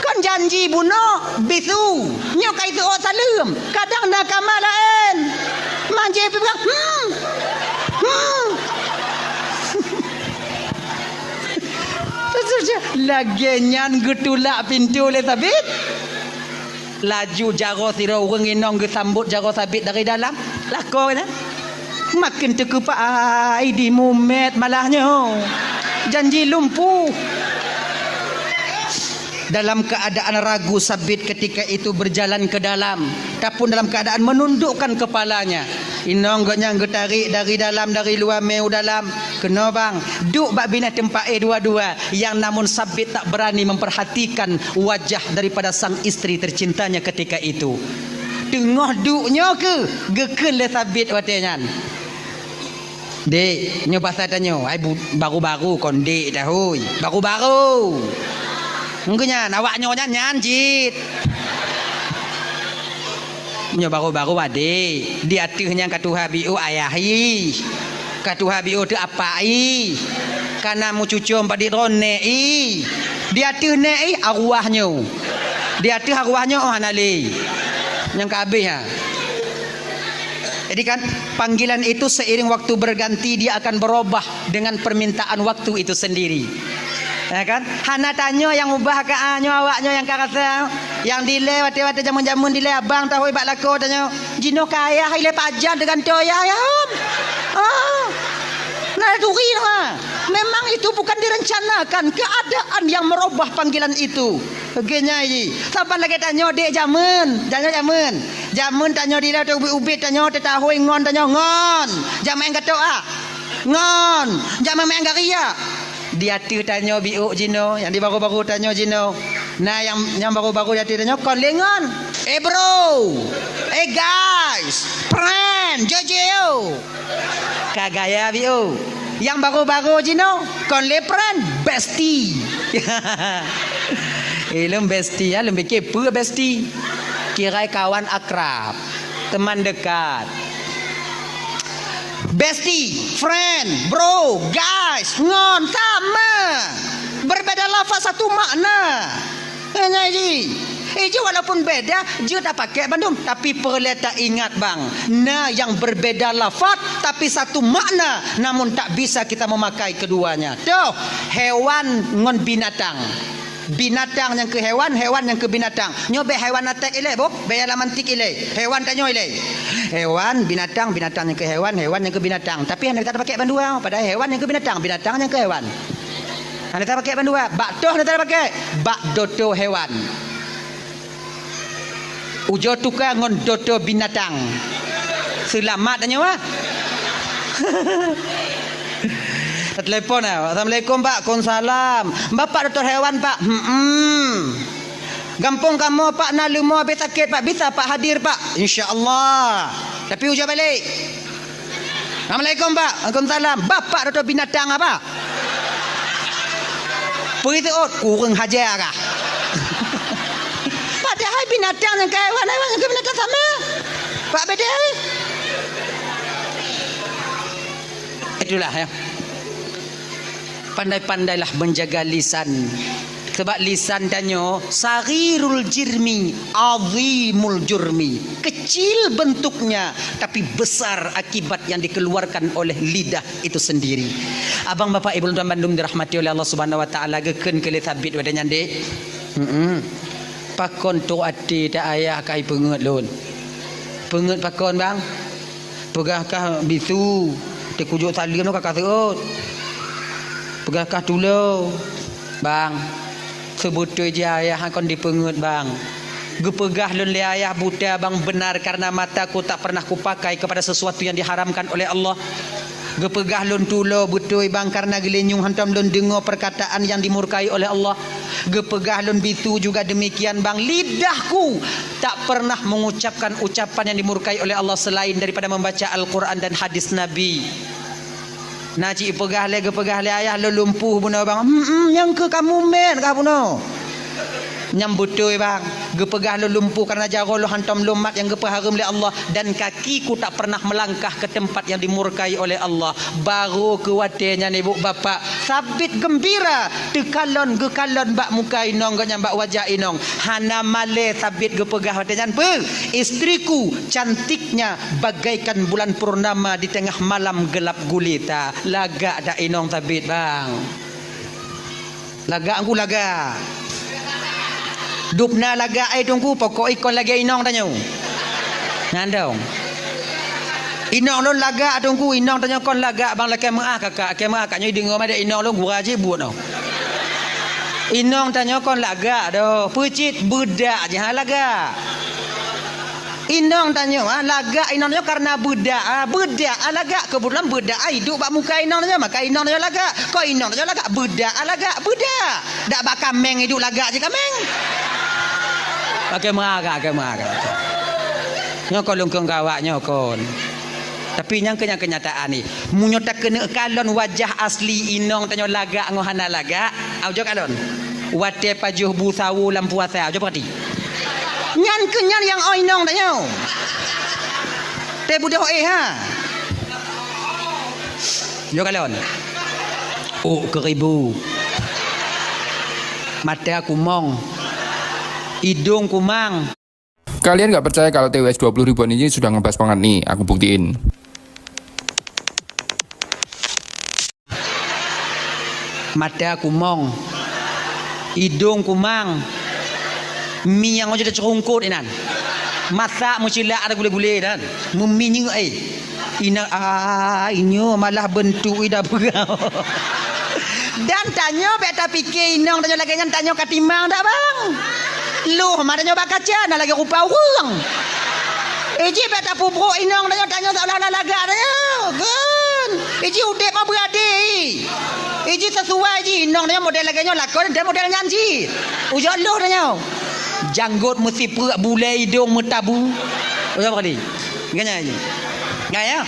Kon janji bunoe bisu. Nyoe ka iseuôt saleuem. Kadang na kama laén. Manjé pih, "Hmm. Hmm." Lagée nyan geutulak pintoe lé Sabit. Laju jaroe sidroe ureuëng inong geusambot jaroe Sabit dari dalam. Lakoe nyan. Maken teukeupak, ai, dimumet malah nyoe. Janji lumpuh. Dalam keadaan ragu, Sabit ketika itu berjalan ke dalam, tapun dalam keadaan menundukkan kepalanya. Inong gobnyan geutarék dari dalam, dari luwa mé u dalam. Keunoe bang, duek bak binéh teumpat éh dua-dua, nyang namun Sabit tak berani memperhatikan wajah daripada sang istri tercintanya ketika itu. Teungoh duek nyoe keuh geukheun lé Sabit watée nyan. "Dek, nyoe basa tanyoe, ai bu-, baru-baru kon dek dah, hôi. Baru-baru." Engkeu nyan, awak nyoe nyan, nyan cit. Nyoe baru-baru adek, di ateueh nyan ka tuha biôh ayah ih. Ka tuha biôh teuh apak ih. Ka na meucucom padit droe nèk ih. Di ateueh nèk ih arwah nyoe. Di ateueh arwah nyoe oh hana lé. Nyang ka habéh ha. Jadi kan, panggilan itu seiring waktu berganti, dia akan berubah dengan permintaan waktu itu sendiri. Ya kan? Hana tanyoe nyang ubah ka, ah, nyoe awak nyoe nyang ka rasa. Nyang dilée watée-watée jameun-jameun dilée abang tahôi bak lakoe tanyoe. Jinoe ka ayah ilée pajan teugantoe ayah, ya, hom. Ah. Na turi ha. Memang itu bukan direncanakan, keadaan yang merubah panggilan itu. Oke, nyai. Saban lagée tanyoe dek jameun, tanyoe jameun. Jameun tanyoe dilée teuh ubit-ubit tanyoe teutahôi ngon tanyoe ngon. Jameun gatok ah. Ngon. Jameun main garia. Di ateueh tanyoe biôh jinoe, nyang di baru-baru tanyoe jinoe. Nah, nyang, nyang baru-baru di ateueh tanyoe kon lé ngon. Eh, bro. Eh, guys. Friend, Jojo. Ka gaya biôh. Nyang baru-baru jinoe kon lé friend, bestie. Eh, lôn bestie ya, lôn pikir peue bestie. Kirai kawan akrab, teman dekat. Bestie, friend, bro, guys, ngon sama. Berbeda lafaz satu makna. Nyan ji. Eh, ji walaupun beda, jeuet tapakai bandum. Tapi peureulée taingat bang, na nyang berbeda lafaz, tapi satu makna, namun tak bisa kita memakai keduanya. Toh, hewan ngon binatang. Binatang nyang keu hewan, hewan nyang keu binatang. Nyoe bék hewan atek ilée, boh. Bék alam antik ilée. Hewan tanyoe ilée. Hewan, binatang, binatang nyang keu hewan, hewan nyang keu binatang. Tapi hana tapakai bandua, padahai hewan nyang keu binatang, binatang nyang keu hewan. Hana tapakai bandua, bak toh hana tapakai, bak doto hewan. Ujoe tuka ngon doto binatang. Seulamat tanyoe ah. Telepon, eh, "Assalamualaikum, Pak." "Waalaikumsalam." "Bapak dokto hewan, Pak?" "Hmm." "Gampông kamoe, Pak, na leumo habéh sakét, Pak. Bisa, Pak, hadir, Pak?" "Insya Allah." Tapi ujoe balek. "Assalamualaikum, Pak." "Waalaikumsalam." "Bapak dokto binatang apa?" Peue seuôt, "Kureueng haja kah?" Padahai binatang nyang keu hewan, hewan nyang keu binatang sama. Pak beda, eh? Itulah, ya. Pandai-pandailah menjaga lisan. Sebab lisan tanyoe saghirul jirmi, azimul jurmi. Kecil bentuknya, tapi besar akibat yang dikeluarkan oleh lidah itu sendiri. Abang, bapak, ibu lôn tuan bandum dirahmati oleh Allah Subhanahu wa Taala, geukheun keu lé Sabit watée nyan, Dek. Heeh. Pakon trok até ta ayah ka ipeungeut lôn. Peungeut pakon, Bang? Peugah kah bisu, teukujok saleuem ka ka seuôt. Peugah kah tulo, Bang. Seubeutôi jih ayah kon dipeungeut, Bang. Geupeugah lôn lé ayah buta, Bang, benar karena mataku tak pernah kupakai kepada sesuatu yang diharamkan oleh Allah. Geupeugah lôn tulo beutôi, Bang, karena geulinyueng hantom lôn deungoe perkataan yang dimurkai oleh Allah. Geupeugah lôn bisu juga demikian, Bang. Lidahku tak pernah mengucapkan ucapan yang dimurkai oleh Allah selain daripada membaca Al-Quran dan hadis Nabi. Na cit peugah lé, geupeugah lé ayah lôn lumpuh bunoe, Bang. Hmm, hmm, nyang keu kamu mét kah bunoe. Nyang beutôi, Bang. Geupeugah lôn lumpuh karena jaroe lôn hantom lôn mat nyang geupeuhareuem lé Allah, dan kakiku tak pernah melangkah ke tempat yang dimurkai oleh Allah. Barô keu watée nyan, ibu bapak, Sabit geumbira, teukalon geukalon bak muka inong geuh nyan, bak wajah inong. Hana malée Sabit geupeugah watée nyan, "Beuh, istriku cantiknya bagaikan bulan purnama di tengah malam gelap gulita." Lagak dak inong Sabit, Bang? Lagak ku lagak. Dubna lagak ai Teungku, pokok ikon lagée inong tanyoe. Nyan dong. Inong lôn lagak Teungku, inong tanyoe kon lagak, Bang, lakée meuáh kakak, lakée meuáh kakak nyoe deungoe madé inong lôn gura jih buet noh. Inong tanyoe kon lagak doh, peucit beudak jih lagak. Inong tanyoe, ah, lagak inong tanyoe karena beudak, ah, beudak, ah, lagak. Keubeutulan beudak, ah, iduek bak muka inong tanyoe, maka inong tanyoe lagak. Kon inong tanyoe lagak, beudak, ah, lagak, beudak. Dak bak kaméng iduek lagak jih kaméng. Oke, meuagak, oke, meuagak. Nyoe kon lôn kheun gawak nyoe kon. Tapi nyang keu-, nyang keunyataan ni, meunyoe takeuneuk kalon wajah asli inong tanyoe lagak ngon hana lagak, au jok kalon. Watée pajoh bu sawo lam puasa, au jok peurati. Nyan keuh nyan nyang oi inong tanyoe. Teuh beudôh éh ha. Jok kalon. Ôk keuribu. Mata kumong. Idong kumang. Kalian nggak percaya kalau T W S dua puluh ribuan ini sudah ngebas banget nih? Aku buktiin. Mata kumong. Idong kumang. Mi nyang ojok teuceurungkot inan. Masak meucilak ada gulé-gulé dan meuminyeuk, eh. Ina, ah, inyo malah bentuk ida peugah. Dan tanyoe bék tapike inong tanyoe lagée nyan, tanyoe ka timang dak, Bang? Loh ma tanyoe bak kaca na lagée rupa ureuëng. Iji bék tapubroe inong tanyoe, tanyoe seolah-olah lagak tanyoe. Kan? Iji udeb ma beurade. Iji sesuai ji inong tanyoe model lagée nyoe lakon dan model nyan ji. Ujoe loh tanyoe. Janggot meusipeuk, bulée idong meutabu. Ujoe kali. Ganya ji. Gaya.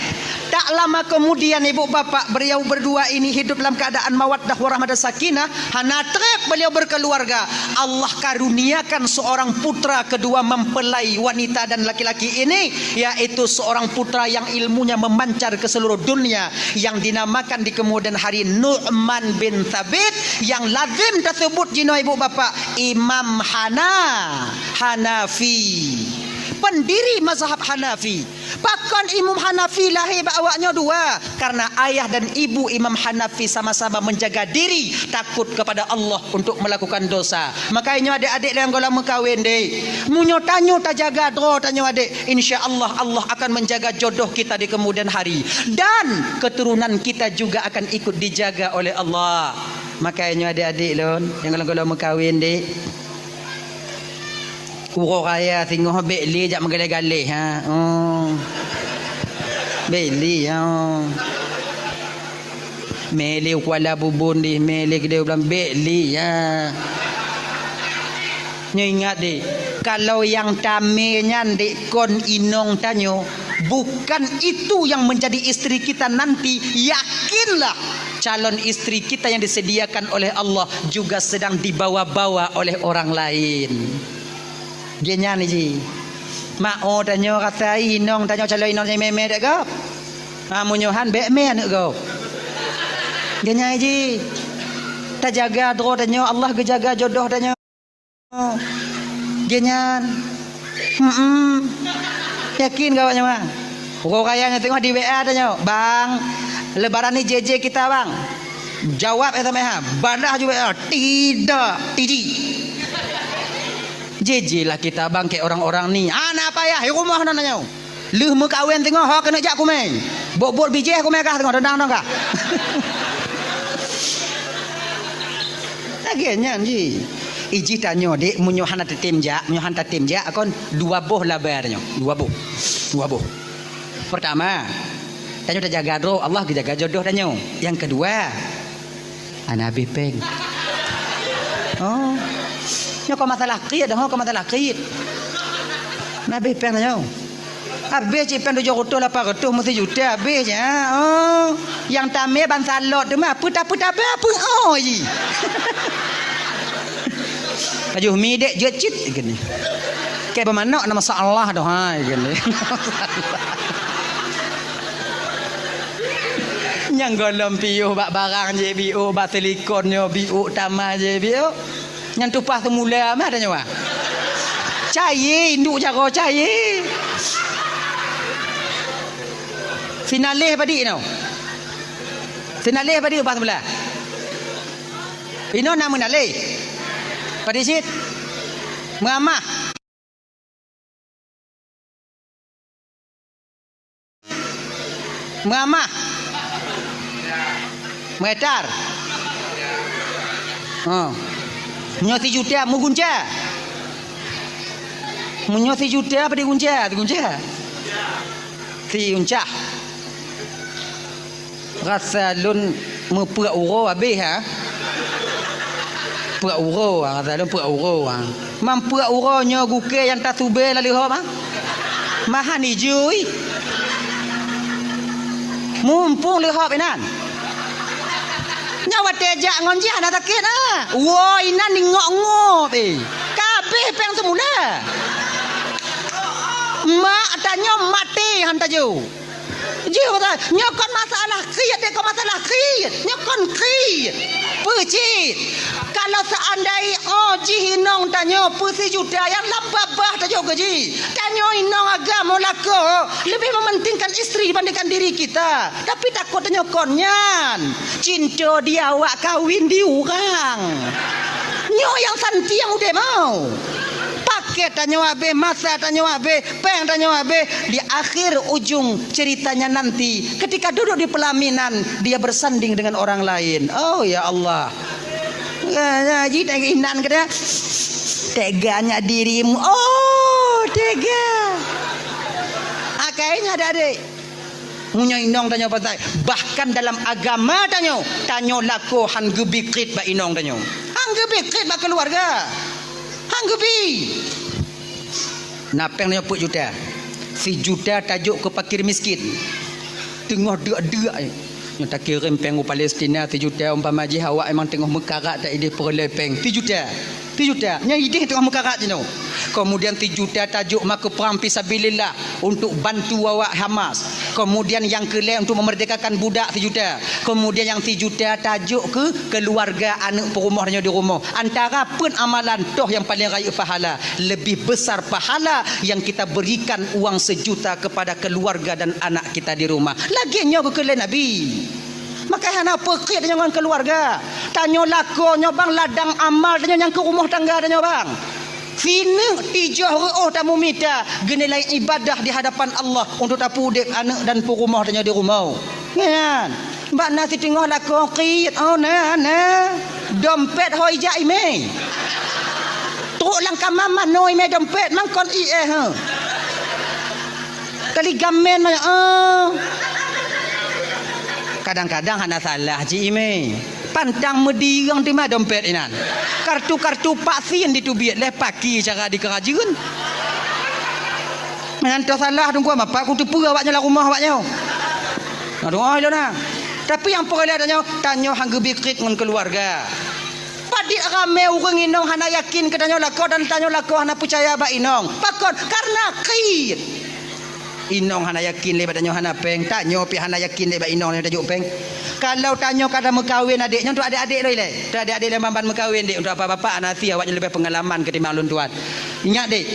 Tak lama kemudian ibu bapak beliau berdua ini hidup dalam keadaan mawaddah warahmah dan sakinah, hana treb beliau berkeluarga. Allah karuniakan seorang putra kedua mempelai wanita dan laki-laki ini, yaitu seorang putra yang ilmunya memancar ke seluruh dunia, yang dinamakan di kemudian hari Nu'man bin Thabit, yang lazim tersebut jinoe ibu bapak Imam Hana, Hanafi, pendiri mazhab Hanafi. Pakon Imam Hanafi lahé bak awaknyoe dua? Karena ayah dan ibu Imam Hanafi sama-sama menjaga diri takut kepada Allah untuk melakukan dosa. Makanya adek-adek nyang goh lom meukawen deh, meunyoe tanyoe tajaga droe tanyoe adek, insya Allah, Allah akan menjaga jodoh kita di kemudian hari dan keturunan kita juga akan ikut dijaga oleh Allah. Makanya adek-adek lôn nyang goh lom meukawen deh, uroe raya singoh bék lé jak meugaleh-galeh, ha. Oh. Bék lé, ha. Mé lé Kuala Bubon deh, mé lé keudéh u Blang, bék lé, ya. Nyoe ingat deh, kalau nyang tamé nyan deh kon inong tanyoe, bukan itu yang menjadi istri kita nanti, yakinlah calon istri kita yang disediakan oleh Allah juga sedang dibawa-bawa oleh orang lain. Geuh nyan ji. Mak o tanyoe rasa inong tanyoe calon inong nyang mé-mé dek gob. Ha, meunyoe han bék mé aneuk gob. Geuh nyan ji. Tajaga droe tanyoe, Allah geujaga jodoh tanyoe. Geuh nyan. Hmm. Yakin keu awak nyoe, bang? Uroe raya nyoe teungoh di W A tanyoe, "Bang, lebaran ni J J kita, Bang." Jawab S M S, ha. Balah ju W A, "Tidak, T J." J J lah kita, Bang, keu orang-orang ni. Hana payah, di rumoh na tanyoe. Lheueh meukawen teungoh, ho keuneuk jak kumé. Bot-bot bijéh kumé kah teungoh, dendang dong kah. Lagèe nyan ji. Ijih tanyoe, dek, meunyoe hana tatem jak, meunyoe hana tatem jak, kon dua boh laba tanyoe. Dua boh. Dua boh. Pertama, tanyoe tajaga droe, Allah geujaga jodoh tanyoe. Nyang keudua, hana habéh péng. Oh. Nyoe kon masalah kriet, ho, kon masalah kriet. Hana habéh péng tanyoe. Habéh cit péng tujoh reutôh lapan reutôh, meusijuta habéh cit, ha? Oh. Nyang tamé ban salot teuma, peue ta-, peue ta-, peue, peue, oh, ji. Pajoh mi dek jeuet cit, geuh nyan. Keu beumanok na masalah doh, hai, geuh nyan. Nyang gohlom piôh bak barang jih biôh, bak silikon nyoe biôh, tamah jih biôh. Nyang tumpah seumula mah tanyoe, ah. Cayé, induek jaroe cayé. Sinaleh padit nyoe. Sinaleh padit tumpah seumula. Inoe na meunaleh. Padit cit. Meuamah. Meuamah. Meuetar. Ha. Meunyoe sijuta, meugunca. Meunyoe sijuta, apa digunca? Digunca. Sigunca. Rasa lôn meupeuet uroe habéh, ha? Peuet uroe, ha, rasa lôn peuet uroe, ha. Meupeuet uroe nyoe gukée nyang tasubée lalu hop, ha? Mahan ijui. Mumpung leuhop inan. Nyoe watée jak ngon jih hana sakét, ha? Woe inan ingok-ngop, eh. Ka habéh péng seumula. Mak tanyoe maté han tajok. Jih kata, nyoe kon masalah kriet, dek, kon masalah kriet. Nyoe kon kriet. Peue cit? Kalau seandai, oh, jih inong tanyoe peusijuta nyang lam babah tajok keu jih. Tanyoe inong agam lakoe leubeh mementingkan istri dibandingkan diri kita. Tapi takot tanyoe kon nyan. Cinta di awak kawin di urang. Nyoe nyang santi nyang udeb mau. Paket tanyoe habéh, masa tanyoe habéh, péng tanyoe habéh, di akhir ujung ceritanya nanti, ketika duduk di pelaminan, dia bersanding dengan orang lain. Oh, ya Allah. Ya, ya, ji tengok inan kata, "Teganya dirimu." Oh, tega. Akhirnya ada adik. Meunyoe inong tanyoe patai, bahkan dalam agama tanyoe, tanyoe lakoe han geubi kriet bak inong tanyoe. Han geubi kriet bak keuluwarga. Han geubi. Na péng nyoe peuet juta. Sijuta tajok keu fakir miskin. Teungoh deuk-deuk, eh. Nyoe takirém péng u Palestina sijuta, umpama jih awak memang teungoh meukarat, tak idéh peureulée péng. Sijuta. Sijuta. Nyan idéh teungoh meukarat jinoe. Kemudian sijuta tajok ma keu prang fisabilillah untuk bantu awak Hamas. Kemudian nyang keulhée untuk memerdekakan budak sijuta. Kemudian nyang sijuta tajok keu keuluwarga aneuk peurumoh tanyoe di rumoh. Antara peuet amalan toh nyang paleng rayeuk pahala, lebih besar pahala yang kita berikan uang sejuta kepada keluarga dan anak kita di rumah. Lagée nyoe geukheun lé Nabi. Maka hana peukeuet tanyoe ngon keuluwarga. Tanyoe lakoe nyoe bang ladang amal tanyoe nyang keu rumoh tangga tanyoe bang. Sineuk tijoh reuôh tamumita geunilai ibadah di hadapan Allah untuk tapeudeb aneuk dan peurumoh tanyoe di rumoh. Nyan. Bak na siteungoh lakoe kriet, oh, na, na. Dompet ho ijak imé. Trok lam kama manoe imé dompet, mangkon ié, ha. Kali gamen manoe, oh. Kadang-kadang hana salah cit imé. Pantang meudieueng teuma dompet inan. Kartu-kartu vaksin jiteubiet lé paki cara jikeuhajeuet. Meunan toh salah teungku, mapa kuteupeue awaknyoe lam rumoh awaknyoe. Aduh, oh, ilona. Tapi nyang peureulée tanyoe, tanyoe han geubikrit ngon keuluwarga. Padit ramé ureuëng inong hana yakin keu tanyoe lakoe dan tanyoe lakoe hana peucaya bak inong. Pakon? Karena krit. Inong hana yakin lé bak tanyoe hana péng, tanyoe pih hana yakin lé bak inong nyoe tajok péng. Kalau tanyoe ka tameukawen adék nyoe, untuk adék-adék lôn ilée. Untuk adék-adék lôn ban-ban meukawen, Dek, untuk bapak-bapak hana sie awaknyoe leubeh peungalaman ketimbang lôn tuan. Ingat, Dek.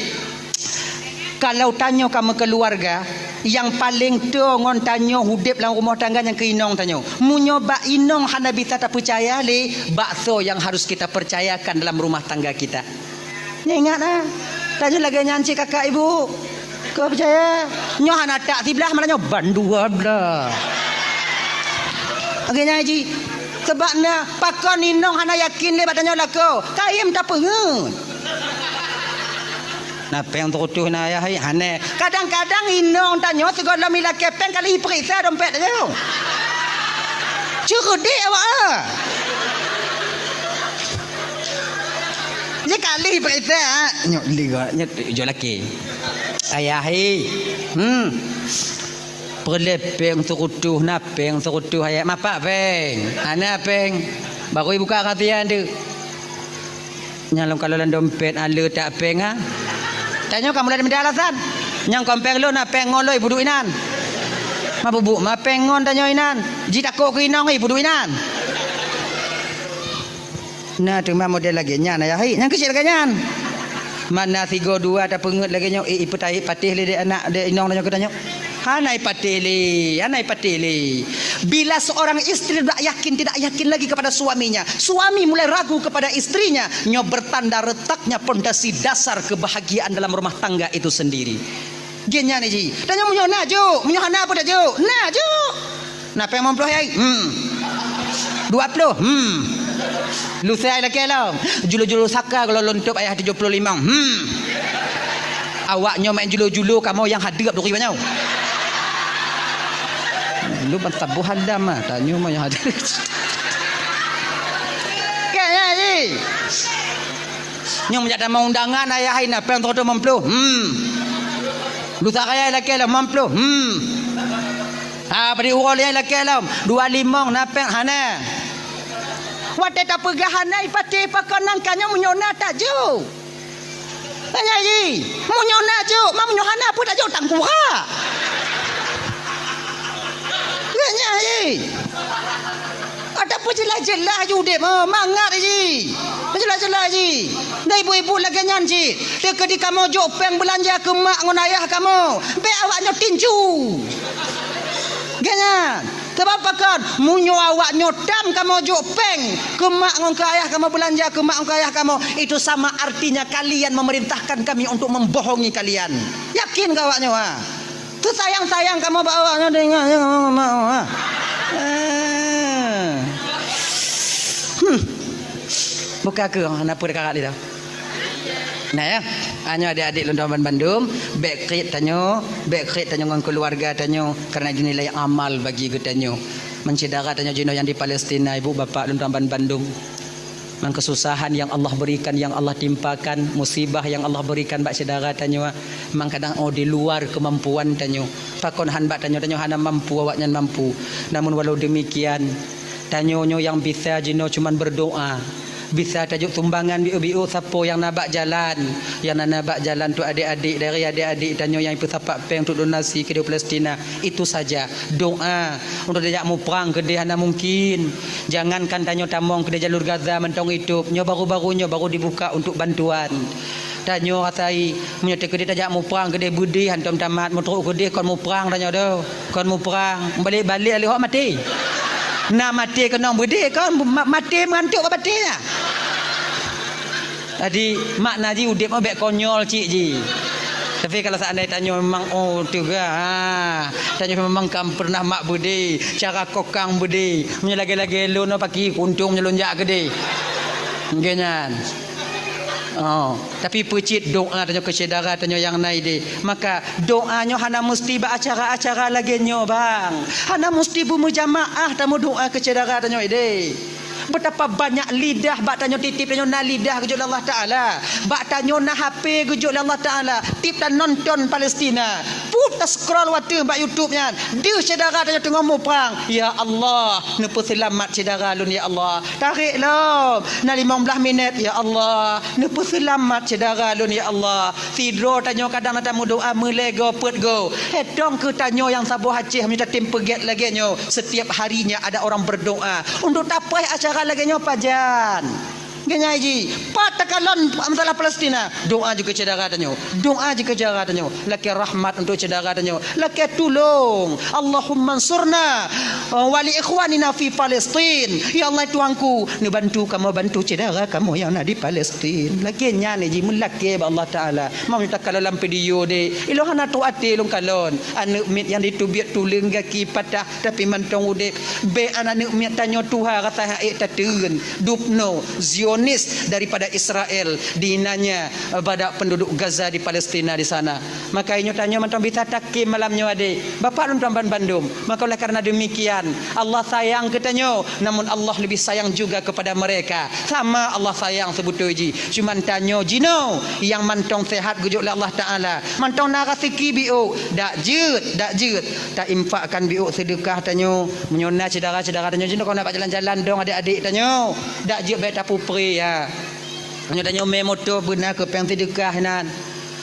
Kalau tanyoe ka meukeuluwarga, nyang paleng toe ngon tanyoe udeb lam rumoh tangga nyang keu inong tanyoe. Meunyoe bak inong hana bisa tapeucaya lé, bak soe nyang harus kita percayakan dalam rumah tangga kita? Nyoe ingat na, tanyoe lagée nyan cit kakak ibu. Keu peucaya, nyoe hana tak siblah, malah nyoe ban dua blah. Lagée nyan cit. Sebab na pakon inong hana yakin lé bak tanyoe lakoe, kayém tapeungeut. Na péng seureutôh na ayah, hai, hana. Kadang-kadang inong tanyoe sigohlom ilakée péng kali ipeuriksa dompet tanyoe. Ceureudek awak, ah. Nyoe kali ipeuriksa, ah. Nyoe li gak, nyoe jok laki. Ayah, hai. Hmm. Peureulée péng seureutôh, na péng seureutôh, ayah. Mapak péng. Hana péng. Baru ibuka rasia tu. Nyang lôn kalon lam dompet, ale tak péng, ha? Tanyoe ka mulai meuda alasan. Nyang kon péng lôn, na péng ngon lôn, ibuduek inan. Ma bubuk, ma péng ngon tanyoe inan. Jitakot keu inong, ibuduek inan. Na teuma model lagée nyan, ayah, hai. Nyang keucil lagée nyan. Mana sigoe dua tapeungeut lagée nyoe, eh, ipeutahi patéh lé dek anak, dek inong tanyoe keu tanyoe. Hana ipatéh lé, hana ipatéh lé. Bila seorang istri tidak yakin, tidak yakin lagi kepada suaminya, suami mulai ragu kepada istrinya, nyoe bertanda retaknya pondasi dasar kebahagiaan dalam rumah tangga itu sendiri. Gen nyan ji. Tanyoe meunyoe na jok, meunyoe hana peue tajok. Na jok. Na péng limong ploh, yai? Hmm. Dua ploh? Hmm. Lusa ilakée lom. Julu-julu saka kalau lôn tôb ayah tujoh ploh limong. Hmm. Awaknyoe main julu-julu, kamoe nyang hadeup duri banyoe. Lu ban saboh hadam ah, tanyoe mah nyang hadeup. Kan, ya, ji? Nyang meujak tamong undangan ayah hai na péng seureutôh limong ploh. Hmm. Lusa raya ilakée lom limong ploh. Hmm. Ha, bri uroe lé ilakée lom, dua limong na péng hana. Watée tapeugah hana ipatéh pakon nangka nyoe meunyoe na tajok. Tanya ji, meunyoe na jok, ma meunyoe hana peue tajok tangkurak. Tanya ji. Ada peujeulaih-jeulaih ju udeb, oh, mangat ji. Peujeulaih-jeulaih ji. Dah ibu-ibu lagée nyan ji. Teukeudi kamoe jok péng beulanja keu mak ngon ayah kamoe. Bék awaknyoe tinju. Geuh nyan. Sebab pakon? Meunyoe awaknyoe tam kamoe jok péng keu mak ngon keu ayah kamoe, beulanja keu mak ngon keu ayah kamoe, itu sama artinya kalian memerintahkan kami untuk membohongi kalian. Yakin keu awaknyoe, ha? Teusayang-sayang kamoe bak awaknyoe, teuingat, ya, mak, mak, mak. Eh. Hmm. Buka ke, hana peue dikarat lé dah. Nah, ya. Nyoe adik-adik lôn tuan bandum, bék kriet tanyoe, bék kriet tanyoe ngon keuluwarga tanyoe, karena itu nilai amal bagi geutanyoe. Meusyedara tanyoe jinoe nyang di Palestina, ibu bapak lôn tuan bandum. Ngon keususahan nyang Allah beurikan, nyang Allah timpakan, musibah nyang Allah beurikan bak syedara tanyoe, mangkadang oh di luar keumampuan tanyoe. Pakon han bak tanyoe, tanyoe hana mampu, awaknyan mampu. Namun walau demikian, tanyoe nyoe nyang bisa jinoe cuman berdoa. Bisa tajok sumbangan biôh-biôh sapo nyang na bak jalan. Nyang na, na bak jalan tu adik-adik, dari adik-adik tanyoe nyang ipeusapat péng untuk donasi keudéh Palestina. Itu saja. Doa. Untuk tajak muprang keudéh hana mungkin. Jangankan tanyoe tamong keudéh jalur Gaza mantong itôb. Nyoe baru-baru nyoe baru dibuka untuk bantuan. Tanyoe asai, meunyoe teukeudeh tajak muprang keudeh beudeh hantom tamat, meutrok keudeh kon muprang tanyoe doh. Kon muprang, balek-balek lé hok maté. Na maté keunong beudeh kon, ma-, maté meugantok bak batée nyan. Jadi, makna jih udeb nyoe bék konyol cit jih. Tapi kalau seandai tanyoe memang, oh, teuga, ha, tanyoe memang kam pernah mak beudeh, cara kokang beudeh. Meunyoe lagée-lagée lôn nyoe paki kuntung meunyoe lôn jak keudeh. Nggih nyan. Oh, tapi peucit doa tanyoe keu syedara tanyoe nyang na idéh. Maka doa nyoe hana musti bak acara-acara lagée nyoe, bang. Hana musti beumeujamaah tameudoa keu syedara tanyoe idéh. Betapa banyak lidah bak tanyoe tieb-tieb tanyoe na lidah geujok lé Allah Taala. Bak tanyoe na H P geujok lé Allah Taala. Tieb tanonton Palestina. Peuet ta-scroll watée bak YouTube nyan. Deuh syedara tanyoe teungoh muprang. Ya Allah, neupeuseulamat syedara lôn ya Allah. Tarek lom. Na limong blaih minét, ya Allah, neupeuseulamat syedara lôn ya Allah. Sidroe tanyoe kadang na tameudoa meulée goe peuet goe. Hetong keu tanyoe nyang saboh Aceh meunyoe tatem peugét lagée nyoe. Setiap harinya ada orang berdoa. Untuk tapaih acara lagée nyoe pajan. Geunyai jih, pat takalon masalah Palestina, doa jih keu syedara tanyoe. Doa jih keu syedara tanyoe. Lakée rahmat untuk syedara tanyoe. Lakée tulông. Allahumma ansurna, eh, wa li ikhwanina fi Palestin. Ya Allah Tuhanku, neubantu kamoe bantu syedara kamoe nyang na di Palestin. Lakée nyan jih meulakée bak Allah Taala. Meunyoe takalon lam video deh, ilôn hana trok até lôn kalon. Aneuëk miet nyang diteubiet tuleueng gaki patah tapi mantong udeb. Bék aneuëk miet tanyoe tuha rasa ék tateun. Dubno Zionis daripada Israel dinanya, eh, bak penduduk Gaza di Palestina di sana. Maka inyoe tanyoe mantong bisa takem malam nyoe adek. Bapak lôn tuan ban bandum. Maka oleh karena demikian, Allah sayang keu tanyoe, namun Allah lebih sayang juga kepada mereka. Sama Allah sayang sebetul jih. Cuman tanyoe jinoe nyang mantong sehat geujok lé Allah Taala. Mantong na raseuki biôk, dak jeuet, dak jeuet. Ta-infakkan biôk seudeukah tanyoe. Meunyoe na syedara-syedara tanyoe jinoe kon na bak jalan-jalan dong adek-adek tanyoe. Dak jeuet bék tapupre ya. Meunyoe tanyoe mé moto beuna keu péng seudeukah inan.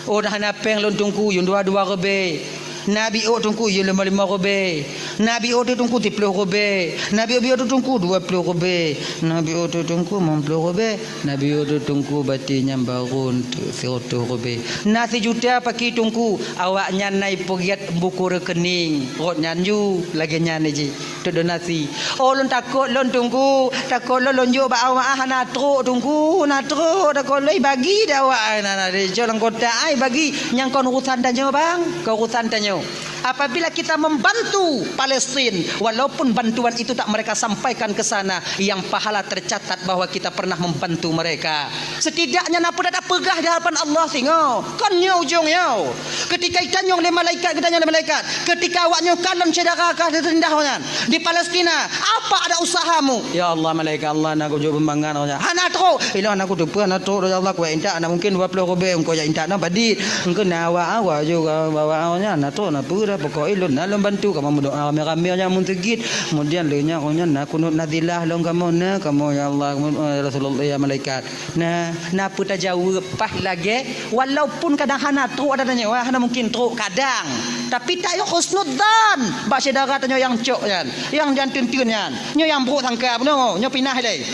Oh, dah hana péng lôn Teungku, yum dua-dua ribée. Na biôk Teungku, yum lima-lima ribée. Na biôk teuh Teungku, siploh ribée. Na biôk-biôk teuh Teungku, dua ploh ribée. Na biôk teuh Teungku, limong ploh ribée. Na biôk teuh Teungku, batin nyang barô teuh sireutôh ribée. Na sijuta paki Teungku, awaknyan na ipeugét buku rekening. Rot nyan ju, lagée nyan jih. Teudonasi. Oh, lôn takot lôn Teungku. Takot lôn, lôn jok bak awak, ah, hana trok Teungku. Hana trok, takot lôn ibagi dak awak. Ah, na, na, dicok lam kotak, ah, ibagi. Nyang kon urusan tanyoe, bang. Kon urusan tanyoe. Apabila kita membantu Palestin, walaupun bantuan itu tak mereka sampaikan ke sana, yang pahala tercatat bahwa kita pernah membantu mereka. Setidaknya na peue tapeugah di hadapan Allah singoh. Kon nyoe ujong nyoe. Ketika itanyong lé malaikat, geutanyong lé malaikat, ketika awak nyoe kalon syedara ka teurindah nyan di Palestina, apa ada usahamu? Ya Allah, malaikat Allah, na kujok beumangan awak nyan. Hana trok. Ilôn na kuteupeue hana trok, ya Allah, kuintak na mungkin dua ploh ribée, engkau jak intak na padit. Engkau na awak-awak juga bawa awak nyan, na trok, na peue dah, pokok ilôn na lôn bantu, kamoe meudoa ramé-ramé nyan mun seugit. Kemudian lé nyan, awak nyan na kunut nazilah lôn kamoe na, kamoe ya Allah, ya Rasulullah, ya malaikat. Nah, na peue tajaweueb paih lagée, walaupun kadang hana trok ada tanyoe, hana mungkin trok kadang. Tapi tayoe husnudzan bak syedara tanyoe nyang cok nyan, nyang jan teunteun nyan, nyoe nyang brok sangka bunoe, nyoe pinah lé.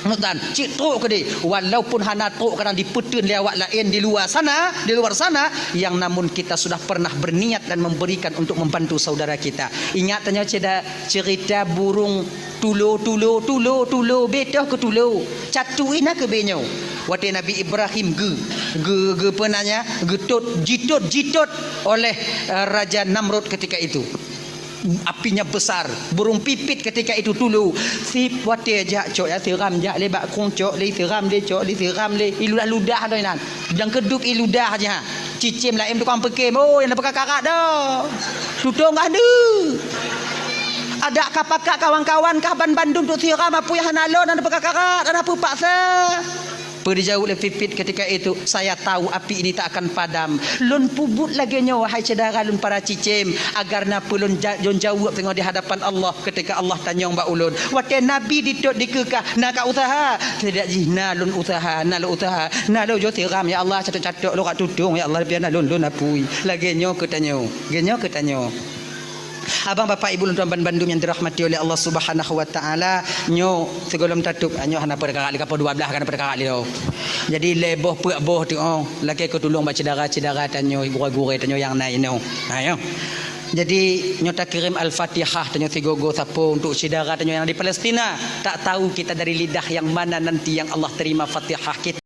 Husnudzan, cit trok keudeh, walaupun hana trok kadang dipeuteun lé awak laén di luwa sana, di luar sana, yang namun kita sudah pernah berniat dan memberikan untuk membantu saudara kita. Ingat tanyoe ceda-, cerita burung Tulo, tulo, tulo, tulo, betoh keu tulo. Catu ina keu benyoe. Watée Nabi Ibrahim geu, geu, geu peunanya, geutot, jitot, jitot oleh, eh, Raja Namrud ketika itu. Apinya besar, burung pipit ketika itu tulo. Si watée jak cok ya siram jak lé bak kong cok lé siram lé cok lé siram lé iludah-ludah tu inan. Dan kedup iludah aja. Cicém laén tukang peukem, oh, nyang na peukakarat dah. Tutong kah deuh. Adak ka pakat kawan-kawan kah ban bandum tu siram apui hana lôn, hana peukakarat, hana peupaksa. Peue dijaweueb lé Pipit ketika itu, "Saya tahu api ini tak akan padam." Lôn peubuet lagée nyoe, wahai syedara lôn para cicém, agar na peue lôn ja-, lôn jaweueb teungoh di hadapan Allah. Ketika Allah tanyong bak ulôn, watée Nabi ditot dikeukah, na ka usaha? Tidak jih, na lôn usaha, na lôn usaha, na lôn jo siram, ya Allah, catok-catok lôn rak tutong, ya Allah, biar na lôn, lôn apui. Lagée nyoe keu tanyoe, lagée nyoe keu tanyoe. Abang, bapak, ibu lôn tuan ban bandum yang dirahmati oleh Allah Subhanahu wa Taala, nyoe sigohlom tatup, nyoe hana peurkara lé, kapoh dua belas hana peurkara lé. Jadi lhée boh peuet boh tu, oh, lakée keu tulông bak syedara-syedara tanyoe, gurée-gurée tanyoe nyang na inoe. Ha, ya. Jadi, nyoe takirém Al-Fatihah tanyoe sigoe-goe sapoe untuk syedara tanyoe nyang di Palestina. Tak tahu kita dari lidah yang mana nanti yang Allah terima Fatihah kita.